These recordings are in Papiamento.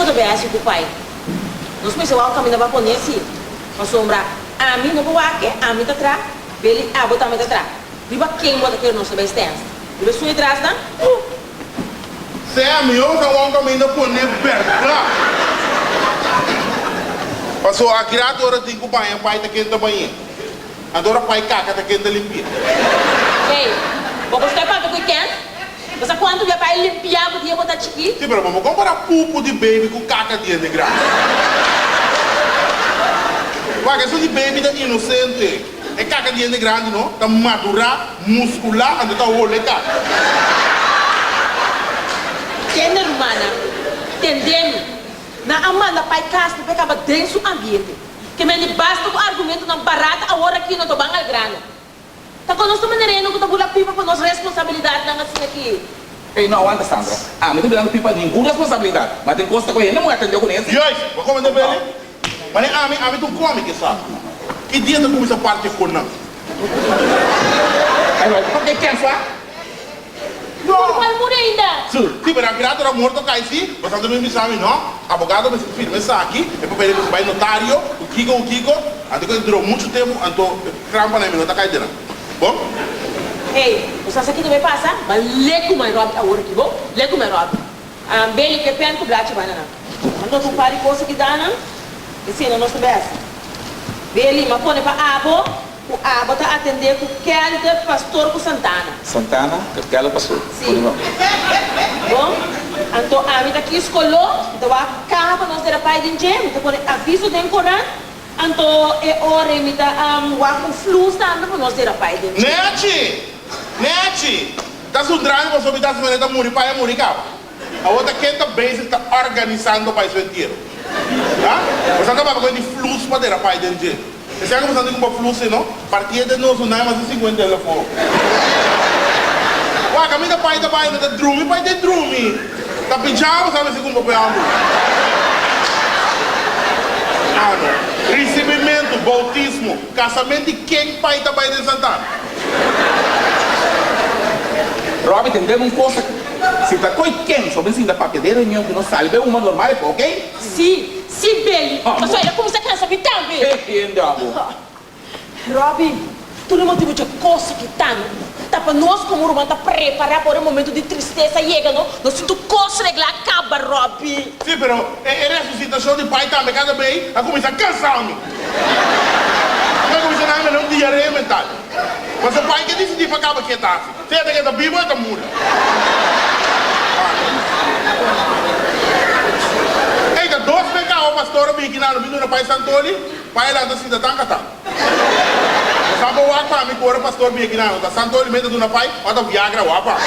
ta bay haci cu pai? Nos mester wak un caminda pa pone si, pasobra ami no por wak e, ami ta tra, Beli abo tambe ta tra. Riba ken bo ta kere nos ta bay stens? Riba esun di tras nan? Uh! Sea mihó ta wak un caminda pone berdad. Paso aki rato ora tin cu baña pai ta ken ta bañ'é. Anto ora pai kaka ta ken ta limpi'é. Hey, bo por stoi papia cu e ken? Bo sa cuantu bia pai limpia bo dia bo ta chiki? Si, pero bo por compara pupu di baby cu kaka di hende grandi. Wak, esun di baby ta inocente. E kaka di hende grandi no, ta madura, muscula, anto ta hole kaka. Tende rumannan, tende mi. Nan a manda pai cas pa e caba den su ambiente. Ke men di basta ku argumentonan barata awor aki no ta ban al grano. Ta kon nos ta manereno ku ta bula pipa pa nos responsabilidatnan asina aki? Ey no awanta Sandra, ami ta birando pipa ningun responsabilidat, ma tin kos ta ku hende muhé atendé ku nesi. Juist, bo komende Beli? Mane ami, ami ta un komi ke sa. Ki dia ta kuminsa parti kon nan? Ey no, pa ke kensa? No. Por cual muri ainda? Sí, pero aki rato ora morto cay sí, bo santo mi bisa mi, no, abogado mester firma esaki, e papel mester bay notario, cu kico cu kico, anto cu e duró mucho tempo, anto e trampa nan mi no ta cay den nan. Bon? Hey, bo sa sa kico ta bay pasa? Ba le cu mai Robbie awor aki, bo? Le cu mai Robbie. Beli cu e pen cu blachi banda nan. A nota un par di cos aki danan, esei no nos ta bay haci. Beli, m'a pone pa abo. Ku abo ta atendé ku Kelder, Pastor ku Santana. Santana, Kelder, Pastor. Sí. Bon, anto ami ta kis koló, mi ta wak kaha pa nos dera pai den dje, mi ta pone aviso den korant, anto e ora ei mi ta wak un flus tambe pa nos dera pai den dje. Nechi! Nechi! Ta su drami pasobra mi ta hasi manera ta muri pai a muri kaba. Awor ta ken ta bezig ta organisando pai su entiero? Ha? Boso a kaba ku e di flus pa dera pai den dje. Esei a kuminsá di kumpa flus ei no? Partié den nos un nai mas di sinkuenta el afó. Wak, ami ta pai ta bai, no ta drumi pai ta drumi. Ta pijama sa mester kumpa p'e ambu. Ah no. Risibimentu, boutismo, kasamenti ken pai ta bai den Santana? Robbie, tendem un cosa. Si ta koe ken so bin sinta papia den reunion ku nos sali bay uma normal e por ok? Si, si Billy, pasobra el a kuminsá kansa mi tambe. Hende abo. Robbie, tur e motibu dje kos aki ta no, ta pa nos komo ruman ta prepará pa ora e momento di tristesa yega no, nos tin tur kos reglá kaba, Robbie. Si, pero e e resusitashon di pai tambe kada bei a kuminsá kansa mi. Mi a kuminsá na haña un diarrea mental. Pasobra pai ke disidí pa kaba ke ta hasi. Sea ta ke ta bibu o ta muri. Ey, ta dos be caba pastor a biki nan lo bin duna pai Santoli, pai a lanta sinta tan catan. Bo sa bo wak pa mi cu ora pastor biki nan ta Santoli meta duna pai o ta Viagra wak pa mi.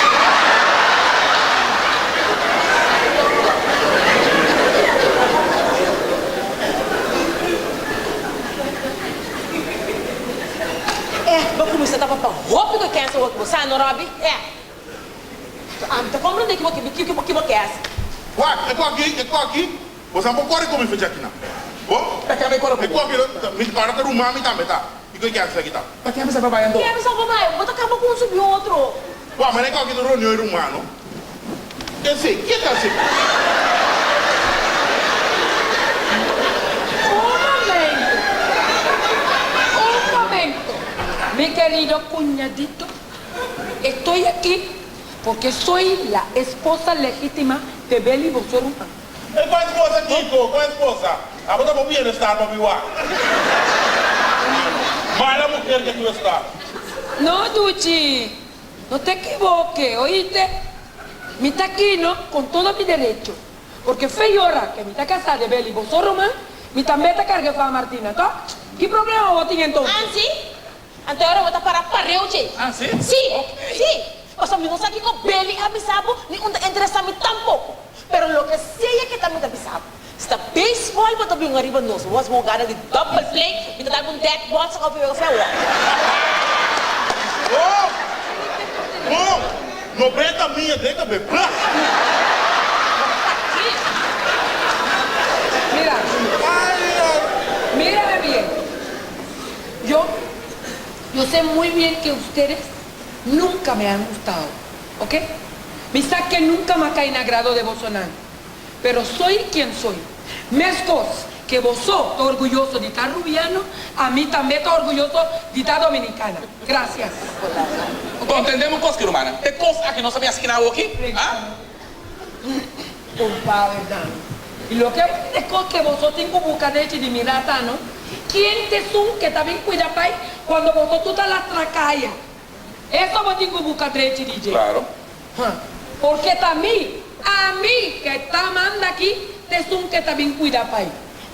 Eh, bo cuminsa tapa pa hopi cu e cancer wak bo sa no Robby? Eh. Ami ta comprende ki bo ki ki bo ke haci. Wak, e koki, e koki, bo sa bo kore ku mi fecha aki nan. Bo? Ta kende kore ku E bo? koki, mi ora ta ruman mi tambe ta. Kiko e cancer aki ta? Ta kende sa pa bai anto? Kende sa pa bai? Bo ta kaba ku un subi otro. Wak, ma e koki ta reunion e ruman no. Esei, ke ta hasi? Un momento, un momento, mi querido cuñadito, estoy aquí porque soy la esposa legítima de Beli boso ruman. E kua esposa kiko? Kua esposa? Abo ta bo bienestar pa mi wak. Mala mujer ke tu esta. No, Duchi, No te equivoque, oíste? Mi ta aki no con todo mi derecho, porque fe y ora que mi ta casá de Beli boso ruman, mi tambe ta carga e fa Martina, to? Ki problema bo tin entonces? Ansi, anto e ora bo ta para pareu dje. Ansi? Sí, Ok. sí. Pasobra mi no sa kico Beli a bisa bo, ni un ta interesa mi tampoco. Pero loke sea ke ta mi ta bisa bo. Si ta baseball bo ta bin ariba nos, bo haci un hogada di double play, mi ta dal bo un dead ball sa caba wega awor. Oh! Oh! No beta mia den ta be plas! Mira, mírame bien. Yo, yo sé muy bien que ustedes nunca me han gustado, ok? Mi sa ke nunca m'a cai na agrado de bosonan. Pero soy quien soy. Meskos ke boso ta orguyoso di ta Rubiano, ami tambe ta orguyoso di ta Dominicana. Gracias. Bon, tendé un kos ki rumannan. E kos aki nos a bin asigná awoki, ah? Compadre Dan. Y loke e kos ke boso tin ku buka dechi di mira ta no, kien t'esun ke ta bin kuida pai kuando boso tur ta lastra kaya? Eso bo tin ku buka drechi di dje. Claro. Ha. Porque ta mi, ami ke ta manda aki t'esun ke ta bin kuida pai.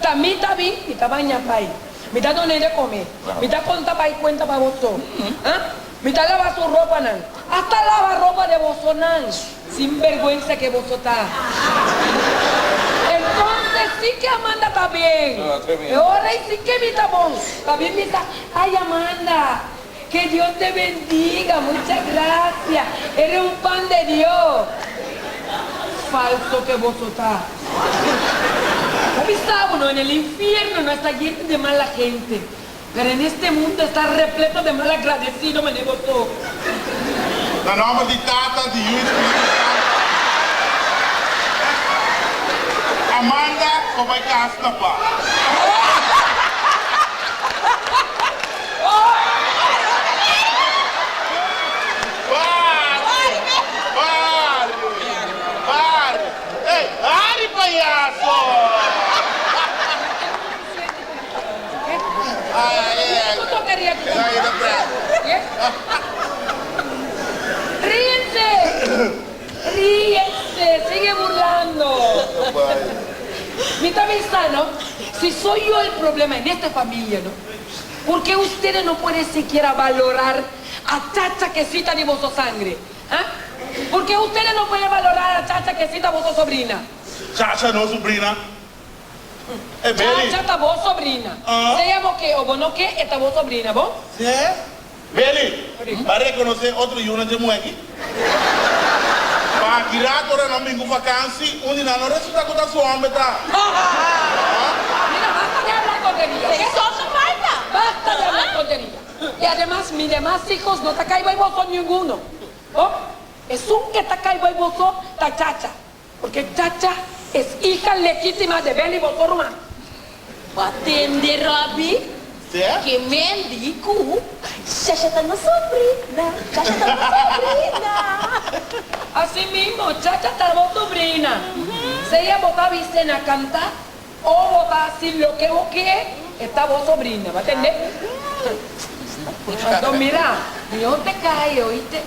Ta mi ta bin, mi ta baña pai. Mi ta dun'é de come. Mi ta konta pai kuenta pa boso. Ha. Mi ta laba su ropanan. Hasta laba ropa de bosonan. Sinberguensa ke boso ta. Entonces si ke Amanda ta bien. E ora ei si ke mi ta bon. Pa bin bisa, Ay Amanda, ke Dios te bendiga, mucha gracia, eres un pan de Dios. Falso ke boso ta. Ta bisa bo no, en el infierno no esta yeno de mala gente. Pero en este mundo esta repleto de mal agradecido mane boso. Na nomber di Tata, di Yu i Spiritu Santu. Amanda, bo bai kas na pa. Bari! Bari! Bari! Ey, hari payaso! Ríense, ríense, sigue burlando. Mi ta bisa, no? Si soy yo el problema en esta familia, no? Por qué ustedes no pueden siquiera valorar a Chacha quesita di boso sangre? Ah? Por qué ustedes no pueden valorar a Chacha quesita boso sobrina? Chacha no sobrina. E Beli. Chacha ta bo sobrina. Sea bo ke o bo no ke, e ta bo sobrina, bo? Sí. Beli, ba rekonosé otro yunan dje muhé aki? Pa aki rato ora nan bin ku vakansi, un di nan no resulta ku ta su hòmber ta. Mira, basta de hablar tonteria, oke? Eso no falta. Basta de hablar tonteria. Y ademas, mi demas hijos no ta kai bai boso ninguno, bo? Esun ke ta kai bai boso ta Chacha. Porque Chacha es hija legítima de Beli boso ruman. Bo a tende Robbie? Ke men di ku Chacha ta nos sobrina, Chacha ta nos sobrina. Así mismo, Chacha ta bo sobrina. Sea bo ta bis'é na kanta o bo ta hasi loke bo ke, e ta bo sobrina. Bo a tende? Anto mira, mihor te kai, oíste.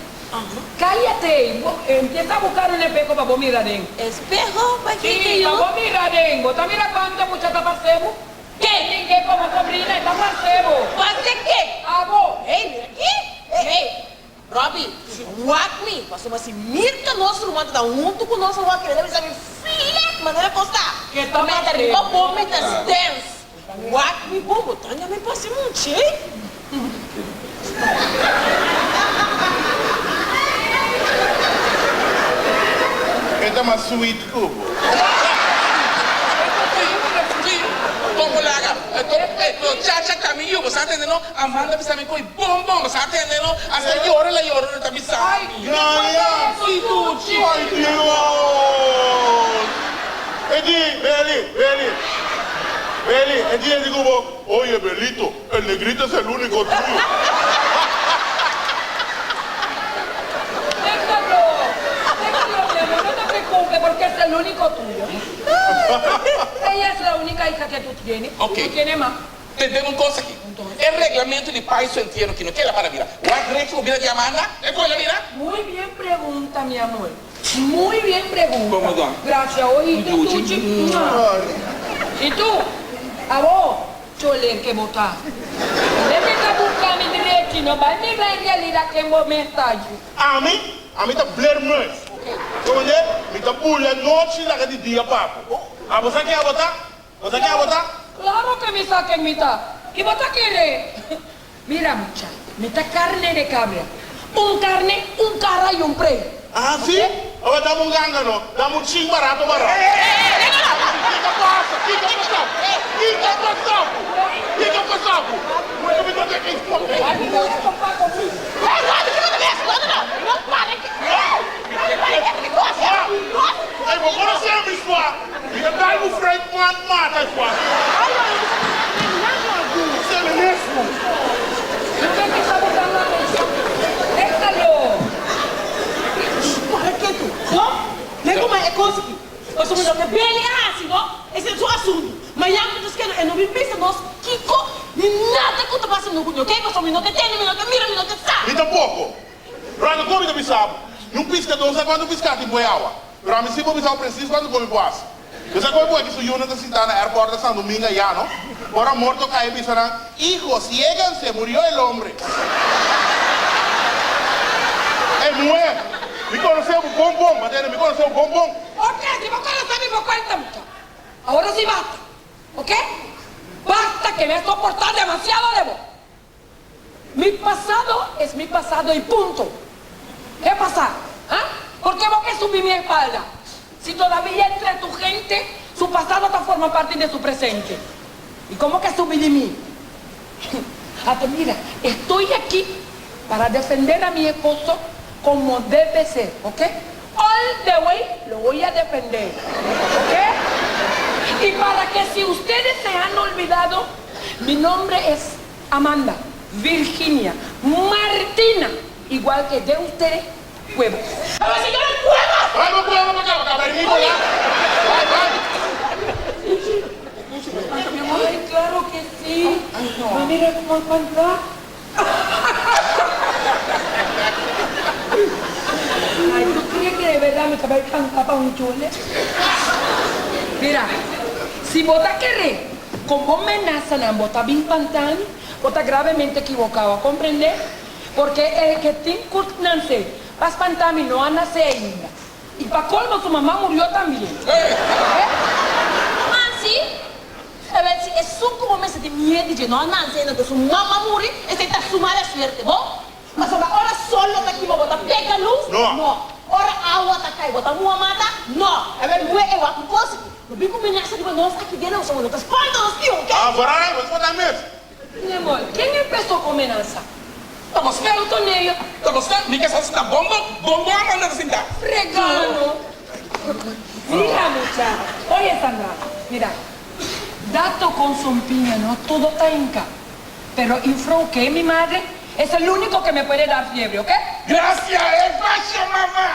Cállate y bo empieza a buscar un espejo pa bo mira den. Espejo? Pa ki Sí, yu? pa bo mira den. Bo ta mira cuanto mucha ta parce bo? Ke? Tin ke como sobrina e ta parce bo. Parce ke? Abo. Hey, mira ki. Hey, hey. Robbie, wak mi. Pasobra si Mirka nos ruman ta ta huntu ku nos awor kere ta bisa mi flet manera kos ta. Ke ta Meta parce riba bo? bo meta stens. Wak mi bon, bo ta ña mi pasi muchi. E ta mas sweet ku bo. Kon laga e chacha ta mi yu bo sa tende no Amanda bisa mi koe bon bon bo sa tende no hasta yora la yora no ta bisa mi. Gaya! Si duchi. Ay Dios! E di, Beli, Beli, Beli, e di e di ku bo, Oye Belito, el negrito es el único tuyo. Déjalo, déjalo mi amor, no te preocupes porque es el único tuyo. Ella es la única hija que tú tienes, Ok. no tienes más. Tende un kos aki, e reglamento di pais su entiero ki no keda para bira. Wak rechi ku bira di Amanda, e koe la bira. Muy bien pregunta mi amor. Muy bien pregunta. Como don? Gracias oíste Duchi. Duchi. Y tu? Abo, choler que bo ta. Debe ta busca mi drechi no bay mira en realidad ken bo mes ta yu. Ami? Ami ta blermuis. Comprende? Mi ta bula nochi laga di dia papo. Abo sa ken abo ta? Bo sa ken abo ta? Claro que mi sa ken mi ta. Y bo ta kere? Mira mucha, mi ta carne de cabra. Un carne, un cara y un prey. Ah, si? Awe dame un ganga no, dame un chin barato barato. Kiko pasa? Kiko pasa? Kiko pasa? Kiko pasa? Mucha mi ta ki Ay, mi no ta compa conmigo. Hey, Robbie, kiko ta mester? No, no, no para ki. Para ki ki cosa. Ey, bo conoce mi sua? Mi ta dal bo fruit man mata sua. Conoce mi mesmo. No ve que está botando atención. Déjalo. Para ketu, no? Lei kuma e kos aki. Pasobra loke Beli a hasi, no? Esei ta su asuntu. Mañan ku ta skena e no bin bisa nos kiko ni nada ku ta pasando ku mi, oke? Pasobra mi no ke tende, mi no ke mira, mi no ke sa. Mi tampoko. Rando komi ta bisa bo. Ni un piskadó sa kuantu piská tin por e awa. Pero ami sí por bisa bo presis kuantu komi por hasi. Yo sa koe bo aki su yunan ta sintá na airport na San Domingo ayá, no? Ora morto kai e bisa nan, Hijos, yéguense, murió el hombre. Ey, muhé, mi konosé bo bon bon, bo tende, mi konosé bo bon bon. Ok, si bo konosé mi bo kuenta mucha. Awor sí basta, ok? Basta ke mi a soportá demasiado de bo. Mi pasado es mi pasado y punto. Ke pasa? Ha? Por ke bo ke subi mi espalda? Si todavia entre tu gente su pasado ta forma parti de su presente. Y como ke subi di mi? Ato mira, estoy aki para defender a mi esposo como debe ser, ok? All the way lo voy a defender, ok? Y para que si ustedes se han olvidado, mi nombre es Amanda, Virginia, Martina, igual que de ustedes, Cuevas. A ver, señora Cuevas! Bai bo cueva pa caba, caba ri bo la. Bai, bai. Ay, claro que sí. Ma mira como a panta. Ay, tu cree que de verdad mi ta bai canta pa un chole? Mira, si bo ta kere con bo menasanan bo ta bin pantami, bo ta gravemente equivocao, a comprende? Porque el que tin cu nance pa spantami no a nace ainda. Y pa colmo su mama murió tambien. Eh? Nancy, Ewel si esun ku bo mester tin miedu dje no a nanse ena ku su mama muri, esei ta su mala suerte, bo? Pasobra ora sol lo ta kima bo ta pega lus? No. Ora awa ta kai bo ta muha mata? No. Ewel muhe e wak un kos aki. No bin ku menasa riba nos aki den nos, no ta spanta nos piu, oke? Ah, vooral, bo ta spanta mes. Mi amor, ken empesó ku menasa? Ta bo stel. Antonella. Ta bo stel. Mi ke sa sinta bonbon. Bonbon a manda ta sinta. Fregano. Mira mucha. Oye Sandra, mira. Dato con sompiña no todo ta hinca. Pero infrou ke mi madre es el unico que me puede dar fiebre, ok? Gracias e fasha mama.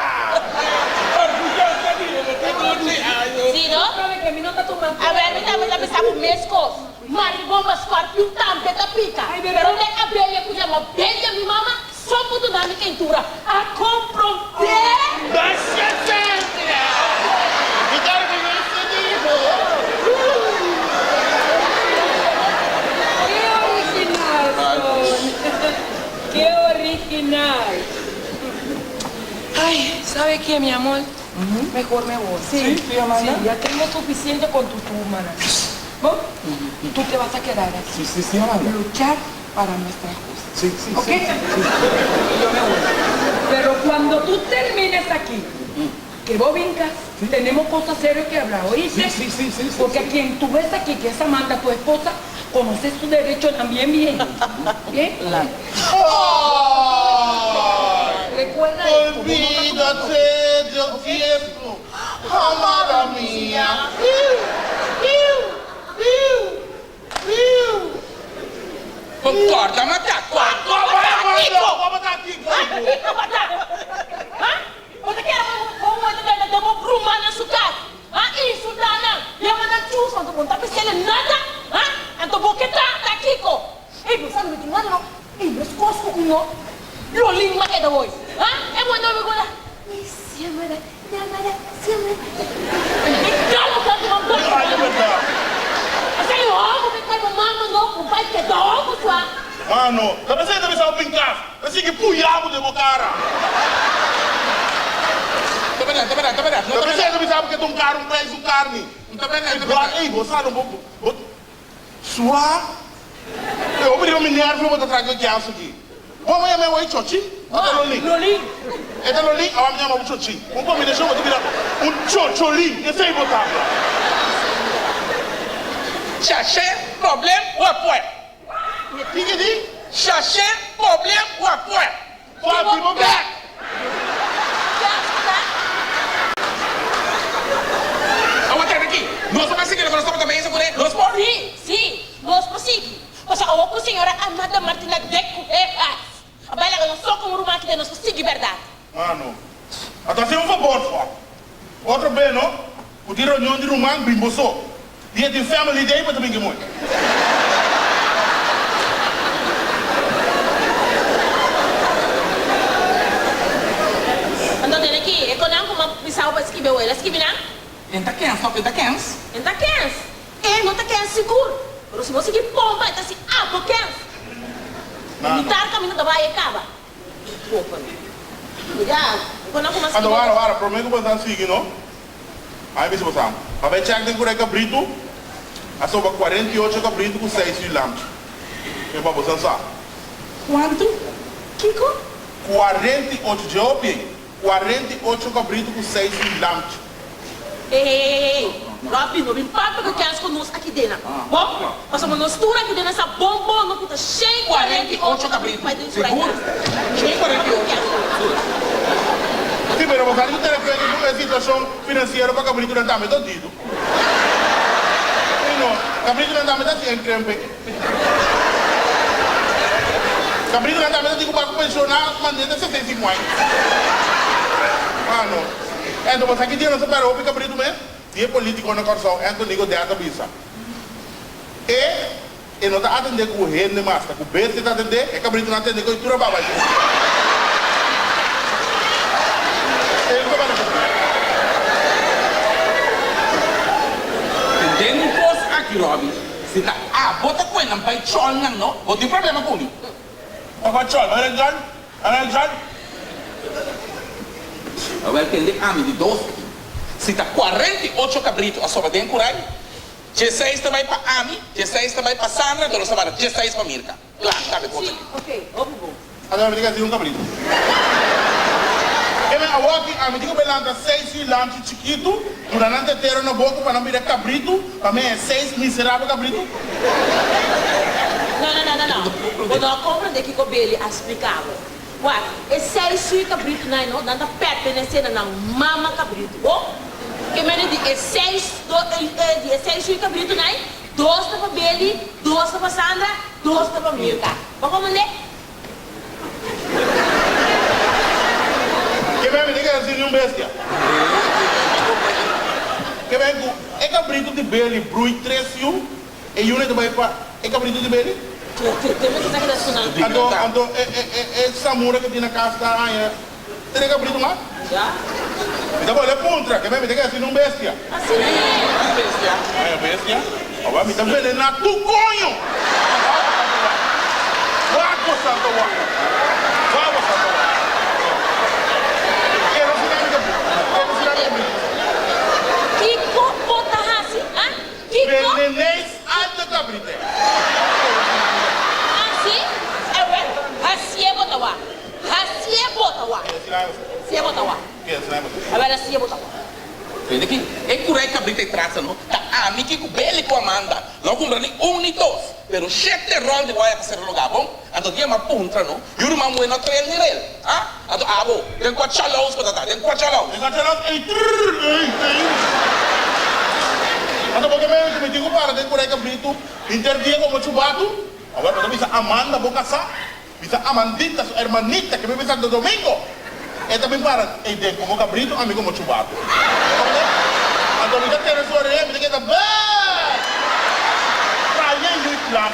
Orgulloso di bo, bo ta dushi. Ayo. Si no? Sabe ke mi no ta tuma. A ber mi tambe ta bisa bo mes kos. Maribomba scorpion tambe ta pica. Pero den abelia cu yama Belia mi mama so por duna mi keintura. A comprende? Gracias Sandra! Mi ta orgulloso di bo. Ke original son. Ke original. Ay, sabe ke mi amor? Mejor me voy. Sí, sí, Amanda. Sí, ya tengo suficiente con tu tumana. Bo, tu te vas a quedar aquí. Sí, sí, sí, Amanda. Luchar para nuestra justicia. Sí, sí, ¿Ok? sí, sí. Yo me voy. Pero cuando tú termines aquí, que vos vincas, tenemos cosas serias que hablar, ¿oíste? Sí, sí, sí, sí, sí, Porque sí. a quien tú ves aquí, que es Amanda, tu esposa, conoce su derecho también bien. ¿Bien? Ay, Recuerda esto, vos no estás Olvídate del tiempo, amada mía. Iu, iu, iu, iu. Concorda mata, Kua bo ta aki, Ha? Kiko bo ta? Ha? Bo ta kere bo muhe ta benta den bo ruman na su kas? Ha? Insulta nan, yama nan chus, anto bo no ta bis'el nada? Ha? Anto bo ke ta ta kiko? Ey, bo sa no mi tin nada no. Ey, meskos ku un no lolin ma keda hoy. Ha? E muhe no mi gola. Mi siamara, yamara, siamara. Mi kalo tantu man bai. Ay, e berdad. Esei hòmber ke kai bo mama no ku bai keda hòmber sua. Mano, ta pensei ta bisa bo bin kas, ta sigui puya bo den bo kara. Ta berdad, ta berdad, ta berdad. No Ta ta pensei berdad. ta bisa bo ke ta un kara un prijs un karni. No ta berdad, ta Igual, berdad. ey, bo sa no bo bo Sua? E hopi riba mi nervio bo ta traga kias aki. Bo a yama e wei chochi o ta lolin? Lolin. E ta lolin, awa mi yama bo chochi. Un combinacion bo ta bira un chocholin, esey bo ta habla. Shashe problem wapwe. Kiko di? Shashe problem wapwe. Papi bo bek! Kias bo ta? Nos por sigui loke nos tabata bezig kuné? Nos por? Sí, sí, nos por sigui. Pasobra awor ku señora Amanda Martina de Cuevas a bai laga nos so komo ruman aki den nos por sigui bèrdat. Mano, a ta hasi un fabor fò. Otro be no, ku tin reunion di ruman bin bo so. Dia tin family day bo ta bin ki mooi. Anto tene ki e konan ku m'a bisa bo pa skibi awor, el a skibi nan? En ta kens of en ta kens? En ta kens. E no ta kens sigur. Pero si bo sigui pompa e ta si abo kens. Mano. Mitar kaminda ta bai e kaba. Anto wara wara, prome ku boso a sigui no, ami bisa boso amo, pa bai chèk den kura e kabritu, a soba 48 kabritu ku seis yu lamchi. E pa boso a sa. Kuantu? Kiko? 48, dje hopi ei. 48 kabritu ku seis yu lamchi. Ey ey ey ey ey, Robby no bin papia ku kens ku nos aki dena, bon? Pasobra nos tur aki dena sa bon bon no ku ta shen 48 kabritu bai den su rai Sigur, shen 48. Si, pero bo sa di ku tene kuenta ku e situashon finansiero pa kabritunan tambe ta odidu. Si no, kabritunan tambe ta hasi enkrempe. Kabritunan tambe ta tin ku bai ku penshona mand'e ta 65 aña. Ah no. Ento bo sa ki dia nos a pèrdè hopi kabritu mes? Di e politiko na Kòrsou Anthony Godett a bisa, E e no ta atendé ku hende mas, ta ku bestia ta atendé, e kabritu no atendé ku e tur a baba dje. E no ta baba dje. Den un kos aki Robby, si ta abo ta kue nan bai chòl nan no, bo tin problema ku mi. Ta kua chòl? Bai Alexander? Alexander? Awel tende ami di dos aki. Si ta 48 kabritu a soba den kurai, dieseis ta bai pa ami, dieseis ta bai pa Sandra, anto nos ta manda dieseis pa Mirka. Kla, kabe kos aki. Ok, hopi bon. Anto ami tin ku hasi un kabritu. E men awor aki ami tin ku bai lanta seis yu lamchi chikitu, duna nan tetero na boka pa nan bira kabritu, pa mi e seis miserabel kabritu. No, no, no, no, no. Bo no a komprende kiko Billy a splika bo. Wak, e seis sui kabritunan no, nan ta pertenesé na nan mama kabritu. Bo? Ke mende di e seis do, di e seis sui kabritunan, dos ta pa Billy, dos ta pa Sandra, dos ta pa Mirka. Bo komprendé? Ke men mi ta kere si ni un bestia. Ke men ku e kabritu di Billy brui tres yu, E yuna ta bai pa e kabritu di beli? Anto, anto e, e, e, e samura ku tin na kas ta haña tres kabritu mas? Mi ta bole puntra, ke mi ta keda sin un bestia. Haña bestia? Awa mi ta venená tur koño! Wak bo santo wak! Wak bo santo wak! Kero sina mi kabritu? Kero sina mi kabritu? Kiko bo ta hasi, ah? Kiko? Beneneis alto cabrite. Asi, ewel, hacié bo ta wak. Hacié bo ta wak. Hacié bo ta wak. Ewel, hacié bo ta wak. Tende ki e cura e cabrita e trasa no ta ami ki cu Beli cu Amanda no a cumpra ni un ni dos pero shete rol di waya pa sera lugar bon anto dia mi a puntra no yu ruman muhe no trael ni rel ah anto abo den cua chalaus bo ta ta den cua chalaus. Den cua chalaus ey trrr ey ey Anto bo ke meme cu mi tin cu para den cura e cabrito hinter dia como chubatu awor bo ta bisa Amanda bo casa bisa Amandita su hermanita ke biba Santo Domingo e ta bin para ey den como cabrito ami como chubatu anto mi ta tene su oreha mi ta keda bee traye yu plan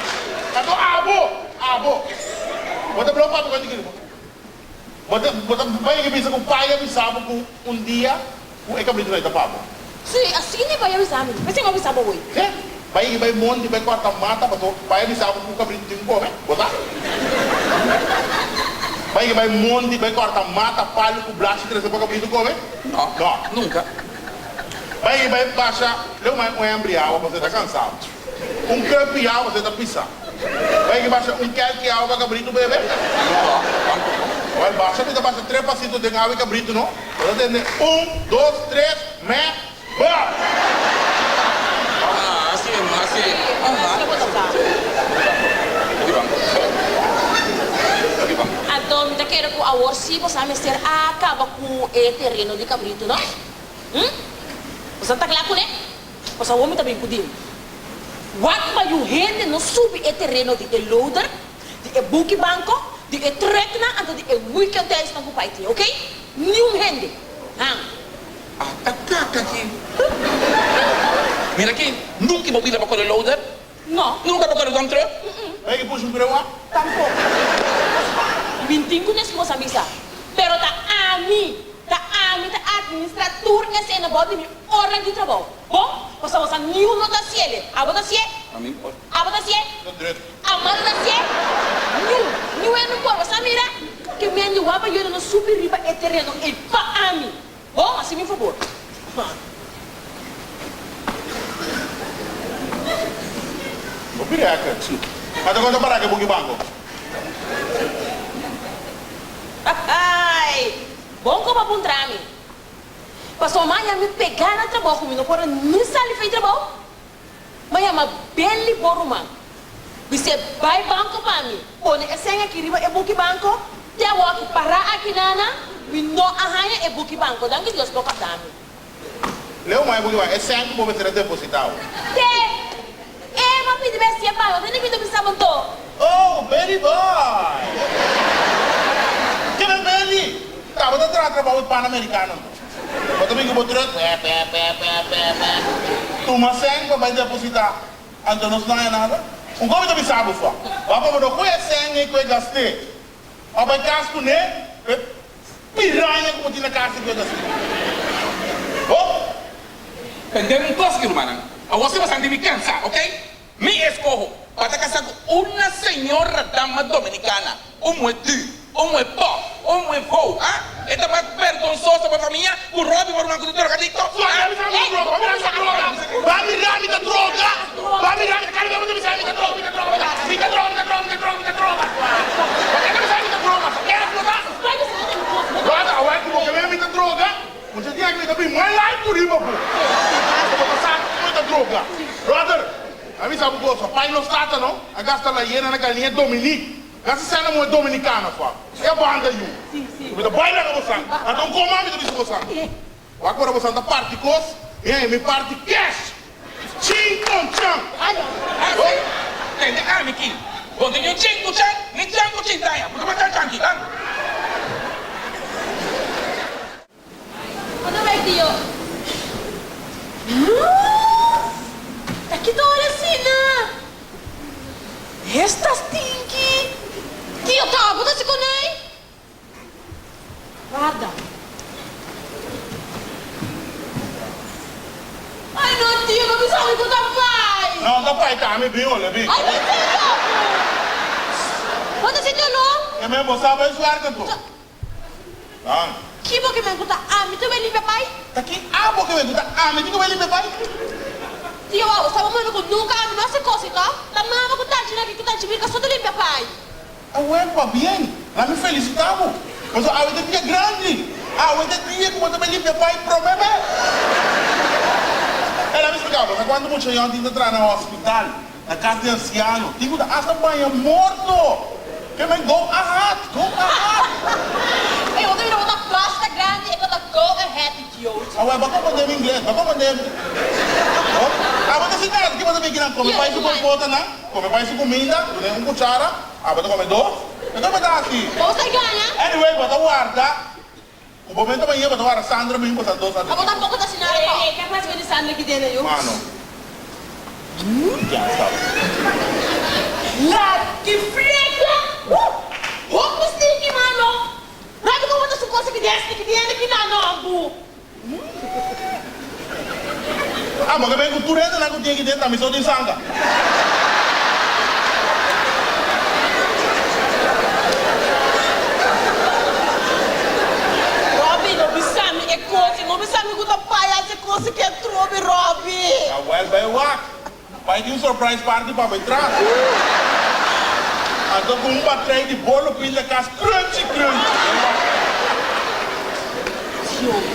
anto abo. Abo, bo ta blow papia ku anti bo. Bo ta bo ta bai a bisa ku pai a bisa bo ku un dia ku e kabritu no ta pa bo. Sí, asina e bai a bisa mi. P'esei mi a bisa bo hoy. Ke? Bai bai monti bai kòrta mata paso pai a bisa bo ku kabritu tin ku kome. Bo sa? Bai bai monti bai kòrta mata palu ku blashi trese pa kabritu kome? No, No. nunka. Bai bai basha leu mai un hembri awa paso e ta kansado. Un kèpi awa paso e ta pisa. Bai ki basha un kelki awa pa kabritu bebe? No, tampoco. Wel, basha mi ta basha tres pasito den awa e kabritu no. Bo ta tende un, dos, tres, me, ba! Ah, asi, asi. Aha. Anto mi ta kere ku awor si boso a mester a kaba ku e tereno di kabritu no? Hm? Boso ta kla kuné? Pasobra awor mi ta bin ku di mi. Wak pa yu hende no subi e tereno di e loader, di e buki banko, di e trucknan anto di e weekendhuisnan ku pai tin, oké? Niun hende. Han. Ata kaka aki. Mira aki, nunka bo bira pa kore loader? No. Nunka bo kore dump truck? Bai ki pushi un krewa? Tampoko. Min tin ku nesmos a bisa, pero ta ami, ta ami ta administra tur esena bou di mi ora di trabou. Bon, pasobra bo sa niun no ta hasiele. Abo ta hasié? Ami por. Abo ta hasié? Ta druk. Amanda ta hasié? Niun, niun hende por. Bo sa mira ke men di wak pa yuda no subi riba e tereno ei pa ami. Bon, hasi mi fabor. Bo pidi hacker. Ata kon ta para ke buki banko. Ai! Bon ku bo a puntra mi. Pasobra maña mi pegá na trabou ku mi no por a ni sali for e trabou. Mi a yama Benly bo ruman. Bis'é bai banko pa mi. Pone e sèn aki riba e buki banko. Te awor aki pará aki nana, mi no a haña e buki banko. Danki Dios bo kòrda mi. Leo mai buki banko, e sèn ku bo mester a depositá awo. Te e bo pidi besti'é pa mi. Tende mi ta bisa bo anto. Oh, Benny boy! Kende Benny? Tabata traha trabou di Panamericano anto. Bo ta bin ku bo truck, pè, pè, pè, pè, pè, pè. Tuma sèn pa bai depositá, anto nos no haña nada. Un kos mi ta bisa bo sua, Bo pa bo no kue sèn ei ku e gast'é, òf bai kas kuné, ku e piraña ku bo tin na kas ei ku e gast'é. Bo. Tende un kos, mi rumannan, awor si bo santi mi kansa, okey? Mi eskoho pa ta kasá ku una señora dama dominikana, un muhé du, un muhé pò, un muhé vou, ah? E ta mas bergonsoso pa famia ku Robbie bo ruman ku ta drogadikto, ah? Ba mira mi ta droga, ba mira mi ta droga, ba mira mi ta droga, ba mira mi ta kada bes bo ta bisa mi ta droga, mi ta droga, mi ta droga, mi ta droga, mi ta droga, mi ta droga, bo ta bisa mi ta droga, kere ku bo ta? Brother, awor ku bo ke mira mi ta droga, Mucha dia aki mi ta bin mooi life ku riba bo. Bo ta sa ku mi ta droga. Brother, a mi sa bo cosa, pai nos tata no a gasta la yena na galiña Dominique. Gasta sena moe dominicana fa. E banda yu. Mi ta bai laga bo san. Anto un koma mi ta bisa bo san. Wak ora bo san ta parti kos, mi haña mi parti cash. Chin con chan. Así, tende ami ki. Bo no tin chin ku chan, ni chan ku chin taña. Bo ta pa chan chan ki, ban. Unda bai tio? Huh? Ta kita ora asina? Esta stinky! Tio ta abo ta si konei? Warda. Ai no tio, no bisa mi ku ta bai! No ta bai ta ami bin ole bin. Ai no tio! Bo ta sinti olor? E men bo sa bai suerte anto. An. Ki bo ke men ku ta ami ta bai limpia pai? Ta ki abo ke men ku ta ami tin ku bai limpia pai? Tio abo sa bo mano ku nunka ami no hasi kosi to? Ta mama ku tanchi naki ku tanchi Mirka so ta limpia pai. Awel pabien, la mi felisita bo, pasobra awe ta dia grandi, awe ta dia ku bo ta bai limpia pai prome be. E la mi splika bo, sa kuantu mucha yon tin ta traha na hospital, Na kas di ansiano tin ku ta asta baña morto. Ke men go ahead, go ahead. Ey, bo ta mira bo ta basta grandi e ta go ahead idioot. Awor bo comprende mi ingles, bo comprende mi. Oh, abo ta sinta ki bo ta bin kinan come pai su compota nan, come pai su cuminda, dune un cuchara, abo ta come dos. Enton bo ta haci. Bo ta gana. Anyway, bo ta warda cu bo menta maña bo ta warda Sandra bin bo ta dos Abo tampoco ta haci nada Ey, pa. Ey, ke pasa cu di Sandra ki tene yu? Mano. Ya stop. Laki frega! Uh! Hopi stinky mano! Rabi como ta su cosa ki den stinky di hende ki na no ambu. Ah, bo ke ben ku tur hendenan ku tin aki den ta mi so tin sanga. Robbie, no bisa mi e cosa, no bisa mi ku ta paya e cosa ki a trobe, Robbie. Awel bai wak. Bai tin un surprise party pa bai tras. Anto ku un batrei di bolo pinta kas crunchy crunchy. Bai wak. Dios.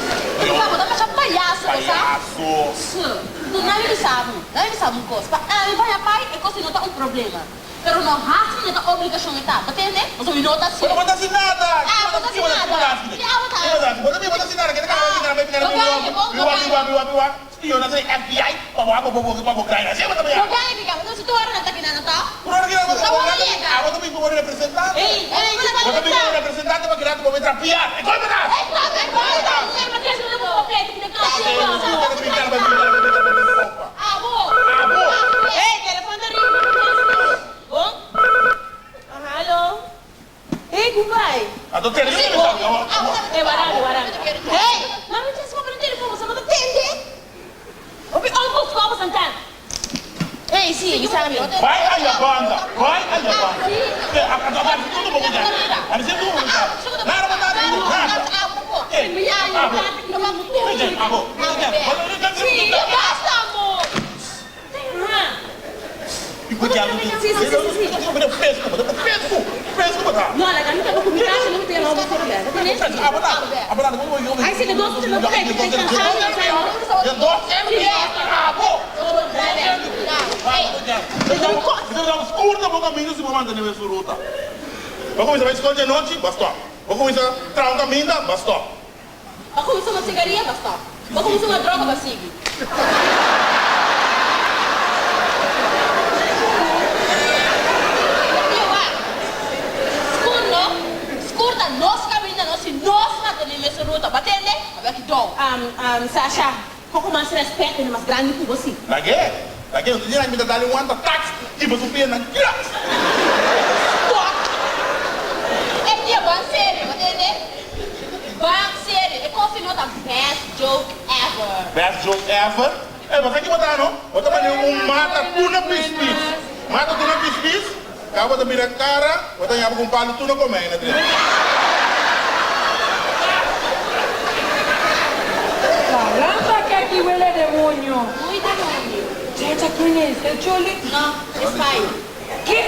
Pero pa bo ta masha payaso bo sa. Payaso. Su. Enton nan mi bisa bo, nan mi bisa bo un kos. Pa ami baña pai e kos ei no ta un problema. Pero no hasi mi no ta obligashon e ta. Bo tende? Pasobra mi no ta hasi. Bo no ta hasi nada. Ah, bo no ta hasi nada. Ki abo ta hasi? Bo ta hasi? Bo ta hasi nada. Kende kaba bai bira bai bira bai bira. Biwa biwa biwa biwa. Spionan ta di FBI pa bo abo bo pa bo graina. Así bo ta Bo gana ki kaba. Entonces tur ora nan ta kina nan ta? Tur ora kina nan ta. Ta wou yega. Abo ta bin como representante. Ey, ey, Bo ta bin como representante pa keda ku bo bin trapiar. E koi bo ta hasi? Ey, stop, ey, stop. Abo. Abo. Ey, telefon ta ring. Bon? Hallo? Hey, goodbye. Anto tene mi ta Hey, warami, warami. Hey, mami just papia na telefon, boso no ta tende? Hopi uncle scopa santan. Hey, si, bisa mi. Bai aya banda, bai aya banda. A tudo bo kuta. A mi tudo bo kuta. Nada bo nada, nada. Abo. Abo. Si, basta amor. Si, si, si, si. Fresco, fresco, fresco bo ta. No, laga mi kaba ku mi tasha, no mi ta yama bo for bè. Ai, si, de dos no peki, te cansado, cansado. Abo. Scurta bo caminho si bo mantené su ruta. Bo cuminsa bai scol di anochi, bo stop. Bo cuminsa traha un caminda, bo stop. Bo cuminsa uma cigaria, bo stop. Bo cuminsa uma droga, bo sigui. Tio wak, scur no, scur ta nos caminda no si nos mantené mesun ruta, bo a tende? Abo aki dou. Sasha, Poco mas respet hende mas grandi cu bo si. Lag'é, lag'é, no ta dina mi ta dal un wanta tax y bo su pierna gras. Stop! E dia ban serio, bo tende? Ban serio, e koffie no ta best joke ever. Best joke ever? Ey, bo sa ki bo ta no? Bo ta mane un mata tuna pis pis. Mata tuna pis pis, caba bo ta bira cara, bo ta yama cu un palo tuna comey na drenta. Caramba que aquí huele a demonio. Muy demonio. Chacha, ¿quién es? ¿El Choli? No, es Pai. ¿Qué?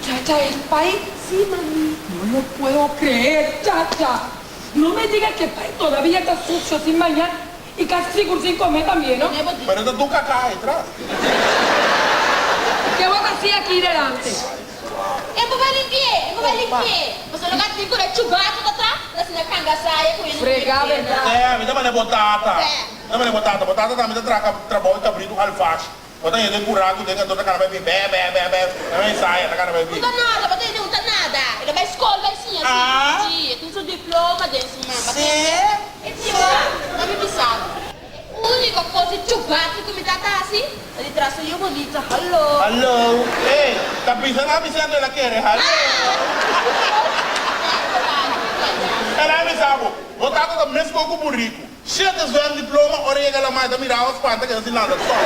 Chacha, ¿es Pai? Sí, mami. No lo puedo creer, Chacha. No me digas que Pai todavía está sucio sin bañar y casi sigur sin comer también, ¿no? Pero ta tu caca ahí tras. ¿Qué vos hacías aquí delante? E bo bai limpi'é, e bo bai limpi'é. Pasobra lo tin ku e chugato ta tra, ta asina kanga saya ku hende Frega, berdad. Sè, mi ta manda bo tata. Sè. Mi ta manda bo tata. Bo tata tambe ta traha trabou di kabritu alfash. Bo ta hende kura ku den kantor ta kana bai bin bè bè bè bè. Ta manda saya ta kana bai Un bin. ta nada, bo ta hende un ta nada. E ta bai skol bai siña si. Ah. Si, e tin su diploma den su man. Sè. E tio, ta mi bisa bo. E úniko kos di chugato ku mi ta ta hasi ta di tras su yu bonita. Hallo. Hallo. Ey, ta bisa nan bisa anto el a kere. Hallo. El a bisa bo, bo tata ta mes kos ku buriku. Shete zwem diploma, ora yega la mai ta mira awa spanta keda sin lanta stop.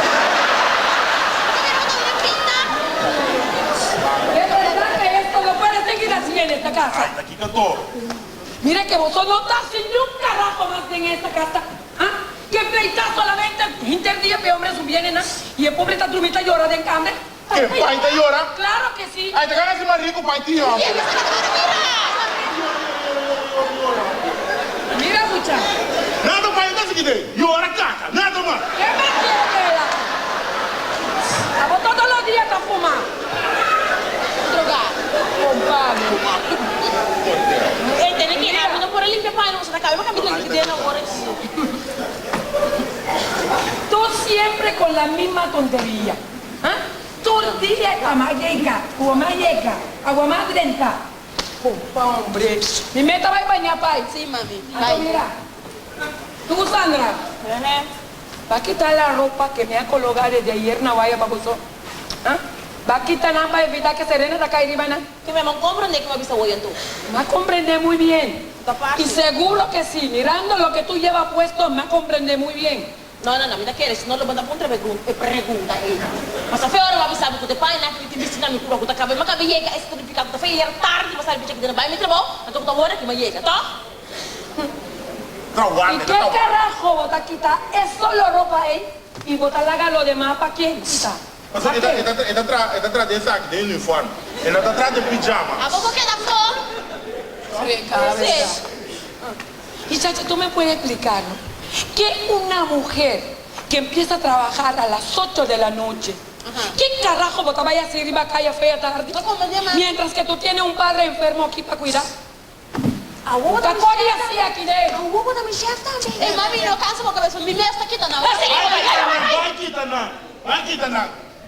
De verdad que esto no puede seguir así en esta casa. Ay, ta kiko to? Mira que boso no ta sin ni un carajo mas den esta casa. Ah, que pleita solamente hinter dia pe hombre su biene na y e pobre ta drumi ta yora den camber. Ke pai ta yora? Claro que si. Ay, ta gana si mas rico pai tin hombre. Mira mucha. Nada pai ta sigui den yora caca, nada mas. Ke mas quiere que el haga? Abo todo los dia ta fuma. Droga. Compadre. Ey, tene ki ami no por a limpia paña, boso ta cabe pa caminda limpia den awor aki. Tú siempre con la misma tontería. Ah? Tur dia e ama yega, cu ama yega, agua mas drenta. Compa hombre, mi meta bai baña pai. Sí, mami, Anto bai. mira, tú Sandra, ba kita la ropa que mi a cologa desde ayer na waya pa boso. Ah? Ba kita nan pa evita que serena ta cay riba nan. Ke mi a comprende ke mi a bisa hoy anto? Mi a comprende muy bien. Ta fácil. Y seguro que sí, mirando lo que tú llevas puesto, mi a comprende muy bien. No, no, no, mi ta kere, si no lo bo ta puntra e pregunta ei. Mas ta fe ora bo a bisa mi ku ta e paña aki mi tin bisti na mi kura ku ta kabe, mi a kabe yega e significa ku ta fe ayer tardi mi a sali bichi aki den bai mi trabou, anto ku ta ora ki mi a yega, tòg? Y ke carajo bo ta kita e solo ropa ei y bo ta laga lo demas pa ken kita? Pasobra Pa ken? e ta e ta traha e ta traha den esaki den uniform, e no ta traha den pijama. Abo bo keda afó? Frega, Sí. Y chacha, tú me puedes explicar, no? Que una mujer que empieza a trabajar a las ocho de la noche, ¿qué carajo bo ta bay haci riba caya fea tardi? No, como di mas. Mientras que tú tienes un padre enfermo aquí pa cuidar. Awor bo ta Ta mi kodi chef así tambe. aki den. Awor bo ta mi chef tambe. Ey mami no cansa bo cabes mi mes ta kita nan. Bai kita nan, bai kita nan, bai kita nan.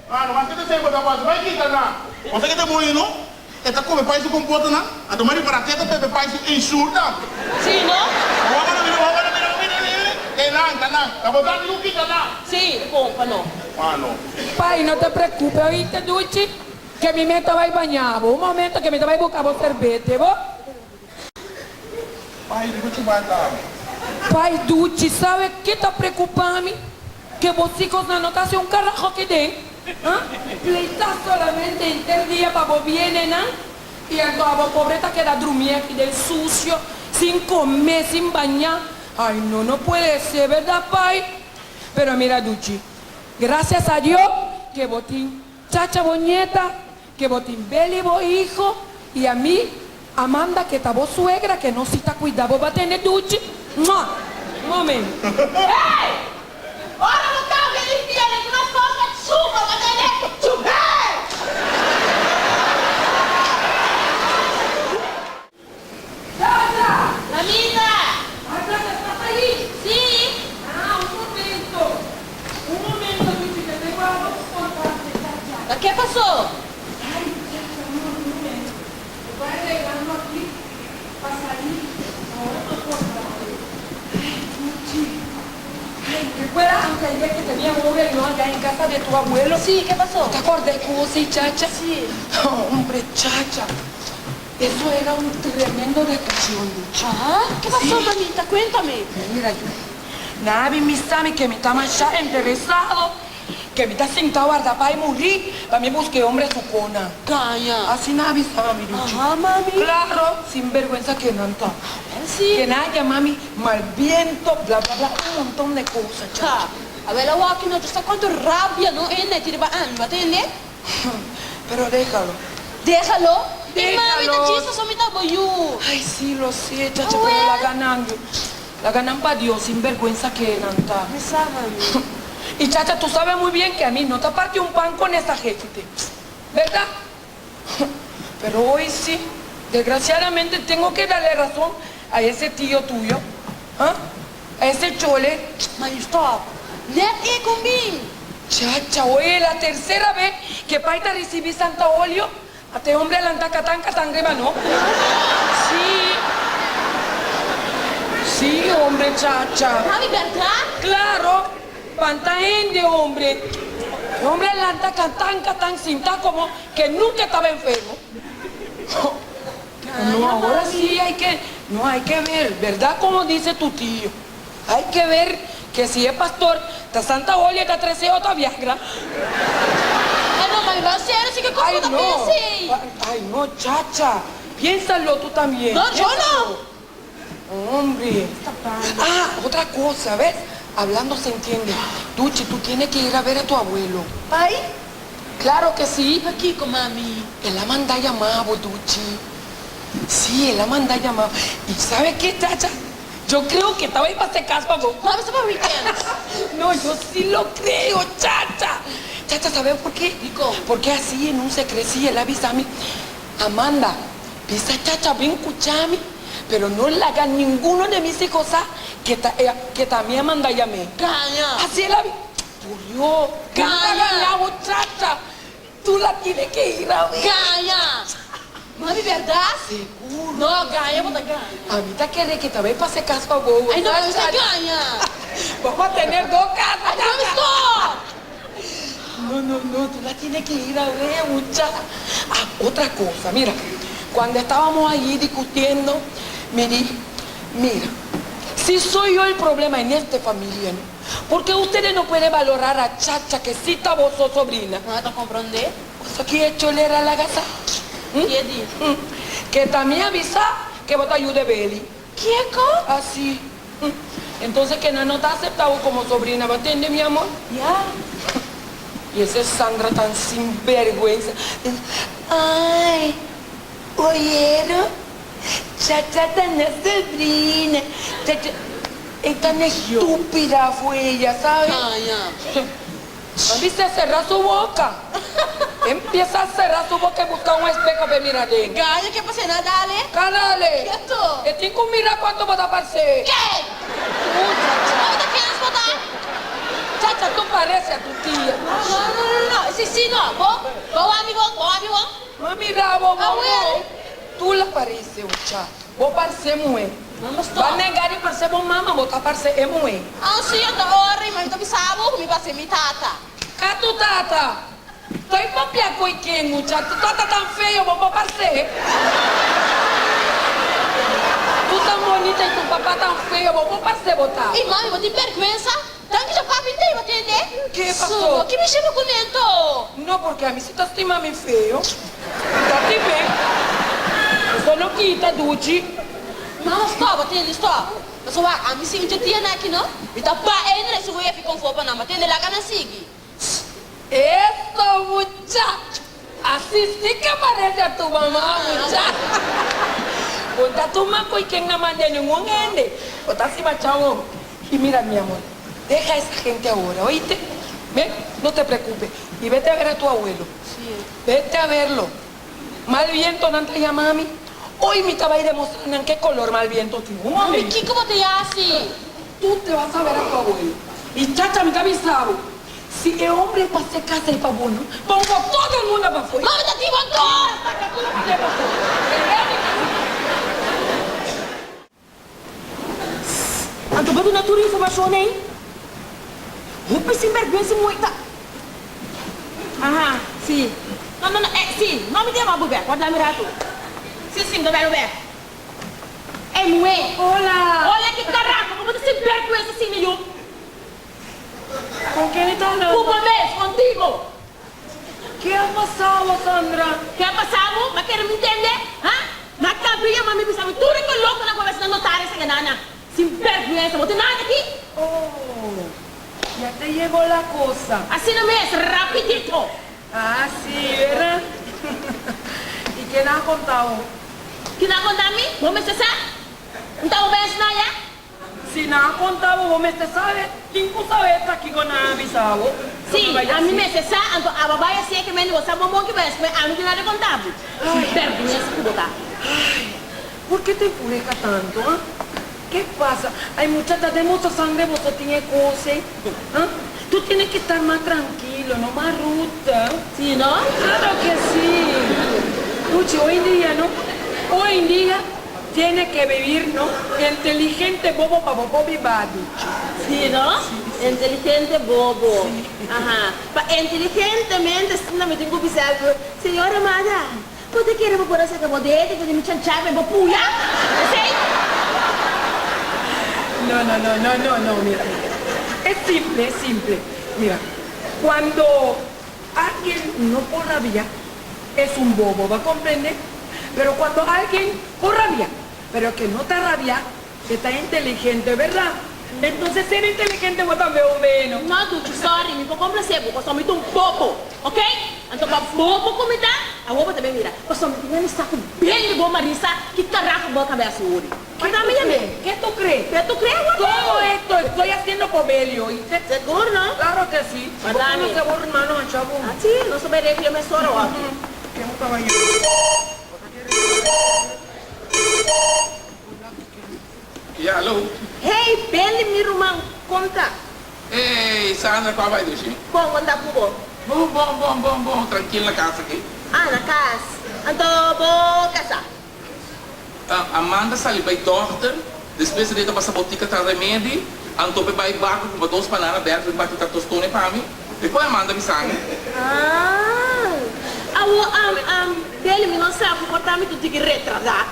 Mano, mas ke ta esei bo ta wak? Bai kita nan. Bo sa ke ta moe no? E ta kome pai su kompotonan, anto mari para te ta bebe pai su ensure tambe. Sí, no? Wak wak mira, wak wak mira, mira, mira. E nan, ta nan. Ta bo sa ku kita nan. Sí, kompa no. Mano. Pai, no te preocupe, oíste, duchi, ke mi mes ta bai baña bo. Un momento ke mi ta bai buka bo serbete, bo. Pai, di ku chuba tambe. Pai, duchi, sabe ke ta preocupa mi? Ke bo hijosnan no ta haci un carajo aki den, ha? Pleita solamente henter dia pa bo bienenan y anto abo pobre ta keda drumi aki den sucio, sin come, sin baña. Ay no, no puede ser, verdad pai? Pero mira duchi, gracias a Dios ke bo tin chacha bo nieta, ke bo tin Beli bo hijo y ami, Amanda ke ta bo suegra ke no si ta cuida bo ba tene duchi. Mua! Momento. Hey! Ora bo cambia di piel e nos cos ta chupa ba tene chupé! Chacha! Mamita! Ah Chacha estás ahí? Sí! Ah un momento. Un momento duchi te tengo algo que contarte Chacha. Ta ke pasó? Ay Chacha no un momento. Estoy arreglando aquí pa salir. Ahora me acuerdo. Ay, Duchi. Ay, ¿recuerdas anteayer que teníamos un reunión allá en casa de tu abuelo? Sí, ¿qué pasó? ¿Te acordás cómo sí, chacha? Sí. Hombre, chacha. Eso era un tremendo discusión, Duchi. Ajá. ¿Qué pasó, mamita? Cuéntame. Mira, yo. Nabi mi sabe que mi está ya interesado, que mi está sentado guarda pa y morir, pa mi busque hombre su cona. Gaña. Así Nabi sabe mi Duchi. Ajá, mami. Claro, sin vergüenza que no está. Sí. Que nada, mami, mal viento, bla, bla, bla, un montón de cosas, chacha. Ja. Abuela, wak no, sa cuanto rabia no e tira pa ami, bo tende? Pero déjalo. Déjalo? E mami, ta Déjalo. djis pasobra mi ta bo yu. Ay, sí, lo sé, chacha, Abuela. pero laga nan, laga nan pa Dios, sin vergüenza que nan ta. Mi sa, mami. Y chacha, tú sabes muy bien que a mí no te parte un pan con esa gente, ¿verdad? Pero hoy sí, desgraciadamente tengo que darle razón a ese tío tuyo, ¿ah? A ese chole. Mami, stop. Net e con bin. Chacha, hoy es la tercera vez que Paita recibí Santa Olio. A este hombre la anda catán, catán, riba, ¿no? Sí. Sí, hombre, chacha. Mami, verdad? Claro, panta hende, hombre. El hombre la anda catán, catán, sin ta como que nunca estaba enfermo. No, ahora sí hay que, no hay que ver, ¿verdad? Como dice tu tío. Hay que ver que si es pastor, está Santa Olio, está 13 o está Viagra. Ay, no, mami, va serio, sí que Ay, como no. pensei. Ay, no, chacha. Piénsalo tú también. No, yo no. Piénsalo. Hombre. Ah, otra cosa, ¿ves? Hablando se entiende. Duchi, tú tienes que ir a ver a tu abuelo. Pai? Claro que sí. Pakico, mami? Él la manda a llamar, Duchi. Sí, él la manda a llamar. ¿Y sabe qué, chacha? Yo creo que estaba ahí para hacer caso a vos. Mami, está para weekends. No, yo sí lo creo, chacha. Chacha, ¿sabes por qué? Dico. Porque así en un secreto, él avisa a mí. Amanda, pisa chacha, ven, escuchame. Pero no le haga ninguno de mis hijos ah, que, ta, que también Amanda llamé. Gaña. Así él avisa. Por Dios, Gaña. gaña, chacha. Tú la tienes que ir a ver. Gaña. Mami, verdad? Seguro. No, gaña, bota gaña. A mí te quiere que te ve para hacer caso a vos. Ay, no, mami, chacha. está gaña. Vamos a tener dos casas. Ay, mami, chacha. stop. No, no, no, tú la tienes que ir a ver, muchacha. Ah, otra cosa, mira, cuando estábamos allí discutiendo, me di, mira, si soy yo el problema en esta familia, ¿no? Porque ustedes no pueden valorar a Chacha, que sí está vos sos sobrina. No, te comprende. O sea, que cholera la gasa. ¿Mm? ¿Qué di? Que también avisa que vos te ayude Beli. ¿Qué, co? Así. ¿Mm? Entonces que no, no te ha aceptado como sobrina, ¿va a entender, mi amor? Ya. Y esa es Sandra tan sinvergüenza. Ay, oyeron, Chacha tan la sobrina. Chacha, es tan estúpida fue ella, ¿sabes? Gaña. Mami se cerró su boca. Empieza a cerra su boca y busca un espejo pe mira den. Gaña ke pas'é na dale. Ka dale. Keto. E tin ku mira kuantu bo ta parse. Ke? Tu, chacha. Bo ta kens bo ta? Chacha, tu parece a tu tia. No, no, no, no, no. Si, si no. Bo, bo wak mi bon, bo wak mi bon. Ma mira bo bon Awel. no. Tu la parece, ucha. Bo parse muhé. Mama stop. Ba nega di parse bo mama, bo ta parse e muhé. An si, yo ta ora, ma mi ta bisa bo ku mi parse mi tata. Ka tu tata? Toi papia koe ken mucha? Tu tata tan feo, bo por parse? Tu tan bonita y tu papá tan feo, bo por parse bo tata? Ey mami, bo tin bergwensa? Danki dja papi tey, bo tende? Ke pasó? Su, ki mi shebe ku nento? No, porque ami si ta stima mi feo. Ta tin ben. Eso no kita, duchi. Mama, stop, bo tende, stop. Pasobra wak, ami si mi dje dia na aki no, mi ta ba endre si bo yefi konfo pa nan, bo tende? Laga nan sigui. Eso muchacho! Asi si ke parece a tu mama muchacho! Bo ta tuma cu ken na mande ningun hende. Bo ta haci machao. Y mira mi amor, deja esa gente ahora, oíste? Ven, no te preocupes. Y vete a ver a tu abuelo. Vete a verlo. Mal viento nan ta yama mi. Hoy mi ta bay demostra nan ke color mal viento tin. Un Mami, momento. kiko bo ta yasi? Tu te vas a ver a tu abuelo. Y chacha mi ta bisa bo, si e hombre pa se casa y pa bo no, pongo todo el mundo pa fuera. Mami ta tin bo anto! Saca tu la mande pa fuera. Anto bo duna tur informashon ei? Hopi sinbèrgwensa mooi ta. Aha, si. No, no, no, eh, si. No mi ta yama bo bèk, wak mi ratu. Si, si, mi ta bèk bo bèk. Ey, muhé. Hola. Hola, ki karaho, komo ta sinbèrgwensa asina, yu? Kon ken ta hablando? Ku bo mes, kontigo. Ke a pasado, Sandra? Ke a pasado? Bo a kere mi ntende? Ha? Na kabia mami bisa mi tur e kolokonan ku a bes na notario sa gana na. Sin berguensa, bo tin nada aki? Oh, ya te yegó la cosa. Asina mes, rapidito. Ah, si, verdad? I ken a konta bo? Ken a konta mi? Bo mester sa? N ta bo bes na ya? Si nan a konta bo, bo mester sabe. Kin ku sabe ta kiko nan a bisa bo? Sí, ami mester sa, anto aba bai a seke mende bo sa bon bon ki bai a spe, ami tin nada di konta bo. Sin bèrgwensa ku bo ta. Ay, por ke ta enfureka tantu, ha? Ke pasa? Ay, muchacha, den boso sangre boso tin e kos ei, ha? Tu tienes ke estar mas trankilo, no mas ruta. Sí, no? Claro ke sí. Luchi, hoy en dia, no? Hoy en dia. Tiene que vivir no inteligente bobo pa bo por biba duchi. Si no? Inteligente bobo. Aha. Pa inteligentemente asina mi tin cu bisa bo, Señora Amada, bo ta kere bo por a saca bo dede for di mi chancha pa bo puya? Esey? No, no, no, no, no, no, mira, mira. Es simple, es simple. Mira, cuando alguien no por rabia, es un bobo, ba comprende? Pero cuando alguien por rabia, pero que no ta rabia, e ta inteligente, verdad? Entonces ser inteligente bo tambe un beno. No Duchi, sorry, mi por complace bo, pasobra mi ta un bobo, ok? Anto pa bobo cu mi ta, awor bo ta bay mira, pasobra mi tin gana di sa cu ben di bo Marisa, ki carajo bo a caba haci ori. Ke tu cree? Ke tu cree? Ke tu cree awor bo? Todo esto estoy haciendo por Belio, oiste? Segur no? Claro que si. Bo conoce bo hermano ancha bo. Ah si, nos ta bay regla mesora awor. Ke bo ta bay Ya, alo. Hey, Benny mi ruman, kon ta? Hey, Sandra, kua bay dushi? Bon, kon ta ku bo? Bon, bon, bon, bon, bon, trankil na kas aki. Ah, na kas. Anto bo kasa? Amanda sali bai dòkter, despues di ta pasa botika tra remedi, anto p'e bai bako kumpra dos banana bèrdè bin bati ta tostone pa mi. Despues Amanda bisa mi. Ah, awo am am Deli mi no sa ku por ta mi tu tiki retradá.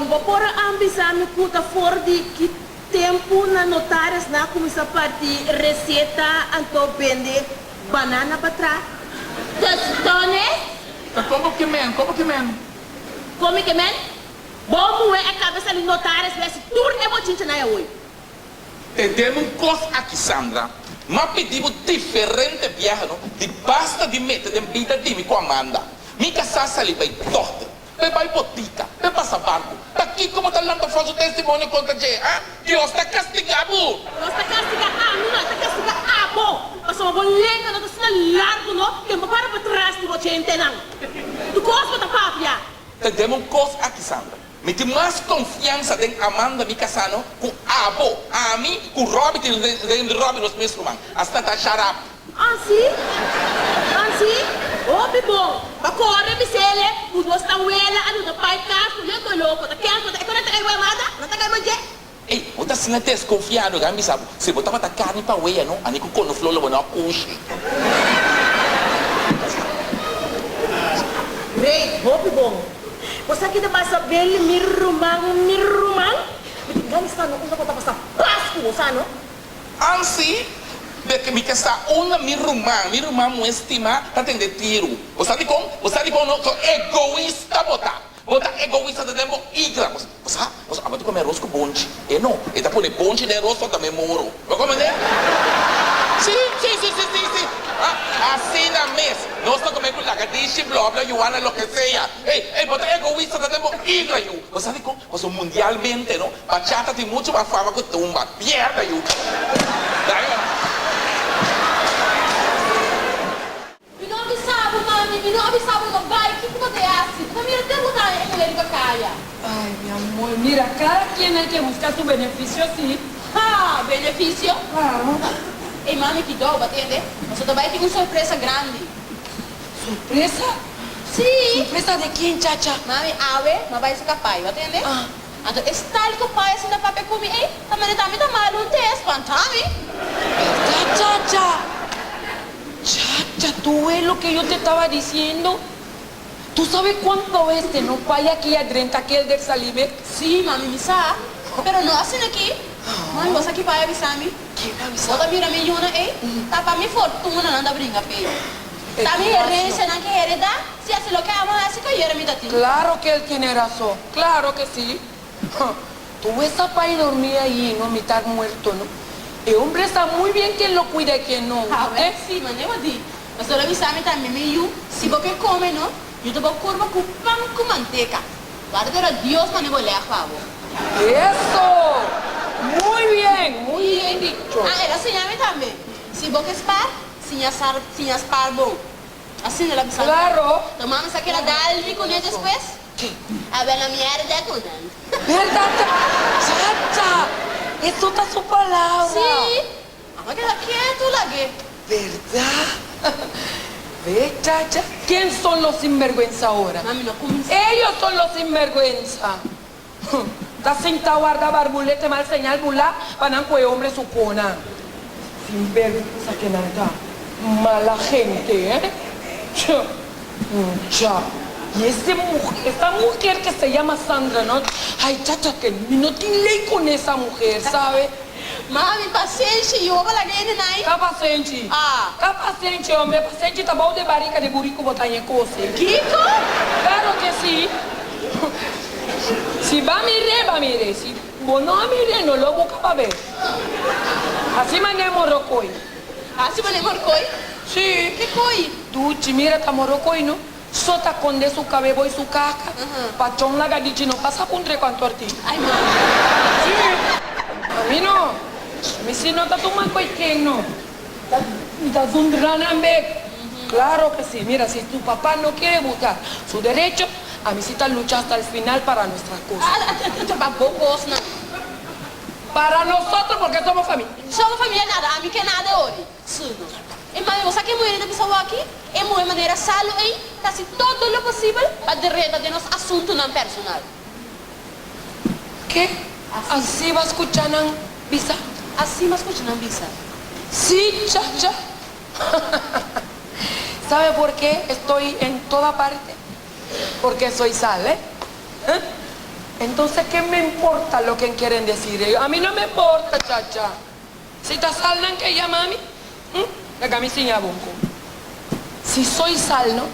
Bo por a am bisa mi ku ta for di ki tempu na notaris nan a kuminsá parti reseta anto bende banana pa tra tostones? Ta komo ke men, komo ke men? Komi ke men? Bo muhe a kabe sali notaris wes tur e bochincha nan awoy. Tendemi un kos aki Sandra, m'a pidi bo diferente biaha no di basta di mete den bida di mi ku Amanda. Mi kasá sali bai dòkter, p'e bai botika, p'e pasa barku. Pakiko bo ta lanta falso testimonio kontra dje, ha? Dios ta kastigá bo! Dios ta kastigá ami no, e ta kastigá abo! Pasobra bo lenga no ta asina largu no, ke bo para patras di bo djentenan. Tu kos bo ta papia. Ta dem un kos aki, Sandra. Mi tin mas konfiansa den Amanda mi kasá no ku abo, ami ku Robbie tin den Robbie nos mes ruman. Asina ta shut up. Ansi, ansi, hopi bon. Ba kore bisele ku nos tawela a duna pai kas ku yo to loko ta ken ku ta e kore ta kai bo Amanda? No ta kai bo dje. Ey, bo ta asina deskonfiado, gan bisa bo, si bo tabata karni pa wea no, ani ku konoflor lo bo no a kushi. Great, hopi bon. Bo sa ki ta pasa Billy, mi ruman, mi ruman? Mi tin gana sa no unda bo ta pasa Pasku, bo sa no? Ansi, de ke mi ke sa unda mi ruman, mi ruman muhé stimá ta tende tiru. Bo sa dikon? Bo sa dikon no? So egoista bo ta. Bo ta egoista ta den bo igra. Bo sa, bo sa abo ta come arroz cu bonchi. E no, e ta pone bonchi den arroz pa ta me moro. Bo comprende? Si, si, si, si, si, si. Ah, asina mes. Nos ta come cu lagadishi, blobla, yuana, loke sea. Ey, ey, bo ta egoista ta den bo igra, yu. Bo sa dicon? Pasobra mundialmente, no, bachata tin mucho mas fama cu tumba. Mierda, yu. Dai, man. Mi no a bisa bo, mami, mi no a bisa bo no bai, kiko bo ta hasi? Bo ta mira te bo ta e muher riba kaya. Ay, mi amor, mira, cada quien hay que buscar su beneficio, si. Ha, beneficio? Claro. Ey, mami, kidou, bo a tende? Boso ta bai tin un sorpresa grandi. Sorpresa? Si. Sorpresa de quién, chacha? Mami, awe, m'a bai saka pai, bo a tende? Ah. Anto e style ku pai asina papia ku mi ei, ta manera mi ta malu un te spanta mi. Berdad, chacha? Chacha, tu ves lo que yo te estaba diciendo? Tu sabes cuanto veces no pai aki a drenta kelder sali bek? Sí, mami, mi sa. Pero no asina aki. Mami, bo sa ki pai a bisa mi? Ken a bisa Bo ta mira mi yuna ei? Ta pa mi fortuna nan ta bringa p'ei. Ta mi herencia nan ke hereda. Si hasi loke amo hasi, ko yera mi ta tin? Claro que él tiene razón, claro que sí. Tu esa pai dormí allí, no, mitad muerto, no. E hombre sa muy bien quién lo cuida y quién no, A oíste? wer sí, mane bo di. Pastor a bisa mi tambe, mi yu, si bo ke come, no, yu ta bo curba cu pan cu manteca. Warda pero Dios mane bo leg pa bo. Eso! Muy bien, muy bien dicho. Ah, el a siña mi tambe, si bo ke spar, siña sar, siña spar bon. Asina el a bisa mi. Claro. To mama sa keda dal mi cune despues? A ber la mierda cu nan. Berdad chacha eso ta su palabra. Si, amo keda ketu lag'e. Berdad ve chacha ken son los sinberguenza ahora? Mami no cuminsa. Ellos son los sinberguenza. Ta sinta warda barbulete mal señal bula pa nan cu e hombre su cona. Sinberguenza ke nan ta. Mala gente eh. Cha. Cha. Y ese mujer, esa mujer que se llama Sandra no, ay chacha que mi no tin ley con esa mujer sabe. Mami, pasenshi, yu bo laga hende nai. Ka pasenshi? Ah. Ka pasenshi hombre, pasenshi ta bou de barika de buriku bo ta ñe kose. Kiko? Claro que si. Si ba mir'é, ba mir'é, si bo no a mir'é no lo buka pa be. Asi manera morokoi. Asi manera morokoi? Si. Ke koi? Duchi, mira ta morokoi no. So ta konde su kabebo i su kaka. Pachon laga dichi no pasa puntre kuantu arti. Ay mami. Si. Ami no. Mi si no ta tuma koi ken no. Ta mi ta zundra nan bek. Claro ke si. Mira si tu papa no kere buska su derecho, ami si ta lucha hasta el final para nuestra cosa. Ta pa bo kosnan. Para nosotros porque somos familia. Somos familia nada, ami ke nada ori. Suno. E mami, bo sa ke muhé ta bisa waki? E muhé manera salu ei ta hasi todo lo posibel pa drenta den nos asuntunan personal. Ke? Asi bo a skucha nan bisa? Asi mi a skucha nan bisa. Sí, chacha. Sabe por ke estoy en toda parte? Porque soy sal, eh? Eh? Entonces, ke me importa lo ke kieren decir ellos? A mi no me importa, chacha. Si ta sal nan ke yama mi, hm, laga mi siña bo un ko. Si soy sal no,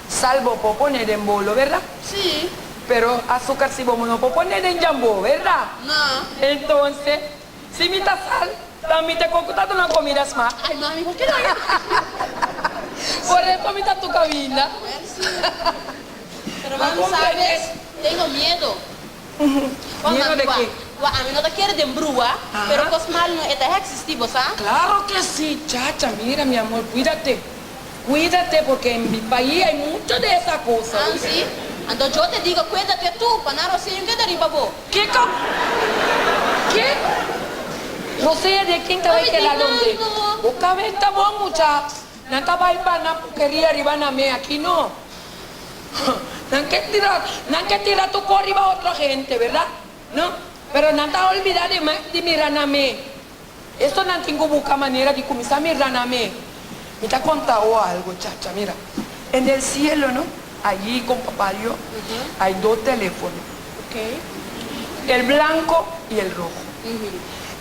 sal bo por pone den bolo, berda? Sí. Pero azúcar si bo no por pone den jambo, berda? No. Entonces, si mi ta sal, ta mi ta con ku ta duna comida smak. Ay mami, por ke no? Por eso mi ta tu caminda. Merci. Pero mami, sabes, tengo miedo. Miedo de ke? Wak ami no ta kere den brua, pero kos malu no e ta existi, bo sa? Claro que si, chacha, mira mi amor, cuídate, cuídate porque en mi país hay mucho de esa cosa. An si? Anto yo te digo cuídate tu, pa nan Rosea keda riba bo. Kiko? Ke? Rosea de ken ta bai keda donde? Bo kabes ta bon mucha, nan ta bai pa nan porkeria riba nan me, aki no. Nan ke tira, nan ke tira tur kos riba otro hende, berdad? No, pero nan ta olbida di di mira na mi. Esto nan tin cu busca manera di cuminsa mira na mi. Mi ta conta bo algo, chacha, mira. En el cielo, no, allí con papá Dios, hay dos telefono. El blanco y el rojo.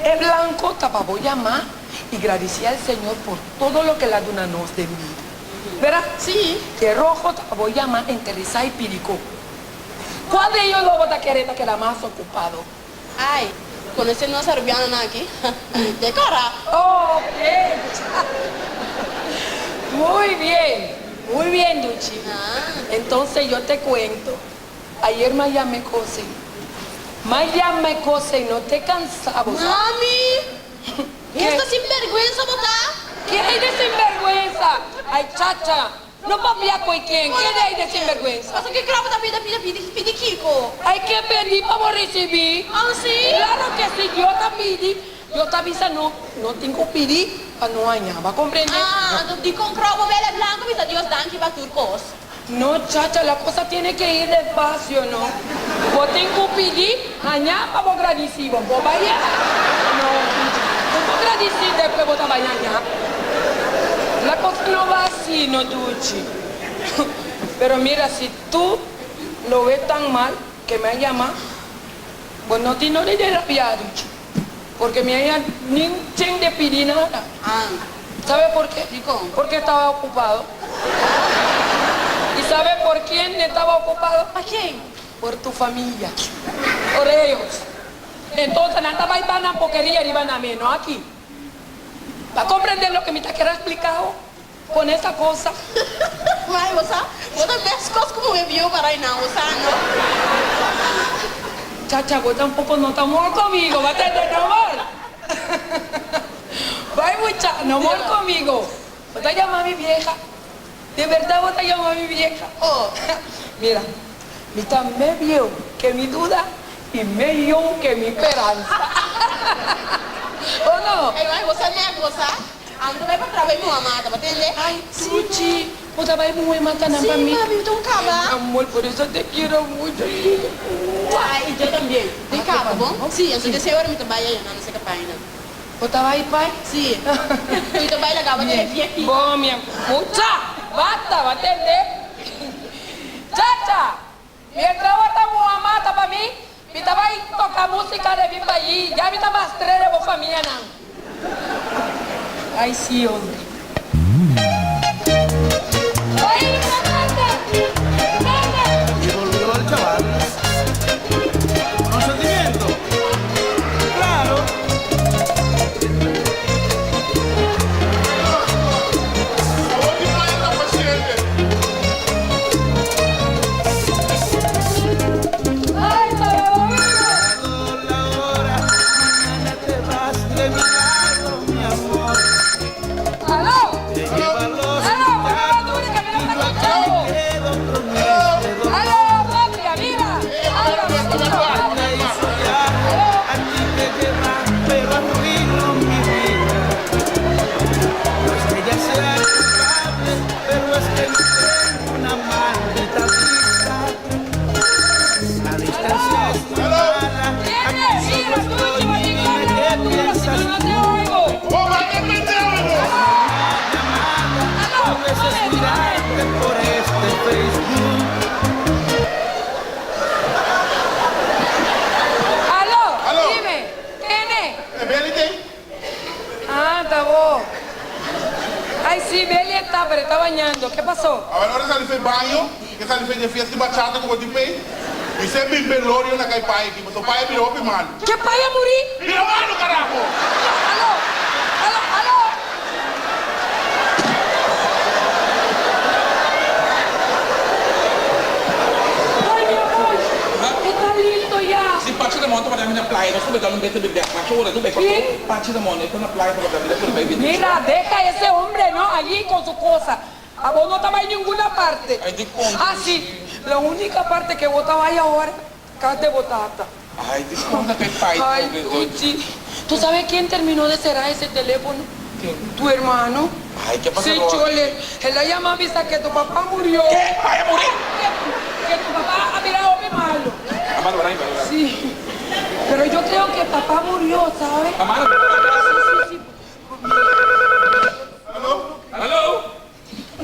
El blanco ta pa bo yama y gradici al Señor por todo loke el a duna nos den bida. Verdad? Sí. Y el rojo ta pa bo yama, interesa y pidi cu. Cual de ellos lo bo ta kere ta keda mas ocupado? Ay, conoce nos arubianonan aki? De cora! Ok! Muy bien, muy bien Duchi. Entonces yo te cuento, ayer m'a yama e cos ey. M'a yama e cos ey, no te cansa bo sa. Mami! Esta sinberguensa bo ta? Ke ei de sinberguensa? Ay chacha, No papia koe ken, kende ei de sinberguensa? Pasobra ke krou bo ta pidi pidi pidi pidi kiko? Ai ke pedi pa bo ricibi? Oh si? Claro ke si Dios ta pidi, Dios ta bisa no, no tin ku pidi pa no haña, bo a comprende? Ah, anto dikon krou bo bele blanco bisa Dios danki pa tur kos? No chacha, la cosa tiene ke ir despacio no, bo tin ku pidi, haña pa bo gradici, bo por bai no, bo por gradici despues bo ta bai haña. La cosa no va así, no Duchi. Pero mira, si tú lo ves tan mal que me a llama, bo no tin no di rabia, Duchi. Porque mi a ya ni un chen de pidi nada. Sabe por qué? Dikon? Porque estaba ocupado. Y sabe por quién estaba ocupado? Pa ken? Por tu familia. Por ellos. Entonces nan ta bai pa nan pokeria riba nan mes, no aki. Pa comprende loke mi ta kere explica ho con esa cosa. Mai bo sa, bo ta mescos cu muhe bieu para einan, bo sa no? Chacha, bo tampoco no ta mor conmigo, bo tende no mor. Bai mucha, no mor conmigo. Bo ta yama mi vieja. De berdad bo ta yama mi vieja. Oh. Mira, mi ta me bieu ke mi duda i me yong ke mi speransa. O no? Ey bai, bo sa nek, bo sa. Ami ta bai pa trabao i muha mata, bo tende? Ay, Suchi, bo ta bai muhe matanan pa mi? Si, mami, mi ta un kaba. Ay, amor, por eso te quiero mucho. Ay, yo tambien. Den kaba, bon? Si, anto deseo ora mi ta bai ayo, nan no seka paina. Bo ta bai pai? Si. Mi ta bai laga bo tene viejito. Bon, mi amor. Mucha! Basta, bo a tende? Chacha! Mientras bo ta muha mata pa mi, mi ta bai toca musica de mi pais. Ya mi ta mastre de bo famianan. Ay si, hombre. Y volvió el chaval con sentimiento. Claro. Awor ki paña ta paciente. Aló! Aló, papá dure que mi no ta escucha bo. Aló, patria, mira. Aló, mi escucha bo. Aló. Tiene, mira, escucha, bo tin corta bo duro, si no, no te oigo. Bo bai ta pendeho bo. Aló, mame, mame. Aló, Aló. dime, ken e? E Beli t'ei? Ah, ta bo. Ay, sí, Beli ta, pero e ta bañando. Ke pasó? Awor ora sali fe baño, ke sali fe dje fiesta di bachata ku bo tin pei, mi se bin velorio na kai pai aki, pasobra pai a bira hopi malu. Ke pai a muri? Bira malu, karaho! Aló, aló, aló! Ay, mi amor, e ta listo ya. Si Pacho ta monta pa den. mi na playa, nos ta bai dal un bete bebe abacho ora tu bai pa Quién? Pachi Ramon, e ta na playa tabata mi ta pone bai bende Mira, deja ese hombre, no, allí con su cosa. Abo no ta bai ninguna parte. Ay, dikon, Ah, sí, la única parte que bo ta bai ahora, cas de bo tata. Ay, dikon ta kai pai Ay, pobre Duchi, tu sabes quién terminó de cerrar ese teléfono? Quién? Tu hermano. Ay, ke pasa Sí, Roa? chole, el a llama a bisa que tu papá murió. Ke? Pai a muri? Que, que tu papá ha mirado hopi malo. Amanda, para para. Sí, pero yo creo que papá murió, ¿sabes? Amanda, Sí, sí, sí. Aló? Aló?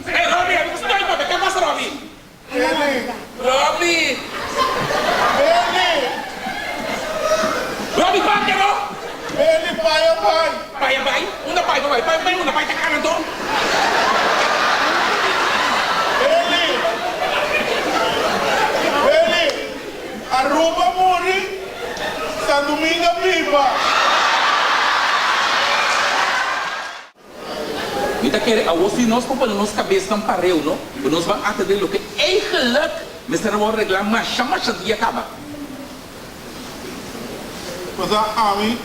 Hey, Robbie, ami ku stoi papia. Ke pasa, Robbie? Benny! Robbie! Benny! Robbie, papia no! Benny, pai a bai! Pai a bai? Unda pai pa bai? Pai bai unda? Pai ta kana anto? Benny! Benny! Aruba muri, San Domingo biba! Mi ta kere awor si nos por pone nos kabesnan pareu no, ku nos ban atendé loke eigenlik mester a wòrdu reglá masha masha dia kaba. Pasá ami,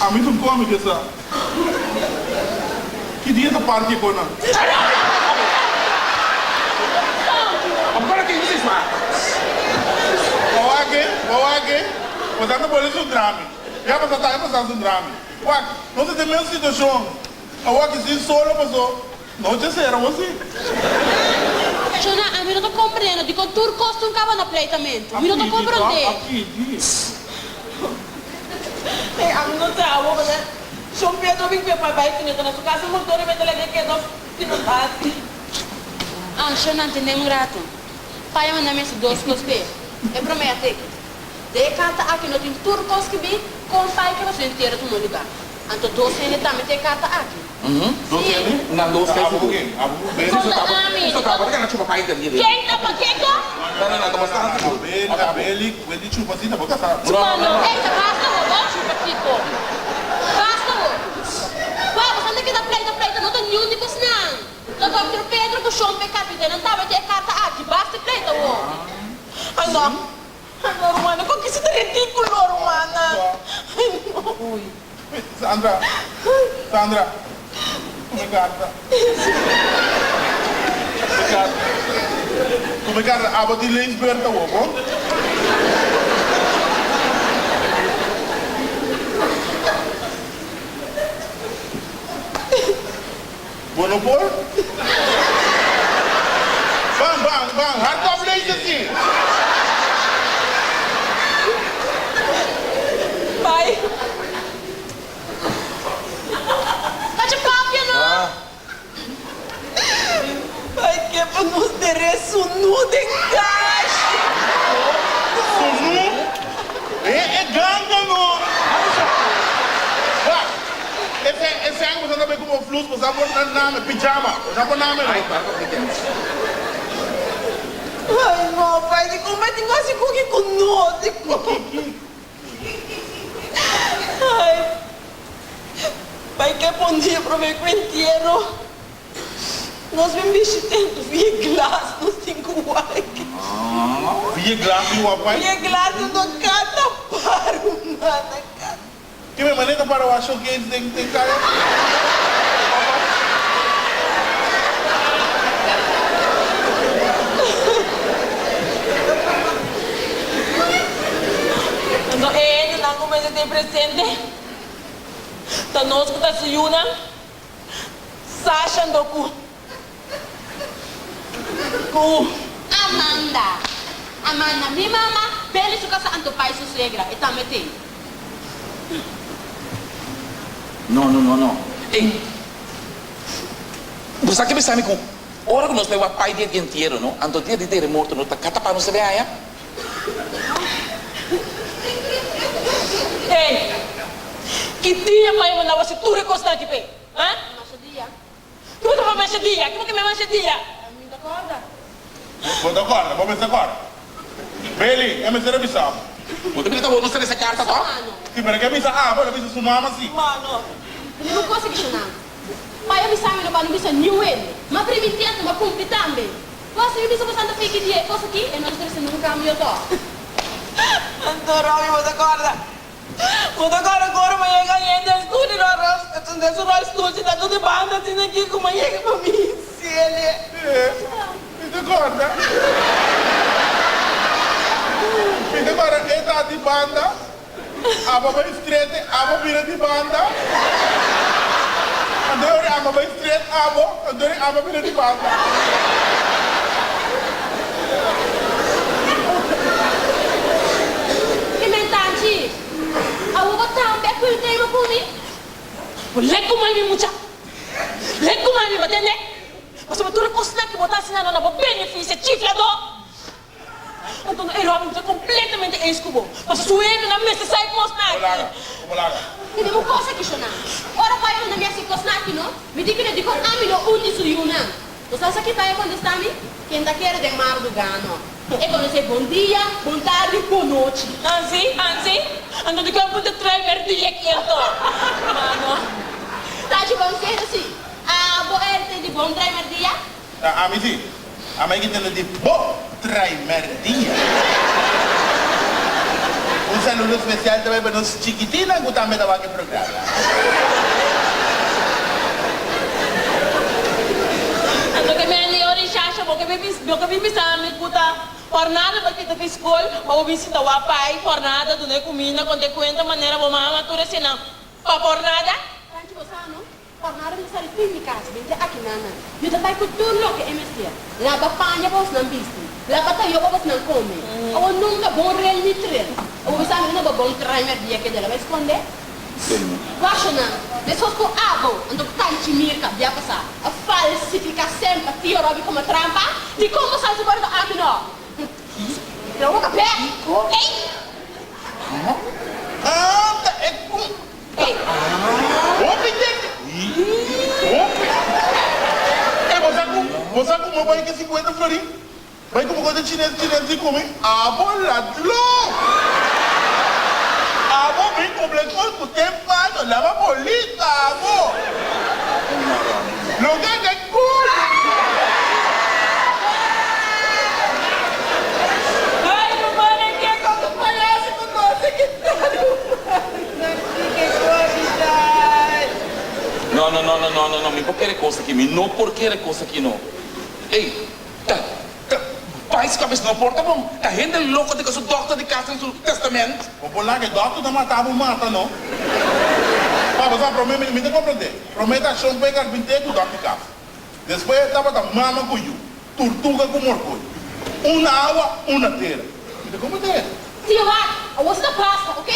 ami ta un kòmi ke sa. Ki dia ta parti e konan? Bo wak e, bo wak e, pasá ta bole su drami. Ya pasá ta e pasá su drami. Wak, nos ta den mes situashon awor ki sin solo paso no dje sera bo si. Shona, ami no ta komprende no dikon tur kos tin kaba na pleitamentu. Mi no ta komprende. Hey, ami no sa awor pasobra Shon Pedro bin kue pa bai kuné ta na su kas un motor i mete laga e keda sin nos hasi. Ah, Shona, tende un ratu. Pai a manda mi hasi dos kos p'e. E promé a teki. Den e karta aki no tin tur kos ki bin kon pai ke pasobra entero tuma lugá. Anto dos hende tambe tin e karta aki. Dos Sí. hende? Nan dos Abo hende. ku ken? Abo ku Ben? Kon ta ami? Eso tabata gana chupa pai entendí. Ken ta pa kiko? No, no, no, ta bastante A good. Beli, a Beli, ku e di chupa si ta bo kasá. No, no, no. Ey, ta basta bo, bo chupa kiko. Basta bo. Wou, boso anda keda pleita pleita, no ta niun di bosnan. Ta Dòkter Pedro ku Shon p'e kapitennan tabata e karta aki. Basta pleita bo. Ay no. Ay no rumana, con kico ta ridiculo rumana. Ay no. Uy. Sandra, Sandra, come carta. Come carta. Come carta, abo tin leesbeurt awor, bo? Bo no por? Ban, ban, ban, hardop lees asi! Bai. Kacha papia no! Bai ke pa nos dere sunu den kashi. Sunu? E e ganga no! Wak, e e sèn ku boso ta bay ku bo flus, boso a por na name, pijama, boso a por name no. Ay, para ku kens. Ay no, pai, dikon bai tin hasi kuki ku no, dikon. Ay, bai ke pon dia prome ku entiero. Nos bin bishit'é via glas nos tin ku wak. Via glas tin wak pai? Via glas nos no kata paru mana kata. Ki mi manera ta para wak showcase den den kaya? Anto e hendenan ku mester tin presente ta nos ku ta su yunan. Sasha ando ku ku. Amanda. Amanda, mi mama, Beli su casa anto pai su suegra, e tambe t'ei. No, no, no, no. Ey, bo sa ke bisa mi ku ora ku nos bai wak pai dia di entiero, no, anto dia di teremorto no ta kata pa nos ta bai haya? Ey, ki dia mai bo na wasi tur e kosnan aki p'e? Ha? Masha dia. Ki bo ta pa masha dia? Ki bo ke me masha dia? Mi ta kòrda. Bo ta kòrda? Bo mester kòrda. Beli, e mester a bisa bo. Bo ta mira ta bo no sa resa karta tòg? Mano. Si, pero e ke bisa abo, el a bisa su mama si. Mano. Mi no kos aki shonnan. Pai a bisa mi no pa no bisa niun hende. Ma primintí anto ma kumpli tambe. Bo a sibi bisa bo Santa Fe ki dia e kos aki e no ta trese nunga kambio tòg. Anto Robbie bo ta corda bo ta corda cu ora mi a yega hende a studia no arroz den su rolstoel si ta tur di banda asina aki cu mi a yega pa mi Celia. Eh, mi ta corda. Mi ta corda e ta di banda, abo bai strete, abo bira di banda. Anto e ora abo bai stret abo, anto e ora abo bira di banda. I mentanchi, awor bo tambe a pui tema ku mi? Bo lek ku mai mi mucha. Lek ku mai mi, bo tende? Pasobra tur e kosnan ku bo ta hasi na bo benefisia chifladó. Anto no e Robin ta completamente eens cu bo. Pasobra su hendenan mester sa e cosnan aki. Bolaga, bo bolaga. Tene un cos aki, Shona. Ora pai manda mi hasi cosnan aki no, mi di cu no dicon ami no un di su yunan. Bo sa sa ki pai a contesta mi? Ken ta kere den mardugá no. E conoce bon dia, bon tardi, bon nochi. Ansi, ansi. Anto dicon bo ta trae merdia aki anto? Mano. Tachi conseho si. Abo erte di bon trae merdia? Ta ami si. Ami a kintende di bo trai merdia. Un saludo special ta bai pa nos chikitinan ku tambe ta wak e programa. Anto ke mende ora i shasha bo ke bin bo ke bin bisa mi ku ta jornada pa kita fi skol pa bo bin sinta wak pai jornada duna e kuminda konta e kuenta manera bo mama tur eseinan pa jornada. Tanchi bo sa no? Tornado mi sali fin mi cas bin te aki nan nan. Mi ta bai cu tur loke e mester. Laba paña pa bosnan bisti. Laba tayo pa bosnan come. Awor nunca bon rel ni trel. Awor bo sa mi no bo bon trai merdia keda la bai sconde. Washo nan, meskos cu abo, anto cu tanchi Mirka bia pasa a falsifica semper tio Robi como trampa, dicon bo sa su bordo ami no? Pero bo ka bek, ey! Anda e cu. Hopi tende. Hopi. E bo sa ku bo sa ku mo bai ke 50 florin? Bai ku bo kos e chines chines di ku mi? Abo ladlo! Abo bin kumpli kos ku ten paño laba bolita abo. Loke ke kumi. Ay ruman e ke kos un payaso ku nos e kita ruman. No, no, no, no, no, no, no, mi por kere kos aki, mi no por kere kos aki no. Ey, ta, ta, pais kabes no por ta bon, ta hende loko di ku su dòkter di kas den su testament. Bo por laga e dòkter ta mata bo mata no. Pa bo sa prome mi mi ta komprende, prome ta shon p'e karpinté ku dòkter di kas. Despues tabata mama ku yu, turtuga ku morkoi. Un na awa, un na tera. Mi ta komprende. Tio wak, awor si ta basta, ok?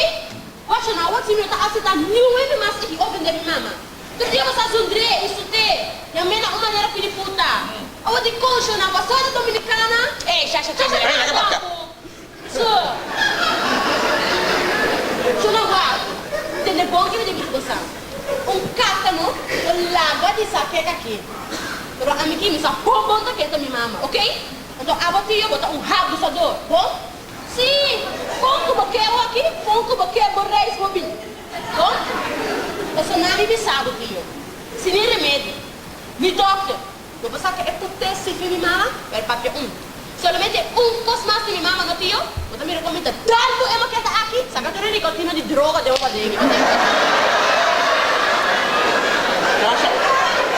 Wacha no, awor si mi no ta aseptá niun hende mas aki ofendé mi mama. Tur dia bo sa zundré, insult'é, yam'é na un manera fi di puta. Awor di kon shona, bo a sa di Dominicana? Ey, sha, sha, sha, sha, Ey, laga papia. Su. Shona wak, tende bon ki mi ta bisa bo sa. Un kátano por laga di sa kek aki. Pero ami ki mi sa bon bon ta ken ta mi mama, ok? Anto abo tio bo ta un habusador, bon? Sí! Kon ku bo ke awor aki, kon ku bo ke bo reis bo bin. Bon? Pasobra nan mi bisa bo tio, si ni remedi, ni dòkter, bo por saka e put'e sifri mi mama, pero papia un. Solamente un kos mas di mi mama no tio, bo ta mira kon mi ta dal ku e moketa aki, saka tur e rikotino di droga den bo badegi, bo tende? Tasha,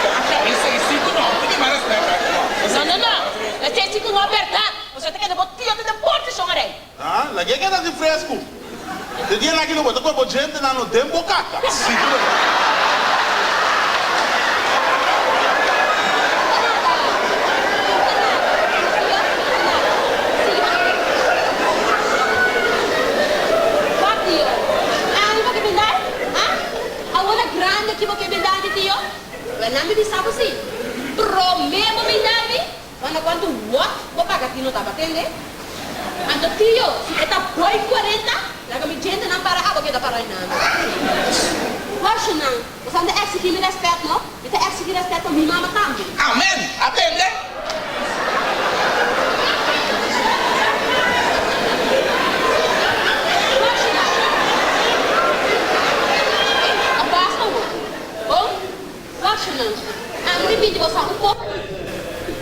Tasha, esei si ku no, tin di mas respet aki no. No, no, no, esei si ku no bèrdat. Boso ta keda bo tio ta den portishon arei. Ah, lag'é keda di fresku. De dia naki lo bo ta kohe bo djentenan no den bo kaka. Sigur. Wak tio, ami bo ke bin dai? Ah? Awor a grandi aki bo ke bin dai tio? Wel nan mi bisa bo si. Prome bo bin dai mi? Wanda cuanto wot bo paga tino taba tende? Anto tio, si e ta boy cuarenta, laga mi djentenan para abo keda para einan. Washonan, bo sa ta exigi mi respet no? Mi ta exigi respet pa mi mama tambe. Amen! A tende? Washonan, ey, ta basta wor. Bon? Washonan, ami mi pidi boso un poco.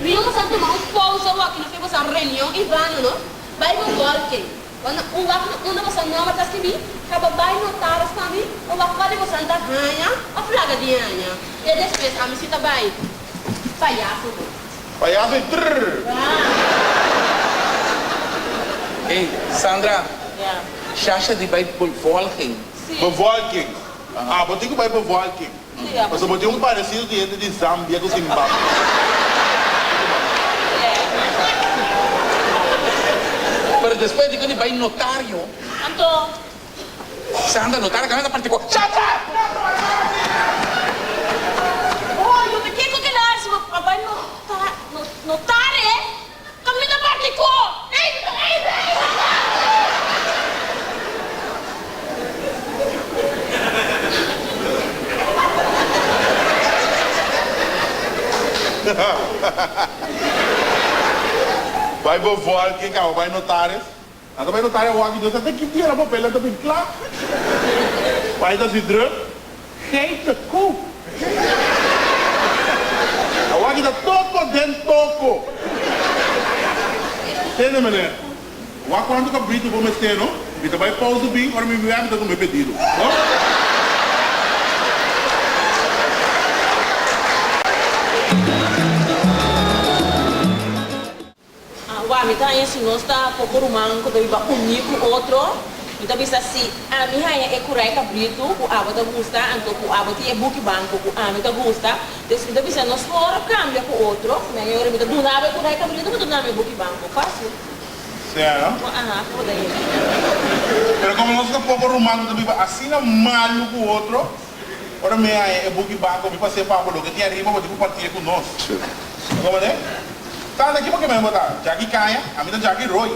Mi no boso a tuma un pausa wak no fe boso a reunion en vano no. Bai bo golke. Bo na un wak na unda boso nomber ta skibí, kaba bai notaris pa mi pa wak kua di boso ta haña òf laga di haña. Te despues ami si ta bai. Payaso bo. Payaso y trrr. Ey, Sandra, Shasha di bai bevolking. Bevolking. Ah, bo tin ku bai bevolking. Pasobra bo tin un paresido di hende di Zambia ku Zimbabwe. Pero despues di ku di bai notario. Anto. Sandra, notario kaba ta parti ku Shasha! Oh, yo ta kiko kila si bo a bai notare, kaminda parti ku. Ey, ey, ey! Bai bo volke kaba bai notaris. Nan ta bai notario awor aki Dios a ta ki dia nan papelnan ta bin kla. Bai ta si druk geen te koop. Awor aki ta toko den toko. Tende meneer. Wak cuanto cabrito bo mester no? Mi ta bay pausa bin ora mi wea mi ta come pedido no? Wak mi ta haña si nos ta poco ruman cu ta biba uní cu otro, mi ta bisa si ami haña e curai cabrito cu abo ta gusta anto cu abo tin e buki banco cu ami ta gusta, dus mi ta bisa nos por cambia cu otro, mi haña ora mi ta duna abo e curai cabrito bo ta duna mi e buki banco, facil. Sea, no? Bo aha, bo ta yega. Pero como nos ta poco ruman cu ta biba asina malu cu otro, ora mi haña e buki banco mi pas'é pa bo, loke tin ariba bo tin cu parti'é cu nos. Bo comprende? Tanda, kico ke men bo ta? Jackie Caña? Ami ta Jackie Roy.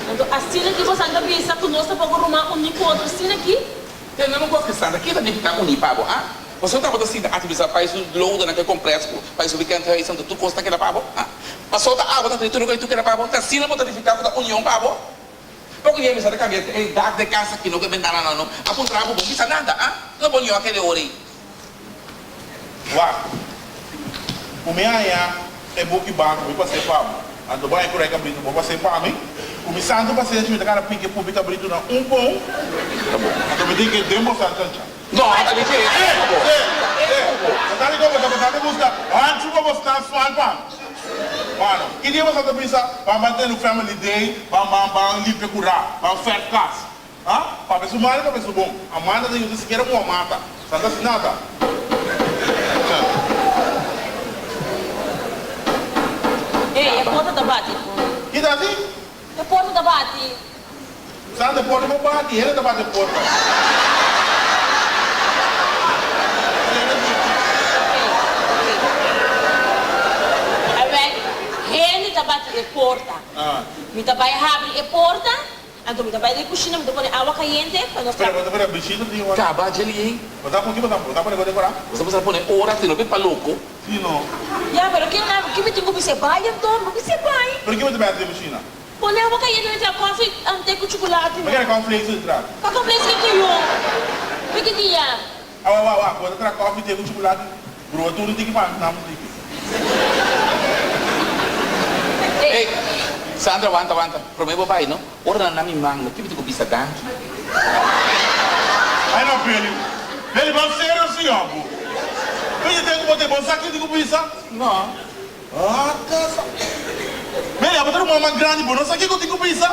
Anto asina ki bosan ta bisa cu nos ta poco ruman uni cu otro asina ki? Tende un cos ki Sandra, ki ta nifica uni pa bo, ah? Pasobra tabata sinta ati bisa pa e su loadernan ku e kompres ku pa e su weekend huis anto tur kos ta keda pa bo? Ha? Pasobra ta abo ta trae tur loke tur keda pa bo? Ta asina bo ta nifiká ku ta union pa bo? Poko dia mi sa ta kambia e dak den kas aki no ku e bentananan no a puntra bo bo bisa nada ha? No bo union a keda e ora ei. Wak, ku mi haña e buki banko mi pas'é pa bo, anto bo haña ku rei kabritu bo pas'é pa mi, ku mi santu pasenshi mi ta gana piki e pupi kabritu na un pon, anto mi tin ke den bo san chanchan. No, ta di dje, Eh, eh, eh, bo sa di kon bo ta pasando buska hanchu pa bo staan smal pa mi. Mano, ki dia bo sa ta bisa, ban ban tene un family day, ban ban ban limpia kurá, ban verf kas. Ha? Papia su mal i papia su bon. Amanda ta yuda sikiera un mata. Sa ta hasi nada. Ey, e porta ta bati. Ki ta hasi? E porta ta bati. Santa e porta por bati, hende ta bati e porta. Awel, hende ta bati e porta. Mi ta bai habri e porta, anto mi ta bai den kushina, mi ta pone awa kayente pa nos Spera, bo ta pone bishita tin ora. Kaba dje li. Bo sa ku ki bo ta bo ta pone bo dekorá? Bo sa bo sa pone ora si no pi pa loko. Si no. Ya, pero ken a ki mi tin ku bis'é bai anto? Mi bis'é bai. Pero ki bo ta bai hasi den kushina? Pone awa kayente na tra koffie ante ku chukulati. Mi kere cornflakes di tra. Ka cornflakes ke ku yo? Mi ki dia? Awa awa awa bo ta tra koffie te ku chukulati broer tur tiki pa mi namu tiki. Ey Sandra wanta wanta prome bo bai no ora nan na mi man no kibi tin ku bisa danki. Ay no Beli Beli ban serio si yo bo Beli ten ku bo te bon sa ki tin ku bisa? No. Ah casa. Mary, abo ta ruman mas grandi, bo no sa kiko tin ku bisa?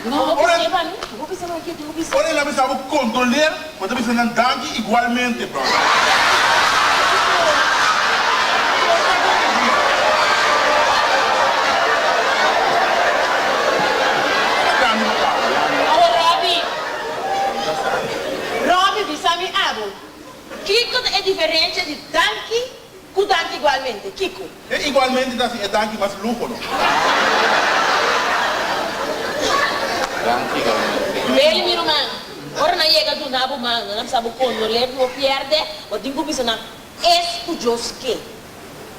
No, bo bisa pa mi. Bo bisa pa mi kiko tin ku bisa. Ora el a bisa bo condoleer, bo ta bisa nan danki igualmente, brother. Awor Robbie, Robbie bisa mi abo, kiko ta e diferencia di danki Ku danki igualmente, kiko? E igualmente ta si e danki mas luho no. Danki igualmente. Beli mi ruman, ora nan yega duna bo man, nan a bisa bo kondoler ku bo pierde, bo tin ku bisa nan, Es ku Dios ke.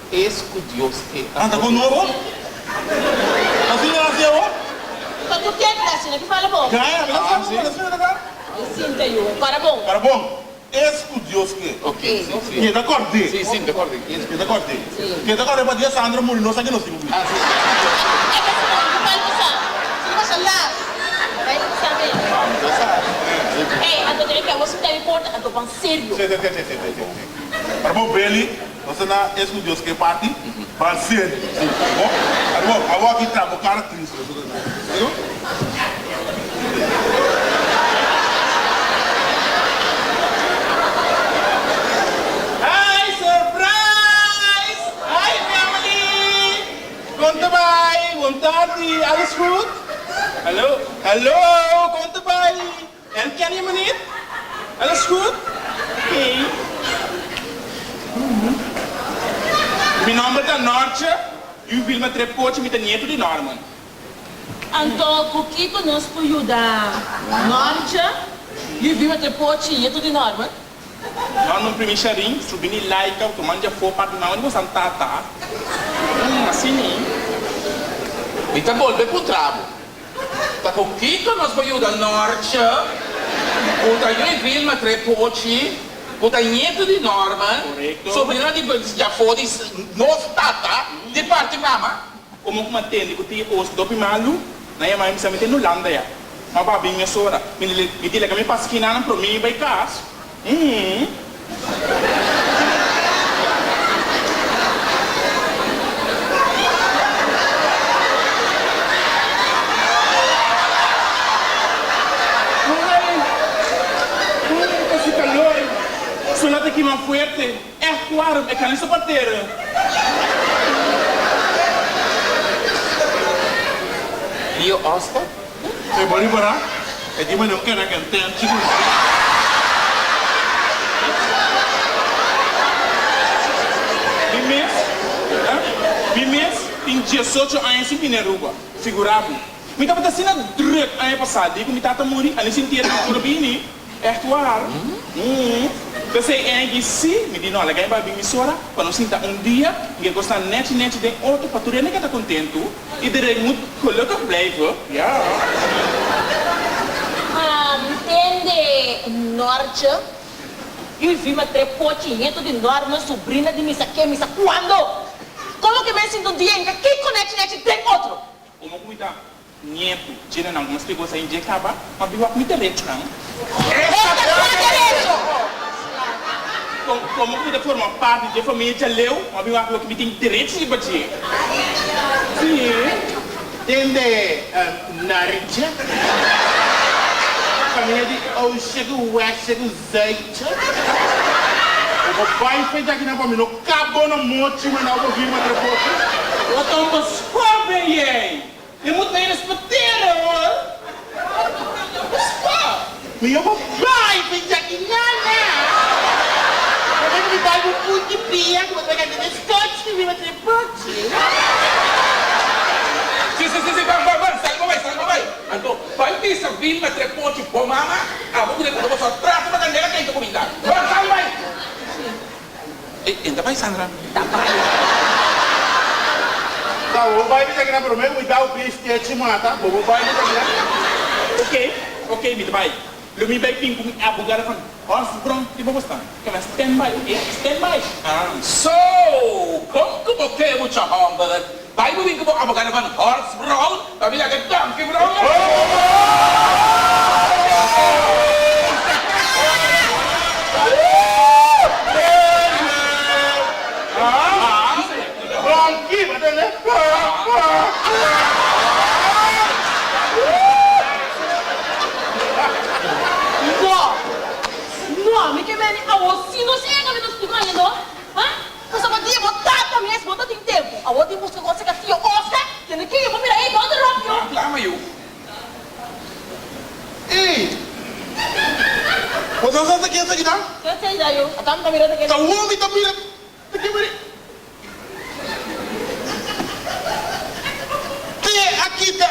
Es ku Dios ke. Nan ta kono bo? Asina nan hasi awor? Pa tur tempu ta asina, ki fala bo? Gaya, mi ta sa bo, asina ta ta. E sinta yu, para bon. Para bon. Es ku Dios ke. Keda kòrd'é. Keda kòrd'é. Keda kòrd'é pa dia Sandra muri nos a ke nos tin ku bini. Anda! Bai sa mi. Ey, anto den ke bo sinta mi porta, anto ban serio. Si, si, si, si, si, si. Pero bo Billy, nos ta na es ku Dios ke parti, ban serio. Si, bo? Anto bo, awor aki tra bo kara tristu. Digo? Hi, surprise! Hi family! Kon ta bai? Bon tardi, alles goed? Hallo, hallo, kon ta bai? En ken je me niet? Alles goed? Oké. Mi nomber ta Nortje, yu Vilma Trepochi, mi ta nieto di Norman. Anto ku kiko nos por yuda Nortje, yu Vilma Trepochi, nieto di Norman? Norman primi Sharin, subi ni laika, toman dja fo parti mama di bosan tata. Asini. Mi ta bolbe puntra bo. Ta ku kiko nos por yuda Nortje, ku ta yu di Vilma Trepochi, ku ta nieto di Norman, sobrino di Jafó di nos tata, di parti mama? Komo ku mi a tende ku tin os dopi malu, nan yama mi bisa mi ta in Hulanda ya. Ma ba bin mesora. Mi di laga mi pasa kinanan promé mi bai kas. Uhmm. Ai, ai, ta si calor. Sola ta kima fuerte. Echt warm, e kan ni soportera. Leo Oscar. E bo ripará? E di manera un keda kenten chiku. Mi mes, mi mes tin diesocho aña sin bini Aruba. Figurá bo. Mi tabata asina druk aña pasá di ku mi tata muri, a ni sintié mi por a bini. Echt waar? Umm. P'esei Angie, sí, mi di no, laga e bai bin misora pa nos sinta un dia i e kosnan nechi nechi den otro pa tur hende keda kontentu. Iedereen moet gelukkig blijven, ja. Tende, Nortje, yu vi ma tre pochi nieto di Norman, sobrina di misa ke misa kuando. Komo ke men sinta un dia inka kiko nechi nechi den otro? Komo ku mi ta Nietu, djene nan kuma splica esei dje caba, ma bi wak mi derechonan. Esta kua derecho? Como cu mi ta forma parti dje familia djaleu, ma bi wak loke mi tin derecho riba dje. Si. Tende Nartje, familia di Oosje cu Westje cu Zuidje. Bo por bai fecha akinan pa mi no cabo na mochi manda bo firma trepochi. Wat een beschoft ben jij! Je moet mij respecteren hoor! Beschoft! Mi no por bai fecha akinan na! Bo mester mi bai bo punti pia cu bo ta canta den scotch riba trepochi. Si si si si ban ban ban sali bo bai sali bo bai anto bai bisa Vilma trepochi bo mama abo ku den boso a trata pa kandela kenta kuminda ban sali bai. Ey enta bai Sandra. Ta bai. Ta bo bai bisa kina prome without beef kechi mata bo bo bai bisa kina. Ok ok mi ta bai lo mi bai bin ku mi abogado van Horsbron riba bo stan ke men stand by ok stand by ah. So kon ku bo ke mucha homber bai bo bin ku bo abogado van Horsbron pa mi laga donkey Brown. Donkey bo tende. No! No, mi ke meni awor si nos yega mi nos tin haña no. Ha? Pasobra bo dia bo tata mes bo ta tin tempu. Awor tin buska cosa ka tio Oscar tene ke bo mira ey bo ta ròp yo. Clama yo. Ey! Bo sa sa ta ken esaki ta? Ken esaki ta yo? Ata mi ta mira ta ken. Ta wou mi ta mira ta ken mira. Te aki ta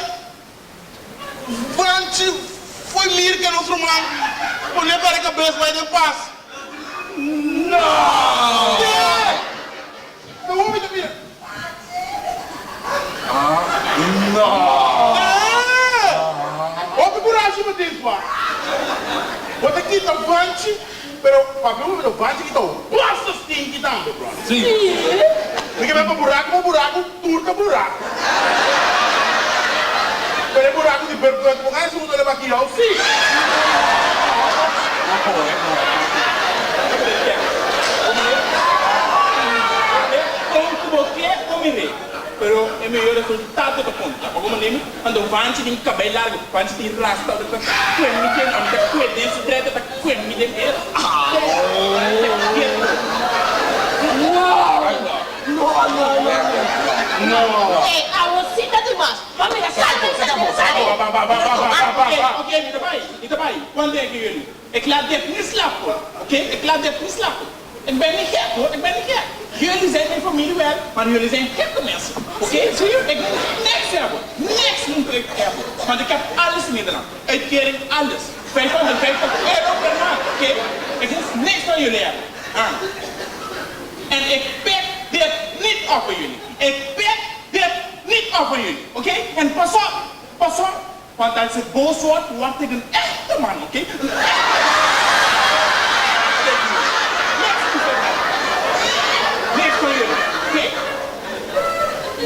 Vanchi foi Mirka nos ruman pone para kabes bai den pas. No! Te! Ta wou mi ta mira. No! Te! Hopi kurashi bo tin swa. Bo ta kita Vanchi, pero papia bo mira Vanchi kita basta stinky tambe, brother. Si. Mi ke bai pa buraku pa buraku, tur ta buraku. Pero e buraku. saku di berpùt pon ai su dole bakiyou si. Kon ku bo ke o mir'é, pero e mihó resultado ta konta. Bo komprendé mi? Anto Vanchi tin kabei largu, Vanchi tin rasta, ta kue mi den, ami ta kue den su drèt, ta kue mi den e. Ey, awo si ta dimas. Bo mira, sali, sali, sali. Ok, ok, mi ta bai, mi ta bai. Cuando e ki jullie? Ik laat dit niet slapen, ok? Ik laat dit niet slapen. Ik ben niet gek hoor, ik ben niet gek. Jullie zijn mijn familie wel, maar jullie zijn gekke mensen, ok? Ik moet niks hebben, niks moet ik hebben. Want ik heb alles in Nederland, uitkering, alles. 550 euro per maand, ok? Ik hoef niks van jullie hebben. Ah. En ik pik dit niet op van jullie. Ik pik dit niet op van jullie, oké? En pas op, pas op. Want als ik boos word, word ik een echte man, oké? Een echte man. Niks hoef ik hebben. Niks van jullie, oké?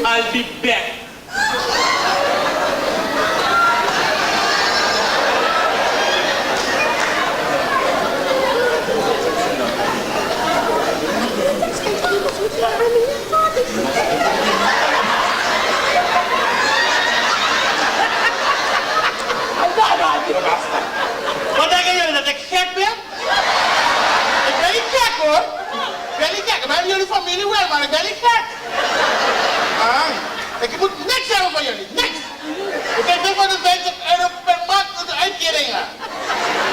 I'll be back. Wat denken jullie, dat ik gek ben? Ik ben niet gek hoor. Ik ben niet gek. Ik ben jullie familie wel, maar ik ben niet gek. Ah, ik moet niks hebben van jullie. Niks. Ik krijg 550 euro per maand voor de uitkeringen.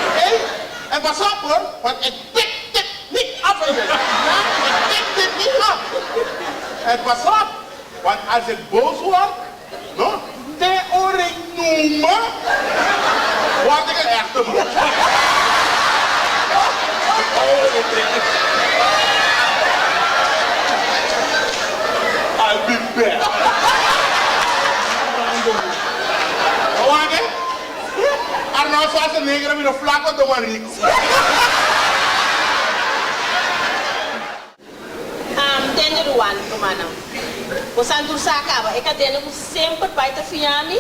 Oké? En pas op hoor, want ik pik dit niet af van jullie. Ja, ik pik dit niet af. En pas op, want als ik boos word, no, te oren noemen, word ik een echte man. I'll be back. Wak e? Arnold Schwarzenegger a bira flaco anto mas rico. Tende Ruan, rumannan. Bosan tur sa caba e cadena cu semper bai ta fiña mi,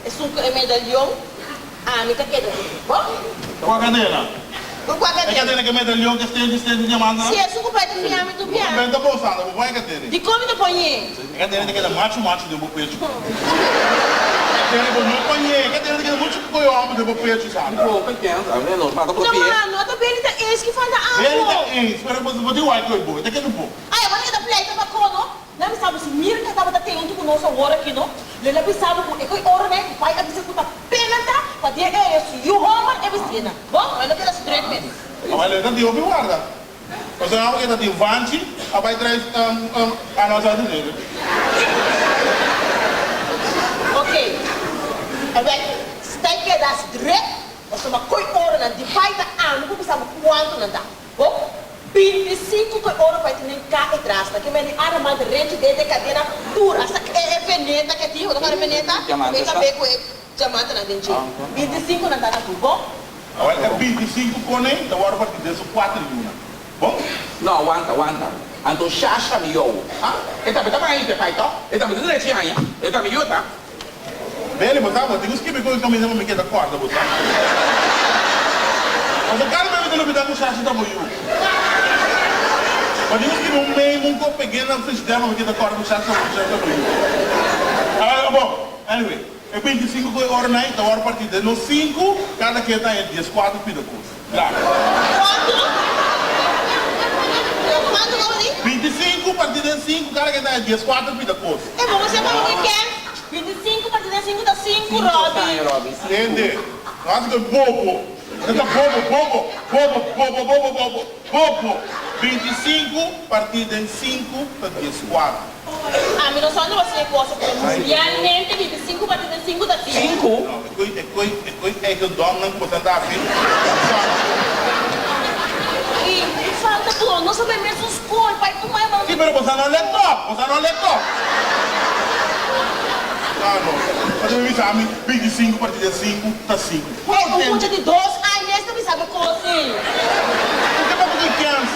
esun cu e medalion, ami ta keda cu bo. Cua cadena? Cu cua E cadena? cadena cu e medalion cu e steentje steentje diamantenan? Si, esun cu bai ta fiña mi tur Bo bia. ta benta bo usando, bo pon e cadena. Dicon mi ta poñe? E cadena ta keda machu machu den bo pecho. E cadena bo no poñe, e cadena ta keda muchu coyo homber den bo pecho, Sandra. Bo ta kende, ami no ta No, papia. ma, no ta beli ta eens ki falta Beli ta amo. eens, pero bo tin white coat bo, e ta keda bo. Ay, abo ta keda pleita pa kono? Nan bisa bo si Mirka tabata te huntu ku nos awor aki no, lo el a bisa bo ku e koe oro nan ku pai a bisa ku ta pena ta pa dia e haya su yu homber e bistinan. Bon, lo el a keda su drek mes. Awor lo e ta di hopi warda. Pasobra abo ke ta tin vanchi a bai trae a nos a dinero. Ok, awel sta e keda su drek pasobra koe oro nan di pai ta amo ku bisa bo kuantu nan ta. Bo 25 ku e oro pa e tenen ka e trasnan ke meni a ramal derecho den e kadena tur hasta e e veneta ke tin bo ta kòrda veneta e ta be ku e diamantenan den dje 25 nan ta na tur bo. Awor e 25 kone ta wòrdu partí den su kuater yunan bo. No, wanta, wanta. Anto Shasha mi yow. Ha? E tambe ta baña te pai to? E tambe ta drechi haña? E ta mi yu ta? Beli, bo sa, bo tin ku skibi ku e kaminda pa mi keda kòrda, bo sa. Pasobra kada bes mi ta lubidá ku Shasha ta bo yu. Bo tin ku skibi un memo, un kos peg'é na frigider pa mi keda kòrda ku Shasha ta bo yu. Awor, bon, anyway, e 25 ku e ora nai ta wòrdu partí den nos sinku, kada ken ta haña dieskuater pida kos. Klaar. Kuantu? Kuantu kaba di? 25 partí den sinku, kada ken ta haña dieskuater pida kos. E bo mester pone ku ken? 25 partí den sinku ta sinku, Robby. Tende, no hasi ku e bobo. E ta bobo, bobo, bobo, bobo, bobo, bobo, bobo. 25 partí den sinku ta dieskuater. Ami no sa unda bo siña e cosa, pero mundialmente 25 partí den sinku ta sinku. Sinku? No, e koi, e koi, e koi eigendomnan ku bo ta hasi, sa. I falta bo, nos a bai mesun skol, pai ku mai Sí, pero bo sa no let op, bo sa no let op. Ah, no. Pasobra mi bisa ami 25 partí den sinku ta sinku. Hey, un mucha di dos aña es ta bisa bo kos ei. Por ke papia ku kens?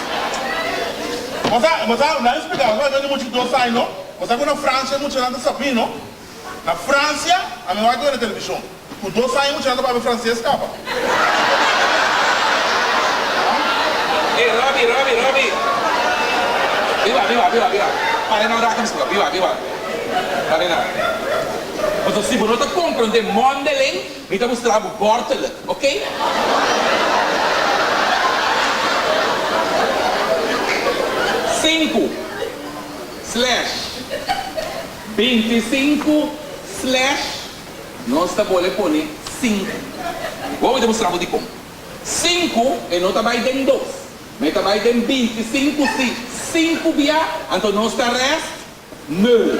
Bo sa, bo sa, nan explica, bo sa di mucha di dos aña no? Bo sa ku na Francia e muchanan ta sabí no? Na Francia, ami wak na televishon. Ku dos aña muchanan ta papia franses kaba. Ey Robbie, Robbie, Robbie. Biba, biba, biba, biba. Pare na un rato mi biba, biba. Pare na. Pasobra si bo no ta comprende mondeling, mi ta mustra bo bortelijk, ok? Sinku slash 25 slash Nos ta bole pone sinku. Wou mi ta mustra bo dikon. Sinku e no ta bai den dos, ma e ta bai den 25 si. Sinku bia, anto nos ta rest nul.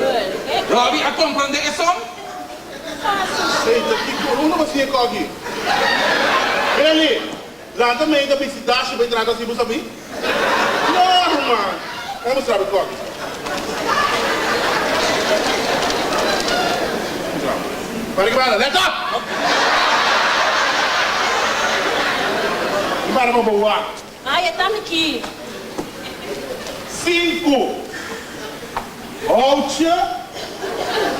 Robbie a komprende e som? Ey, ta kiko? Unda bo siña koki? Billy, lanta mei ta bisti dashi bai trata si bo sabi? No, ruman. Bai mustra bo koki. Para ki banda, let up! Ki banda pa bo wak? Ai, e ta mi ki. Sinku. Houtje.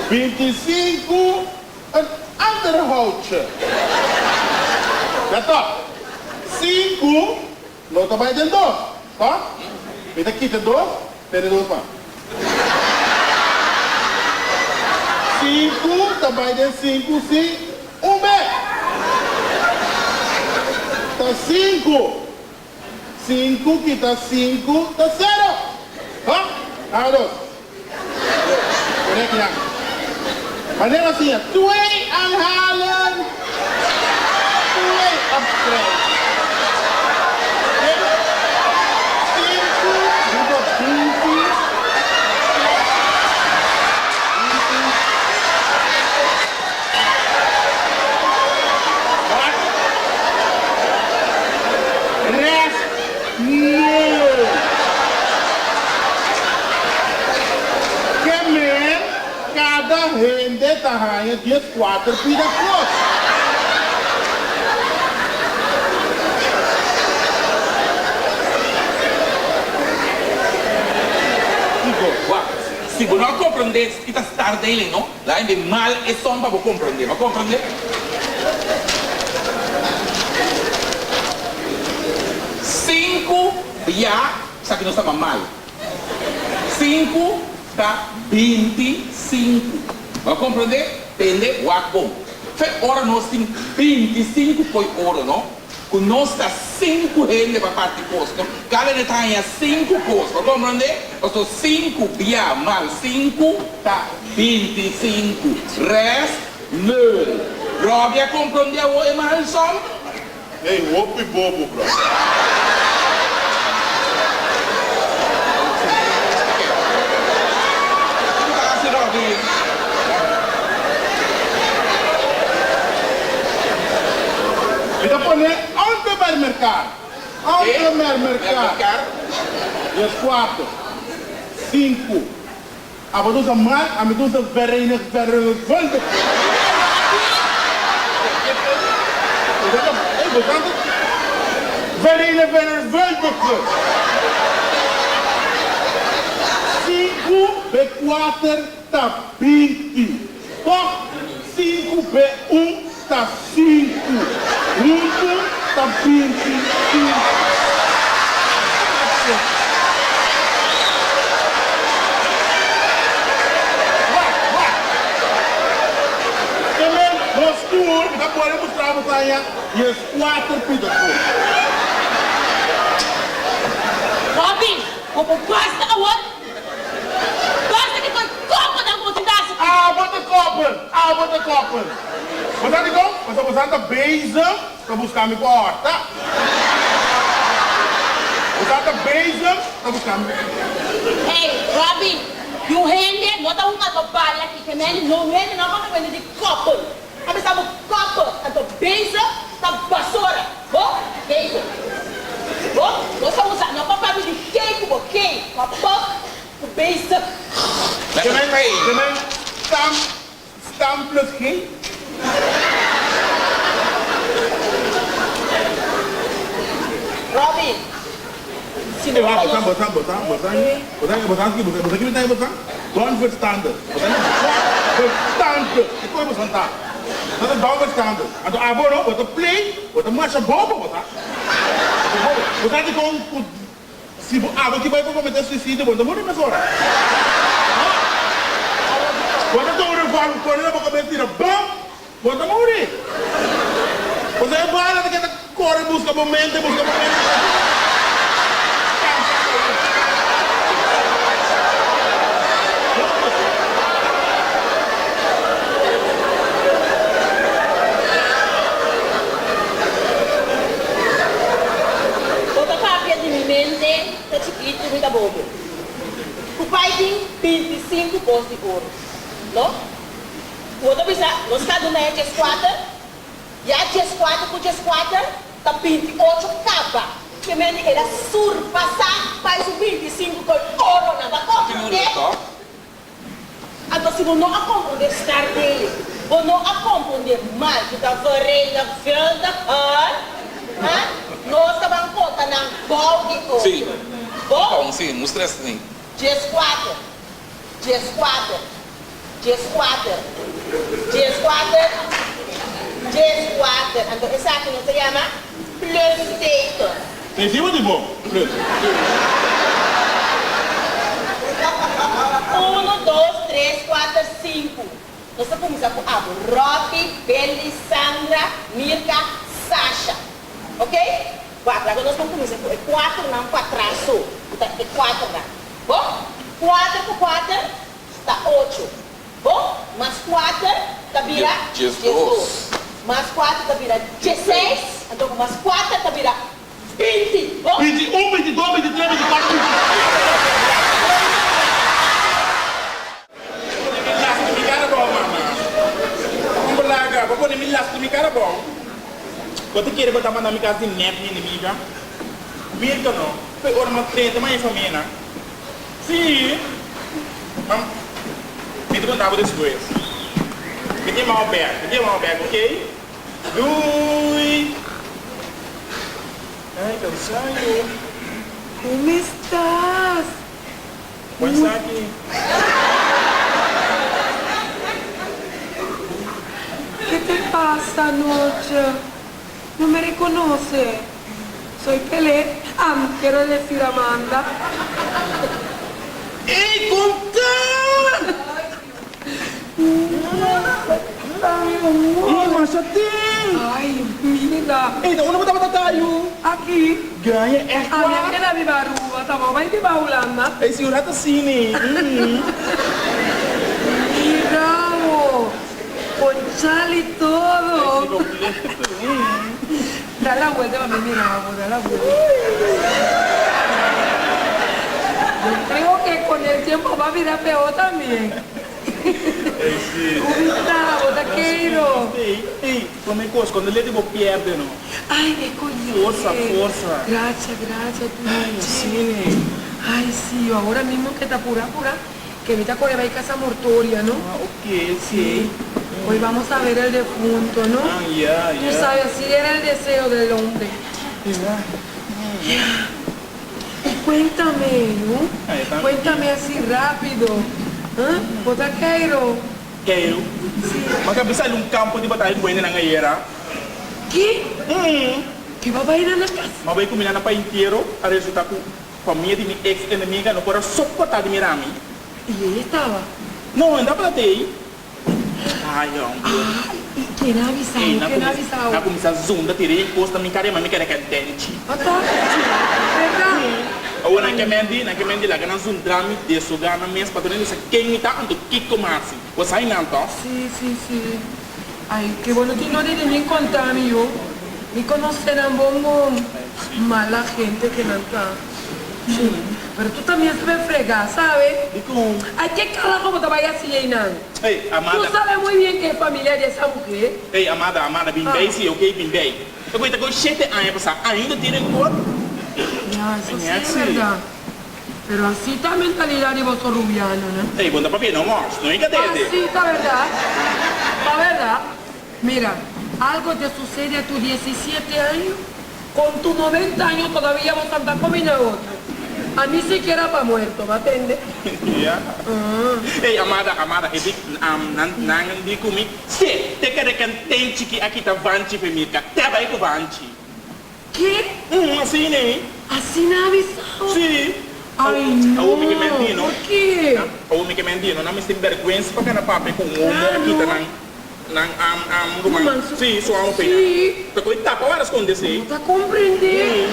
25. Een ander houtje. Let op. Sinku no ta bai den dos, toch? Mi ta kita dos, tene dos man. Sinku ta bai den sinku si un be. Ta sinku. Sinku kita sinku ta sero. Toch? Haga dos. Pone akinan. Manera siña, Twee aanhalen, twee afstrijken. Oké? Sinku riba 20 slash 20. Wat? Rest nul. Ke men kada hende ta haña 14 pida kos. Kiko? Wak, si bo no a komprendé i ta star dele no, la hende mal e son pa bo komprendé. Bo a komprendé? Sinku bia, esaki nos ta mal. Sinku ta 25. Bo a komprendé? Tende, wak bon. Fe ora nos tin 25 koi oro, no? Ku nos ta sinku hende pa parti kos, no? Kada hende ta haña sinku kos. Bo a komprendé? Pasobra sinku bia mal sinku ta 25. Rest, nul. Robbie a komprendé awor e mal som? Hey, hopi bobo, bro. Kiko ta hasi Robbie? Mi ta pone onde mermerkar, onde mermerkar. Dies kuater, sinku. Abo ta usa mal, ami ta usa verenigd vermenigvuldigd. Verenigd vermenigvuldigd. Sinku be kuater ta 20. Tòg sinku be un ta sinku. Huntu ta 25. Wak, wak. Te men nos tur ta pone mustra bo taña 14 pida tur. Robby, bo por basta awor? Basta ki koe kopo dan ku bo tin ta hasi. Abo ta koppel, abo ta koppel. Bo sa dikon? Pasobra bo sa ta bezig ta buska mi pa horta. Bo sa ta bezig ta buska mi. Hey, Robby, yu hende no ta hunga no bala aki. Ke mende no hende no a papia di koppel. A bisa bo koppel, anto bezig ta basora. Bo, bezig. Bo, bo sa usa no pa papia di kei ku bo kei, ma pok ku bezig. Ke men, ke men stam, stam plus G. Robin, si Ey, bo wak, konos. bosan, bosan, bosan, bosan, bosan, bosan, bosan, bosan, bosan, bosan, don verstander. Bosan, don verstander. Ki koe bosan ta? Nan ta dòmberskando. Anto abo no, bo ta play, bo ta masha bobo bo ta. Bo ta bobo. Bo sa dikon ku si bo abo ki bai pa kometé suisidio bo no ta muri mesora. No. Bo ta tuma un revolver pone na bo kabes tira bam, bo ta muri. Pasobra e bala ta keda kore buska bo mente, buska bo mente. Kansa kaba. Bo ta papia di mi mente ta chikitu mi ta bobo. Ku pai tin bintisinku kos di oro, no? Ku bo ta bisa nos kada un na e djeskuater? Ya djeskuater ku djeskuater ta bintiocho kaba. Ke mende el a surpasá pai su bintisinku kos oronan. Ta komprendé? Anto si bo no a komprondé stardele, bo no a komprondé mal ku ta verenigvuldigen, ha? Nos ta ban konta nan bou di otro. Sí. Bo? Kon, sí, mustra esei. 14, 14, 14, 14, 14. Anto esaki nos ta yama plusteken. Encima di bo, plus. Uno, dos, tres, kuater, sinku. Nos ta kuminsá ku abo, Robbie, Billy, Sandra, Mirka, Sasha. Ok? Wak, laga nos por kuminsá ku e kuaternan patras so, ku ta e kuaternan. Bo? Kuater ku kuater ta ocho. Bo? Mas kuater ta bira diesdos. Mas kuater ta bira dieseis. Anto ku mas kuater ta bira 20. Bo? 21, 22, 23, 24, 25. Pone mi lasti mi cara abou, mama. Un balaga, bo pone mi lasti mi cara abou. Bo ta kere bo ta manda mi cas di nep mi enemiga? Mirka no, p'e ora ma trenta ma e famia nan. Sí, ma mi ta conta bo despues. Mi ta yama bo bek, mi ta yama bo bek, ok? Doei! Ay, cansayo. Como estás? Bo esaki. Ke te pasa anoche? No me reconoce? Soy Pelé, ah, quiero decir Amanda. Ey, con ta! Ey, masha tin! Ay, mira. Ey, ta unda bo tabata ta yu? Aki. Gaña echt Ami a wak. keda biba Aruba, tabao bai biba Hulanda. Ey, si un rato asini. Mira bo, con chal y todo. Ey, si completo. Da la vuelta pa mi mira bo, da la vuelta. Yo creo que con el tiempo va a bira peor también. Ey si. Cu ta? Bo ta keiro. Ey, ey, prome cos, cuando leti bo pierde no. Ay, e coño. Forsa, forsa. Gracias, gracias, tu Ay, asini. Ay, si, yo ahora mismo que ta pura, pura, que mi ta core bay casa mortoria, no? Ah, ok, ok. Sí. Hoy vamos a ver el defunto, no? Ah, ya, ya. Tú sabes, así era el deseo del hombre. Ya. Ya. Cuéntame, no? Cuéntame así rápido. Ah, bo ta keiro? Keiro? Sí. M'a ka bisa un campo di bataya cu hendenan ayera. Ki? Mm. Ki bo bay na nan cas? M'a bay cuminda na paintiero, a resulta cu famia di mi ex enemiga no por a soporta di mira mi. Y ey estaba? No, e no tabata ey. Ay, hombre. Ay, y ken a avisao? Ey, nan Ken a cuminsa, avisao? nan cuminsa zunda tira e cos na mi cara, ma mi kere ka denchi. Ata, verdad? Awor nan ke mendi, nan ke mendi laga nan zundra mi desoga nan mes pa tur hende sa ken mi ta anto kiko mi hasi. Bo sa nan to? Sí, sí, sí. Ay, ke bo no tin nodi di mi conta mi yo. Mi conoce nan bon bon. Mala gente ke nan ta. Sí, pero tu también sabe frega, sabe? Dikon? Ay, ke carajo bo ta bay haci eynan? Ey, Amada. Tu sabe muy bien ke e familia di esa muher. Ey, Amada, Amada, bin bay si, ok, bin bay. Ta koe ta koe shete aña pasá, ainda tin rencor? Ya, eso si es verdad. Pero así ta mentalidad di boso rubiano, no? Ey, bo no ta papia no mors, no hinca dede. Así ta verdad, ta verdad. Mira, algo te sucede a tu diecisiete año, con tu noventa año todavía bo ta anda comi na otro. A ni sikiera pa muerto, bo a tende? Ya. Ey, Amada, Amada, e di, nan, nan di ku mi, Se, te kere ken tenchi ki a kita Vanchi fe Mirka, te a bai ku Vanchi. Ke? Asina ei. Asina a bisao? Si. Ay no, Awor mi ke menti no. por ke? Awor mi ke menti no, nan mester bergwensa pa kana papia ku un homo a kita nan, nan am, am ruman. Ruman su. Si, su amo fe. Si. Ta koe tapa wara skonde si. No ta komprende.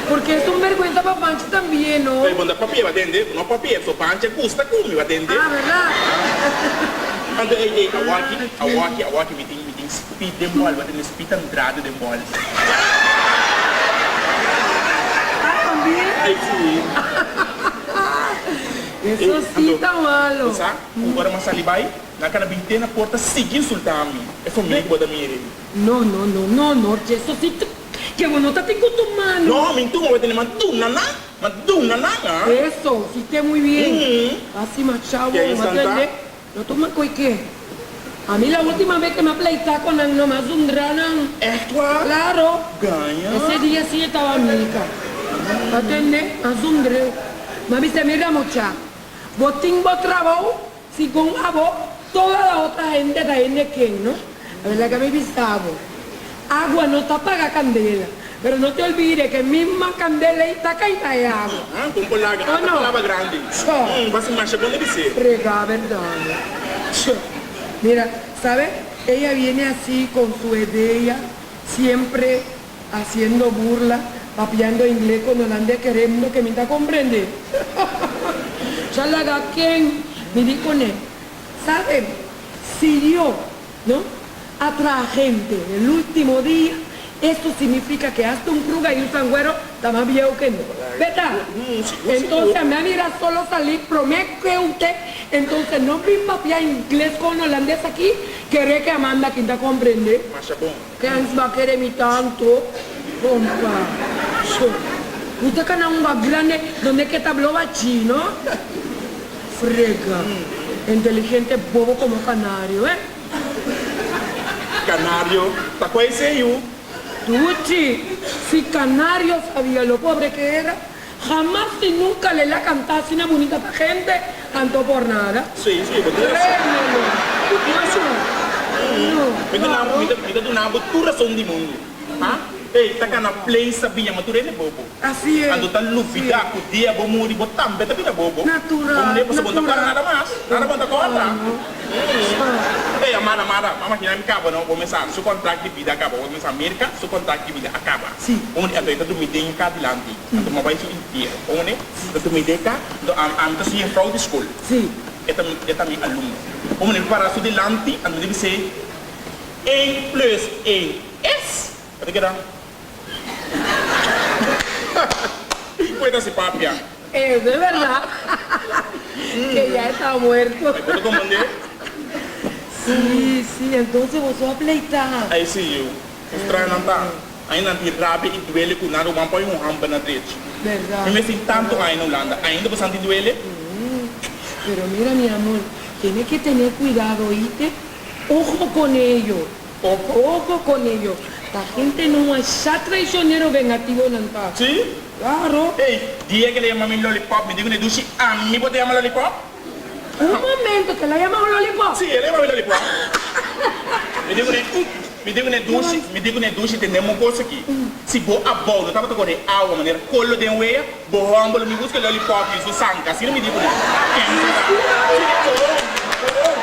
Porque es un bergwensa pa Pancho tambien no. Ey, bo no ta papia, bo a tende? Bo no papia, so Pancho a gusta ku mi, bo a tende? Ah, berdad? Anto, ey, ey, awor aki, awor aki, awor aki mi tin, mi tin speed den bòl, bo a tende? Speed Andrade den bòl. Ah, tambien? Ey, si. Eso si ta malo. Bo sa, ku ora mi a sali bai, nan kana bin te na porta sigui insulta mi, e famia ku bo ta mira ei. No, no, no, no, Nortje, eso si ta. Ke bo no ta tin ku tuma no. No, mi tuma, bo tene ma duna nan, ma duna nan, ah. Eso, hiciste muy bien. Asi machao, Ke ma instant ta? tende. No tuma koe ke. A mi la ultima vez ke m'a pleita con nan no m'a zundra nan. Echt waar? Claro. Gaña. Ese dia si e taba mica. Ma tende, m'a zundr'e. M'a bisa, mira mucha, bo tin bo trabou, Segun abo, toda la otra hende ta hende ken, no? A ver, laga mi bisa bo. Agua no ta paga candela, pero no te olvide ke misma candela ei ta kai na e agua. Ah, con por laga, O ata no? palabra grandi. Cho. Mm, basi masha bon di bis'é. Frega, verdad. Cho. Mira, sabe, ella viene así con su edea, siempre haciendo burla, papiando inglés con holandés, querendo que mi ta comprende. Ya laga ken mi di cune, sabe, si Dios, no, a traha gente el ultimo dia, eso significa que hasta un pruga y un sangüero ta mas bieu que no. Beta? Entonces a mi a mira solo salí prome que usted, entonces no bin papia inglés con holandés aki, kere que Amanda kin ta comprende. Masha bon. Kens ba kere mi tanto? Compa, sho. Mi ta cana un ba grande donde ke ta bloba chino. Frega. Inteligente bobo como canario, eh. Canario, ta cua esey yu? Duchi, si canario sabia lo pobre que era, jamas y nunca le la canta asina bunita pa gente, anto por nada. Sí, sí, bo tin razon. Créemelo. Bo tin razon. No, Mi ta claro. mi ta mi ta duna bo tur razon di mundu. Ha? Ey, ta gana play sa biña ma tur hende bobo. Así es. Anto ta lubida ku dia bo muri bo tambe ta bira bobo. Natural, Bo mende pasobra bo no ta kòrda natural. nada mas. Nada bo no ta kòrda. Ah. Ey, amada, amada, mama kina mi kaba no, bo mesa su kontrakt di bida a kaba. Bo mesa Mirka su kontrakt di bida a kaba. Sí. Bo mende anto e ta durmi den ka dilanti. Anto mi a bai su intiero. Bo mende ta durmi den ka, anto ami ami ta su jefrou di skol. Sí. E ta mi e ta mi alumno. Bo mende mi para su dilanti, anto mi ta bis'é, Eén plus één es. E ta keda. Puede ta si papia. Eso es verdad. Que ya está muerto. Ay, bo ta comprende? Sí, sí, entonces boso a pleita. Ay, sí, yu. Frustra nan ta. Ainda nan tin rabia i duele ku nan ruman poi un hamber na drechi. Verdad. Mi mester tantu aña na Hulanda, ainda bo santi duele? Pero mira mi amor, tiene que tener cuidado, oíste? Ojo con ellos. Ojo. Ojo con ellos. Ta gente no masha traicionero vengativo nan ta. Sí? Claro. Ey, dia ke la yama mi lollipop, mi di ku ne dushi, ami bo ta yama lollipop? Un momento, ke la yama bo lollipop? Sí, el a yama mi lollipop. Mi di ku ne, mi di ku ne dushi, mi di ku ne dushi, tende un kos aki. Si bo abou no tabata kore awa manera kolo den wea, bo hòmber lo mi buska lollipop i su sanka. Asina mi di ku ne. Kensa ta. Sí, oh, oh.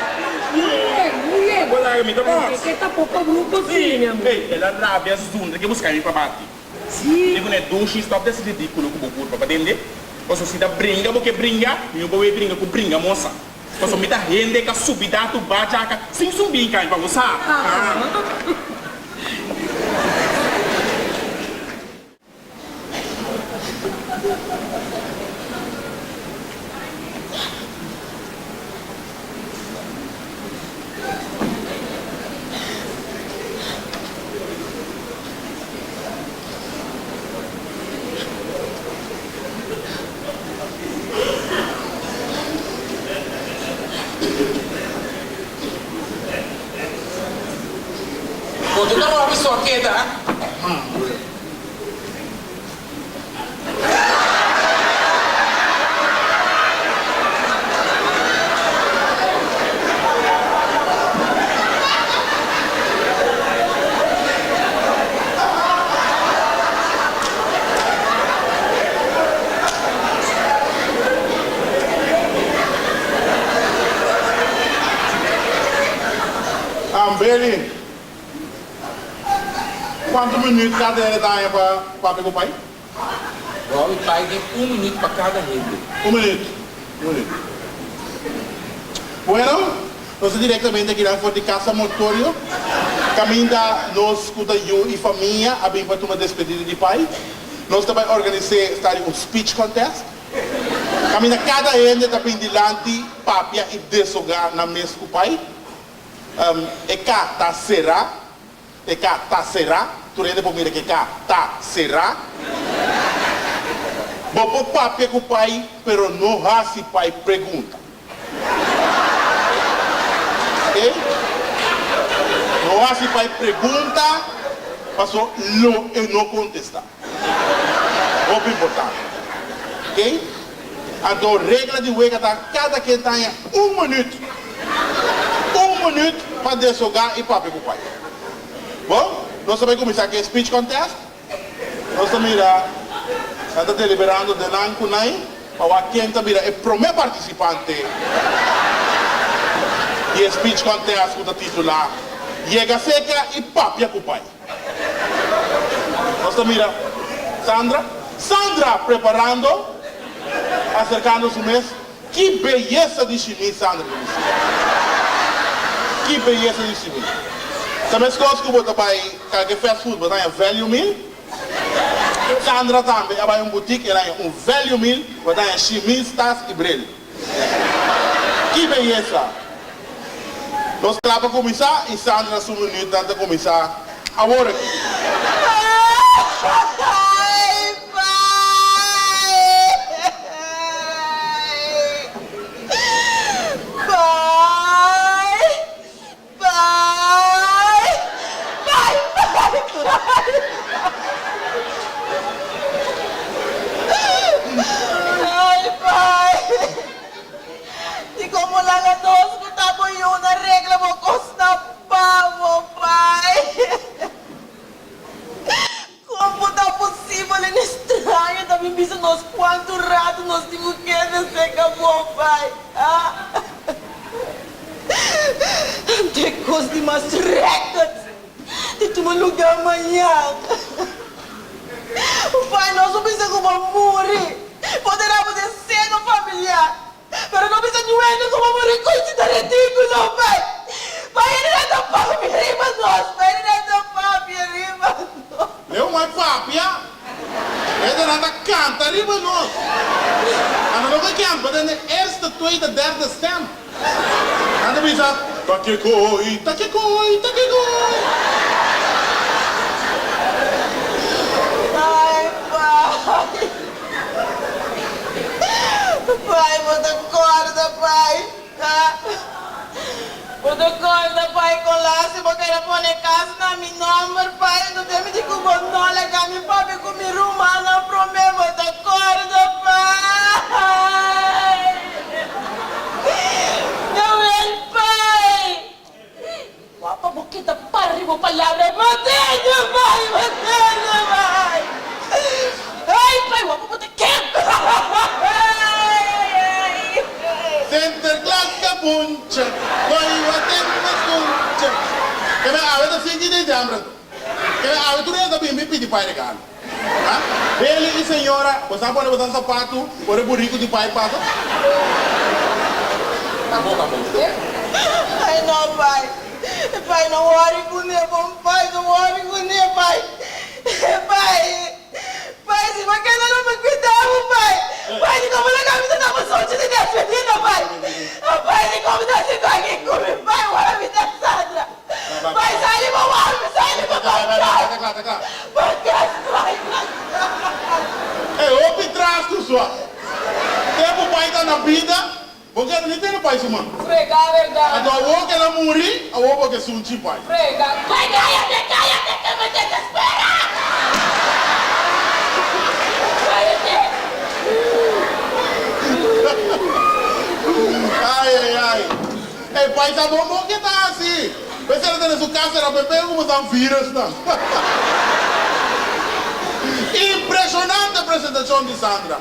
Muy bien, muy bien. Bo laga mi ta bòs. Porque ke ta poko bruto sí, mi amor. Ey, el a rabia zundra ke buska mi pa bati. Sí. Di ku ne dushi, stòp di hasi ridíkulo ku bo kurpa, pa tende? Pasobra si ta bringa bo ke bringa, mi no por wei bringa ku bringa mosa. Pasobra mi ta hende ka subi datu bacha aka sin subi kai pa bo sa. Bo ta na hopi so keda. Ambeli, Kuantu minüt kada hende ta haña pa papia ku pai? Robbie, Pai den un minüt pa kada hende. Un minüt, un minüt. Bueno, nos ta direktamente akinan for di Casa Mortorio, kaminda nos ku ta yu i famia a bin pa tuma despedida di pai. Nos ta bai organis'é esta di un speech contest, kaminda kada hende ta bin dilanti papia i desogá nan mes ku pai. E ka ta será. E ka ta será. Tur hende por mira ku e ka ta será. Bo por papia ku pai, pero no hasi pai pregunta. Oke? No hasi pai pregunta, paso lo e no kontestá. Hopi importante. Oke? Anto regla di wega ta kada ken ta haña un minüt. Un minüt pa deshogá i papia ku pai. Bon, nos ta bai kuminsá ku e speech contest. Nos ta mira nan ta deliberando den nan ku nai pa wak ken ta bira e promé partisipante di e speech contest ku ta titulá Yega Seka i Papia ku Pai. Nos ta mira Sandra. Sandra preparando, aserkando su mes. Ki beyesa di shimis Sandra ta bisti. Ki beyesa di shimis. Ta meskos ku bo ta bai kalke fast food bo ta haña value meal. Sandra tambe a bai un boutique el haña un value meal bo ta haña shimis, tas i bril. Ki beyesa. Nos kla pa kuminsá i Sandra su minütnan ta kuminsá awor aki. Ay, pai! Pai! Pai! Pai, pai, pai! Ay, pai! Di komo laga nos ku ta bo yu na regla bo kosnan pa bo, pai. Komo ta posibel un estraño ta bin bisa nos kuantu ratu nos tin ku keda seka bo, pai? Anto e kos di mas rèkòt di tuma lugá mañan. Pai, nos no bisa ku bo muri. Poderá bo den seno familiar, pero no bisa duende ku bo muri ku ta ridíkulo, Pai. Pai, e no ta papia riba nos, Pai, e no ta papia riba nos. Leu mai papia, e ta nan ta kanta riba nos. Anto no ke kempa den de eerste, tweede, derde stem. Nan ta bisa, Ta ke koi, ta ke koi, ta ke koi. Pai, pai. Pai, bo ta corda, pai. Bo ta corda, pai, con lasi bo kere pone cas na mi nomber, pai. Enton den mi di cu bo no laga mi papia cu mi rumannan prome. Bo ta corda, pai. Jawel pai! Wapa bo kita para riba bo palabra Matende pai! Matende pai! Ai pai wapa bo ta kem! Sinterklaas kabuncha, koi watende skuncha. Keme awe ta sinti december anto. Keme awe tur hende ta bin bin pidi pai regalo. Ha? Beli i señora, bo sa pone boso sapatu ora e buriku di pai pasa? Ta bo, ta bo. Ai no pai, pai no wori kuné bon pai no wori kuné pai pai pai si bo keda lo mi kuida bo pai pai di komo laga mi ta na bo sochi di despedida pai pai di komo ta hasi kòke ku mi pai ora mi ta Sandra. Bai sali bo wak, sali bo kontra. Bo bai E hopi tras ku sua. Tempu pai ta na bida, bo keda ni tene pai su man. Frega verdad. Anto awor ku el a muri, awor bo ke sunchi pai. Frega. Bai cállate, cállate que me desespera. Cállate. Ai ai ai. E pai ta bon bon ke ta hasi. P'esei el a tene su kas sera p'e pega ku boso virusnan. Impreshonante presentashon di Sandra.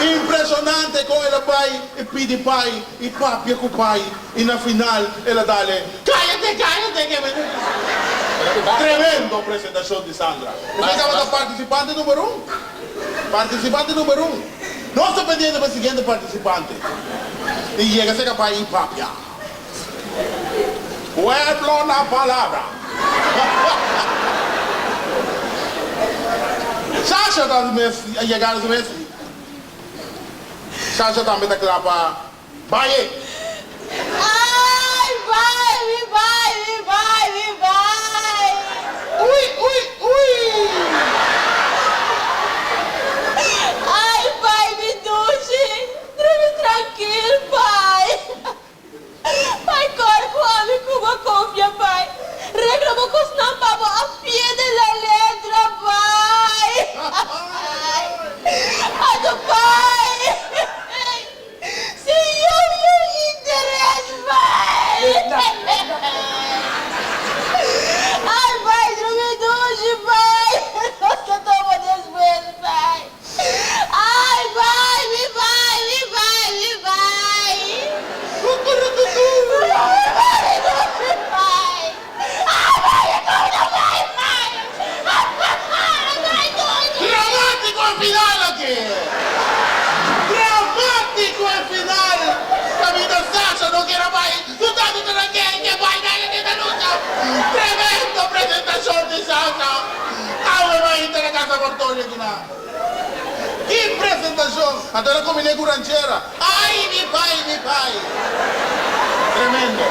Impreshonante kon el a bai i pidi pai i papia ku pai i na final el a dale, Cállate! Cállate, cállate que me. Tremendo presentacion di Sandra. Esey tabata participante number un. Participante number un. Nos ta pendiente pa e siguiente participante. Y yega cerca pai y papia. Pueblo na palabra. Sasha ta mes a yega su mes. Sasha tambe ta kla pa baye. Ay bai mi bai mi bai mi bai. Ui ui ui. Ay bai mi dushi. Drumi trankil bai. Pai kor ku ami ku bo konfia pai. Regla bo kosnan pa bo a pie de la letra pai. Anto pai si yo yu interes pai. Ay pai drumi dushi pai. Nos ta topa despues pai. Ay bai mi bai mi bai mi bai. Kukurukuku. Mi bai mi bai mi bai. Ay bai mi bai mi bai bai. Ay bai doña. Dramático e final aki. Dramático e final. Caminda Sasha no kier a bai. Su tata ta na ken ke bai na e ta lucha. Tremendo presentacion di Sasha. Awe mainta na casa Bartolio aki na. Ki presentacion! Anto el a combine cu ranchera. Ay mi pai, mi pai! Tremendo.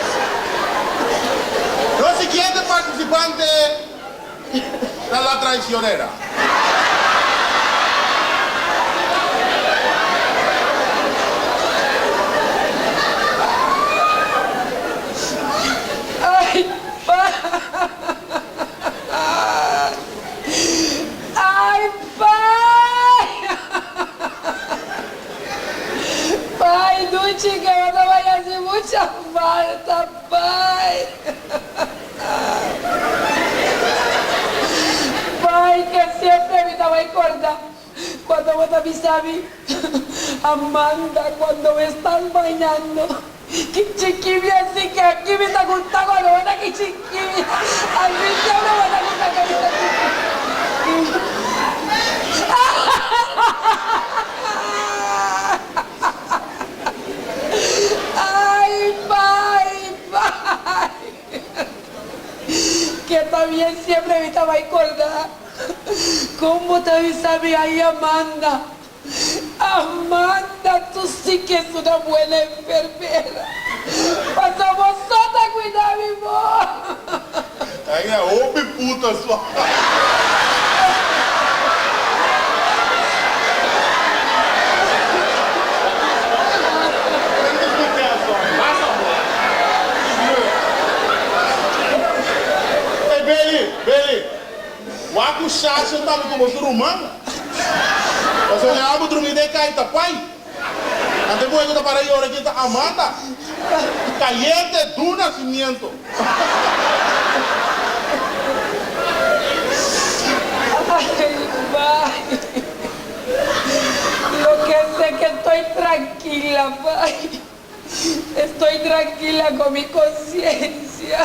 Nos siguiente participante ta la traicionera. Ay pai! Ay pai! Pai duchi que bo ta bai haci mucha falta pai! Pai que siempre mi ta bai corda cuando bo ta bisa mi Amanda cuando me estás bañando Ki chikimi asi ke aki mi ta gusta cuando bo ta ki chikimi asi siempre bo ta gusta ke mi ta chikimi. Ay pai pai ke también siempre mi ta bay corda con bo ta bisa mi ay Amanda. Amanda, tu si que es una buena enfermera. Paso bo so ta cuida mi bo. Ay a hopi puta sua. Ey Billy, Billy, wak cu Shasha tambe como su ruman. Pasobra e abo drumi den kai ta pai. Ante muhe ku ta para yora aki ta Amanda. Kayente du nasimiento. Ay pai. Lo que sé que estoy tranquila pai. Estoy tranquila con mi conciencia.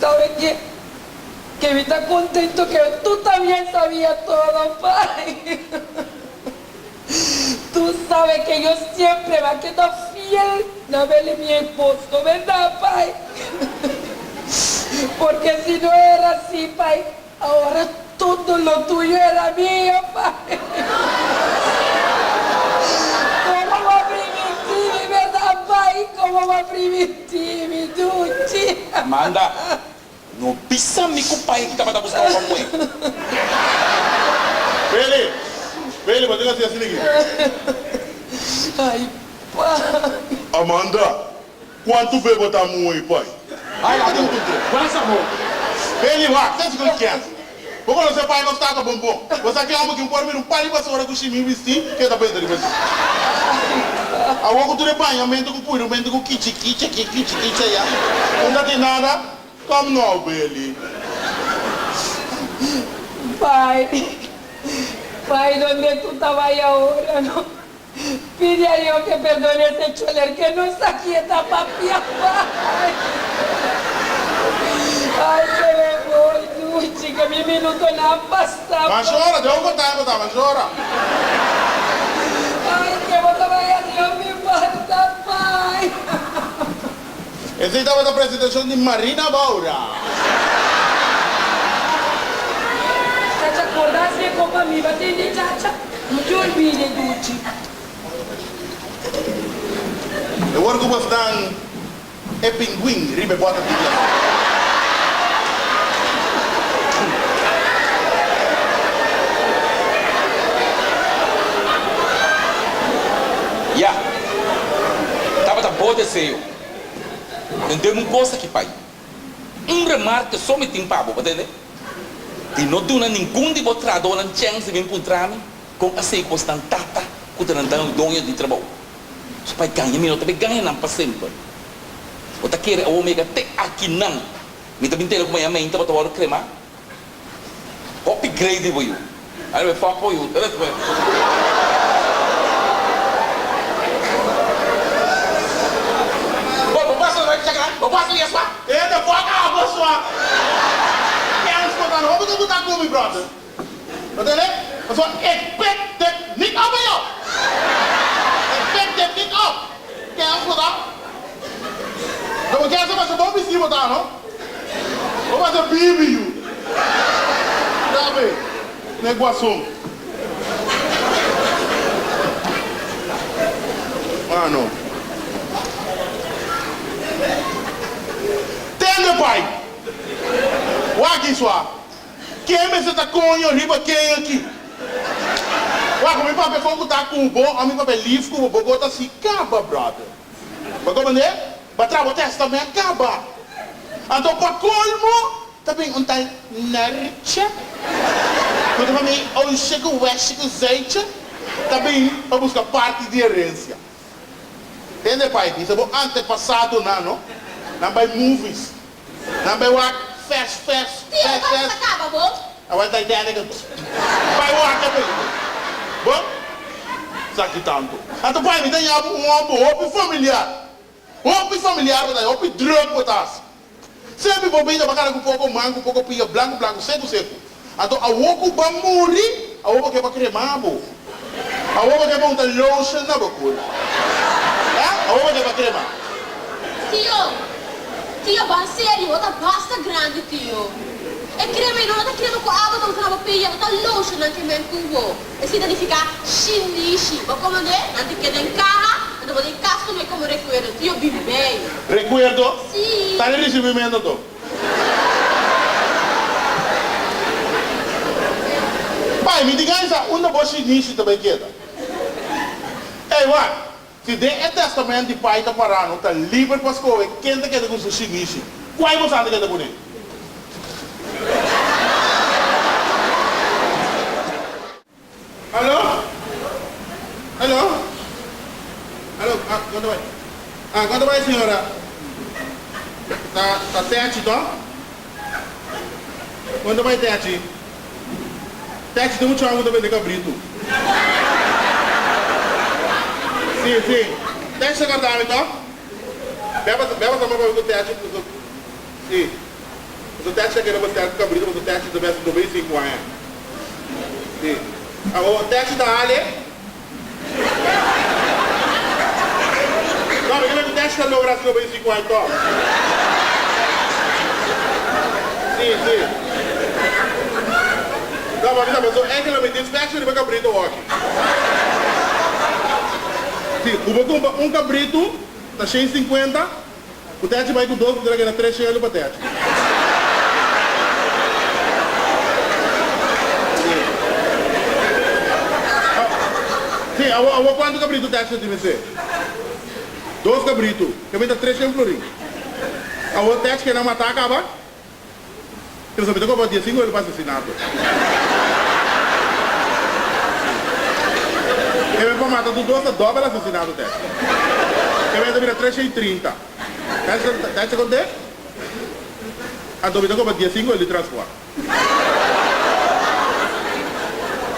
Sabe ke? Que mi ta contento que tu también sabia todo, pai. Tu sabe que yo siempre me quedo fiel na Beli mi esposo, verdad, pai? Porque si no era así, pai, ahora todo lo tuyo era mío, pai. Como bo a primintí mi, verdad, pai? Como bo a primintí mi, duchi? Amanda, No bisa mi ku pai ki tabata buska bo pa muhé. Beli, Beli, bo tin hasi asina aki. Ay, pai. Amanda, kuantu be bo ta muhé, pai? Ay, laga un puntr'é. Pasa bo. Beli, wak, ta hasi ku kens. Bo konosé pai nos tata bon bon. Bo sa ki amo ki un por mira un par di basora ku shimi bistí, ke ta pensa riba dje. Awor ku tur e bañamentu ku puirumentu ku kichi kichi aki, kichi kichi aya, un ta tin nada. Kom nou, Billy. Pai, pai donde tu ta bai ahora no? Pidi a Dios ke perdone ese choler ke no sa ki e ta papia bai. Ai ke me voy duchi ke mi minutonan a pasa. Mashora, deu bo ta bo ta mashora. Ai ke bo ta bai adios mi falta bai. Esei tabata presentashon di Marina Baura. Chacha korda si e kopa mi ba tende chacha no te olbide duchi. E wor ku bosnan e pinguin riba e bòter di bier. Ya. Tabata bo deseo. Tendem un kos aki, pai. Un remarke so mi tin pa bo, bo tende? Di no duna ningun di bo trahadónan chèns di bin puntra mi kon a sei ku bosnan tata ku ta nan doño di trabou. So pai gaña mi no ta bay gaña nan pa semper. Bo ta kere awor mi yega te akinan mi ta bin tende ku mañana mainta bo ta wòrdu kremá? Hopi greedy bo yu. Anyway, fuck bo yu. Bo, bo pasa na chaka, bo pasa yes wa. E the fuck abo swa. Kens bo ta no bo ta buta ku mi brother. Bo tende? Pasobra ik pik dit niet op bij jou. Ik pik dit niet op. Kens bo ta? No bo kens bo bo bisti bo ta no. Bo pasa bibi yu. Sabe? Ne guason. Mano. Tende pai. Wak iswa. Ken mester ta koño riba ken aki? Wak, mi papia kon ku ta ku bo o mi papia lif ku bo, bo go ta si kaba, brother. Bo komprende? Bo a traha bo testament kaba. Anto pa kolmo ta bin un tal Nertje, ku ta famia Oosje ku Westje ku Zuidje, ta bin pa buska parti di herensia. Tende pai, bisa bo antepasadonan no, nan bai movies. Nan bai wak fes fes Tio, fes kos fes. ta kaba bo? Awel Titanic anto. Bai wak e pelicula. Bo sa ki tanto. Anto pai mi ta yabu un homber hopi familiar. Hopi familiar bo ta hopi druk bo ta hasi. Semper bo bida bo kana ku poko man ku poko pia blanku blanku seku seku. Anto awo ku bo a muri awo bo ke pa krema bo. Awo bo ke pa unta lotion na bo kura. Eh awo bo ke pa krema. Tio, tio ban serio, bo ta basta grandi tio. E krema ei no ta krema ku abo ta usa na bo pia, no ta lotion nan ke men ku bo. Esei ta nifiká shinishi. Bo komand'é, nan ta keda den kaha, anto bo den kas ku no e komo rekuerdo. Tio bin bei. Rekuerdo? Sí. Ta den risibimento anto? Pai, mi diga esaki, unda bo shinishi ta bai keda? Ey, wak, si den e testament di pai ta pará no ta liber pa skohe ken ta keda ku su shinishi, kuai bo sa ta keda kuné? Alo? Alo? Alo? Ah, kon ta bai? Ah, kon ta bai señora? Ta, ta Techi to? Kon ta bai Techi? Techi tin un chon ku ta bende kabritu. Si, si. Techi ta kòrda mi to? Beba, beba sa mabou ku Techi, si. Pasobra Techi ta kere bastèr ku kabritu, pasobra Techi ta bèsti 95 aña. Sí. Awor, Techi ta hale. No, mi kere ku Techi ta logra hasi 95 aña tòg. Sí, sí. No, ma mi ta pasobra enkele mi tin special riba kabritu awor aki. Sí, ku bo kumpra un kabritu ta 150. Ku techi bai ku dos ku ta keda tres shelu pa techi. Sí, awor awor kuantu kabritu techi ta tin mester? Dos kabritu, ke mester tres shen florin. Awor techi ke nan mata kaba? Pero mi ta koba dia sinku elu pa asesinato. E men pa mata tur dos ta dobel asesinato te. E men ta bira 330. Ta hecha konte? Anto mi ta koba dia sinku elu di transport.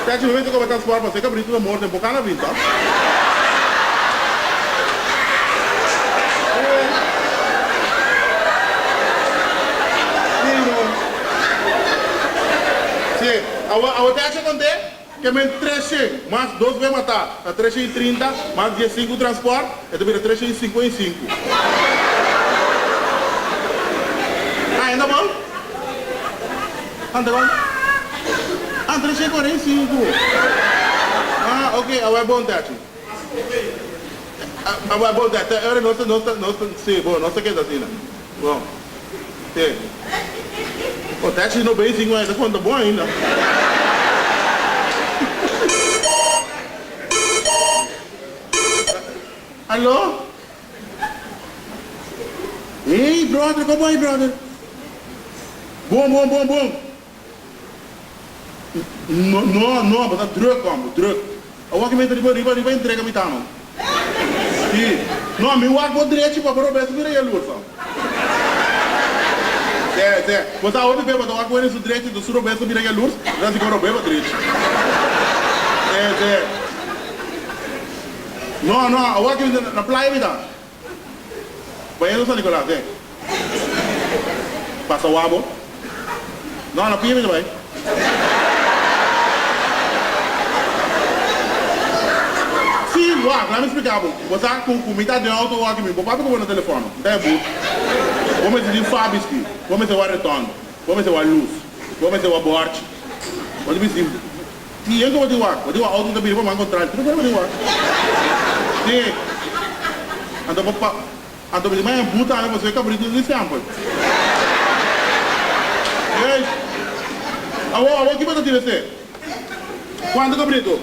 Ta hecha mi men ta koba transport pasobra e kabritu ta morto en pocana binto. Awo awo te hace conté ke men 300 mas dos be matá ta 330 mas 15 transport e ta bira 355. Ah, enda bon? Anta bon? Ah, 345. Ah, ok, awo e bon te haci. Awo e bon te haci. Ora nos ta nos ta nos ta si, bon, nos ta keda asina. Bon. Te. O taxi no bay sin ta conta bon ainda. Alo? Hey brother, como ay brother? Bon, bon, bon, bon. No, no, no, bo ta druk hombre, druk. Awor ki mi ta riba, riba, riba entrega mi tano. Si. No, mi wak bo drechi pa bo robes mira yalurs ho. Se, se. Bo sa hopi be bo ta wak wene su drechi enton su robes ta bira yalurs, bo ta si con robe bo drechi. Se, se. No, no, awor ki mi ta na playa mi ta. Bayendo San Nicolas, se. Pasa wabo. No, na pia mi ta bai. Sí, wak, laat mi splika bo. Bo sa ku ku mi ta den auto wak mi bo papia ku bo na telefono. Mi ta e but. Bo mester tin fabiski, bo mester wak retondo, bo mester wak lus, bo mester wak borchi. Bo ta bisti tien ku bo tin wak. Bo tin wak auto ku ta bira pa man kontra. Tur bo tin wak. Sí. Anto bo pa. Anto mi di maña bu tambe pasobra e cabrito ta di sample. Ey! Awor, awor ki bo ta tira esey? Cuanto cabrito?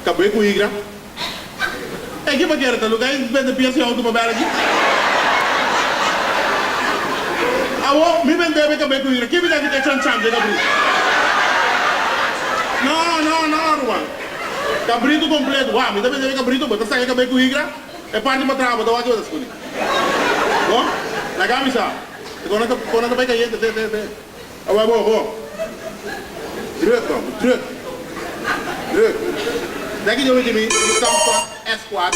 Cabé cu higra. Ey, ki bo kere ta lugar y bende pies y auto pa bel aki? Awor, mi bende bo e cabé cu higra, ki mi ta kita e chan chan dje cabrito? No, no, no, ruman. Cabrito completo, wak, mi ta bende e cabrito, bo ta saca e cabey cu higra, e parti pa traha bo ta wak ki bo ta scondi. Bo, laga mi sa. E con nan con nan ta bay cayente, te, te, te. Awor bo, bo. Druk no, druk. Druk. Daki yo miti mi, mi Samsung S4.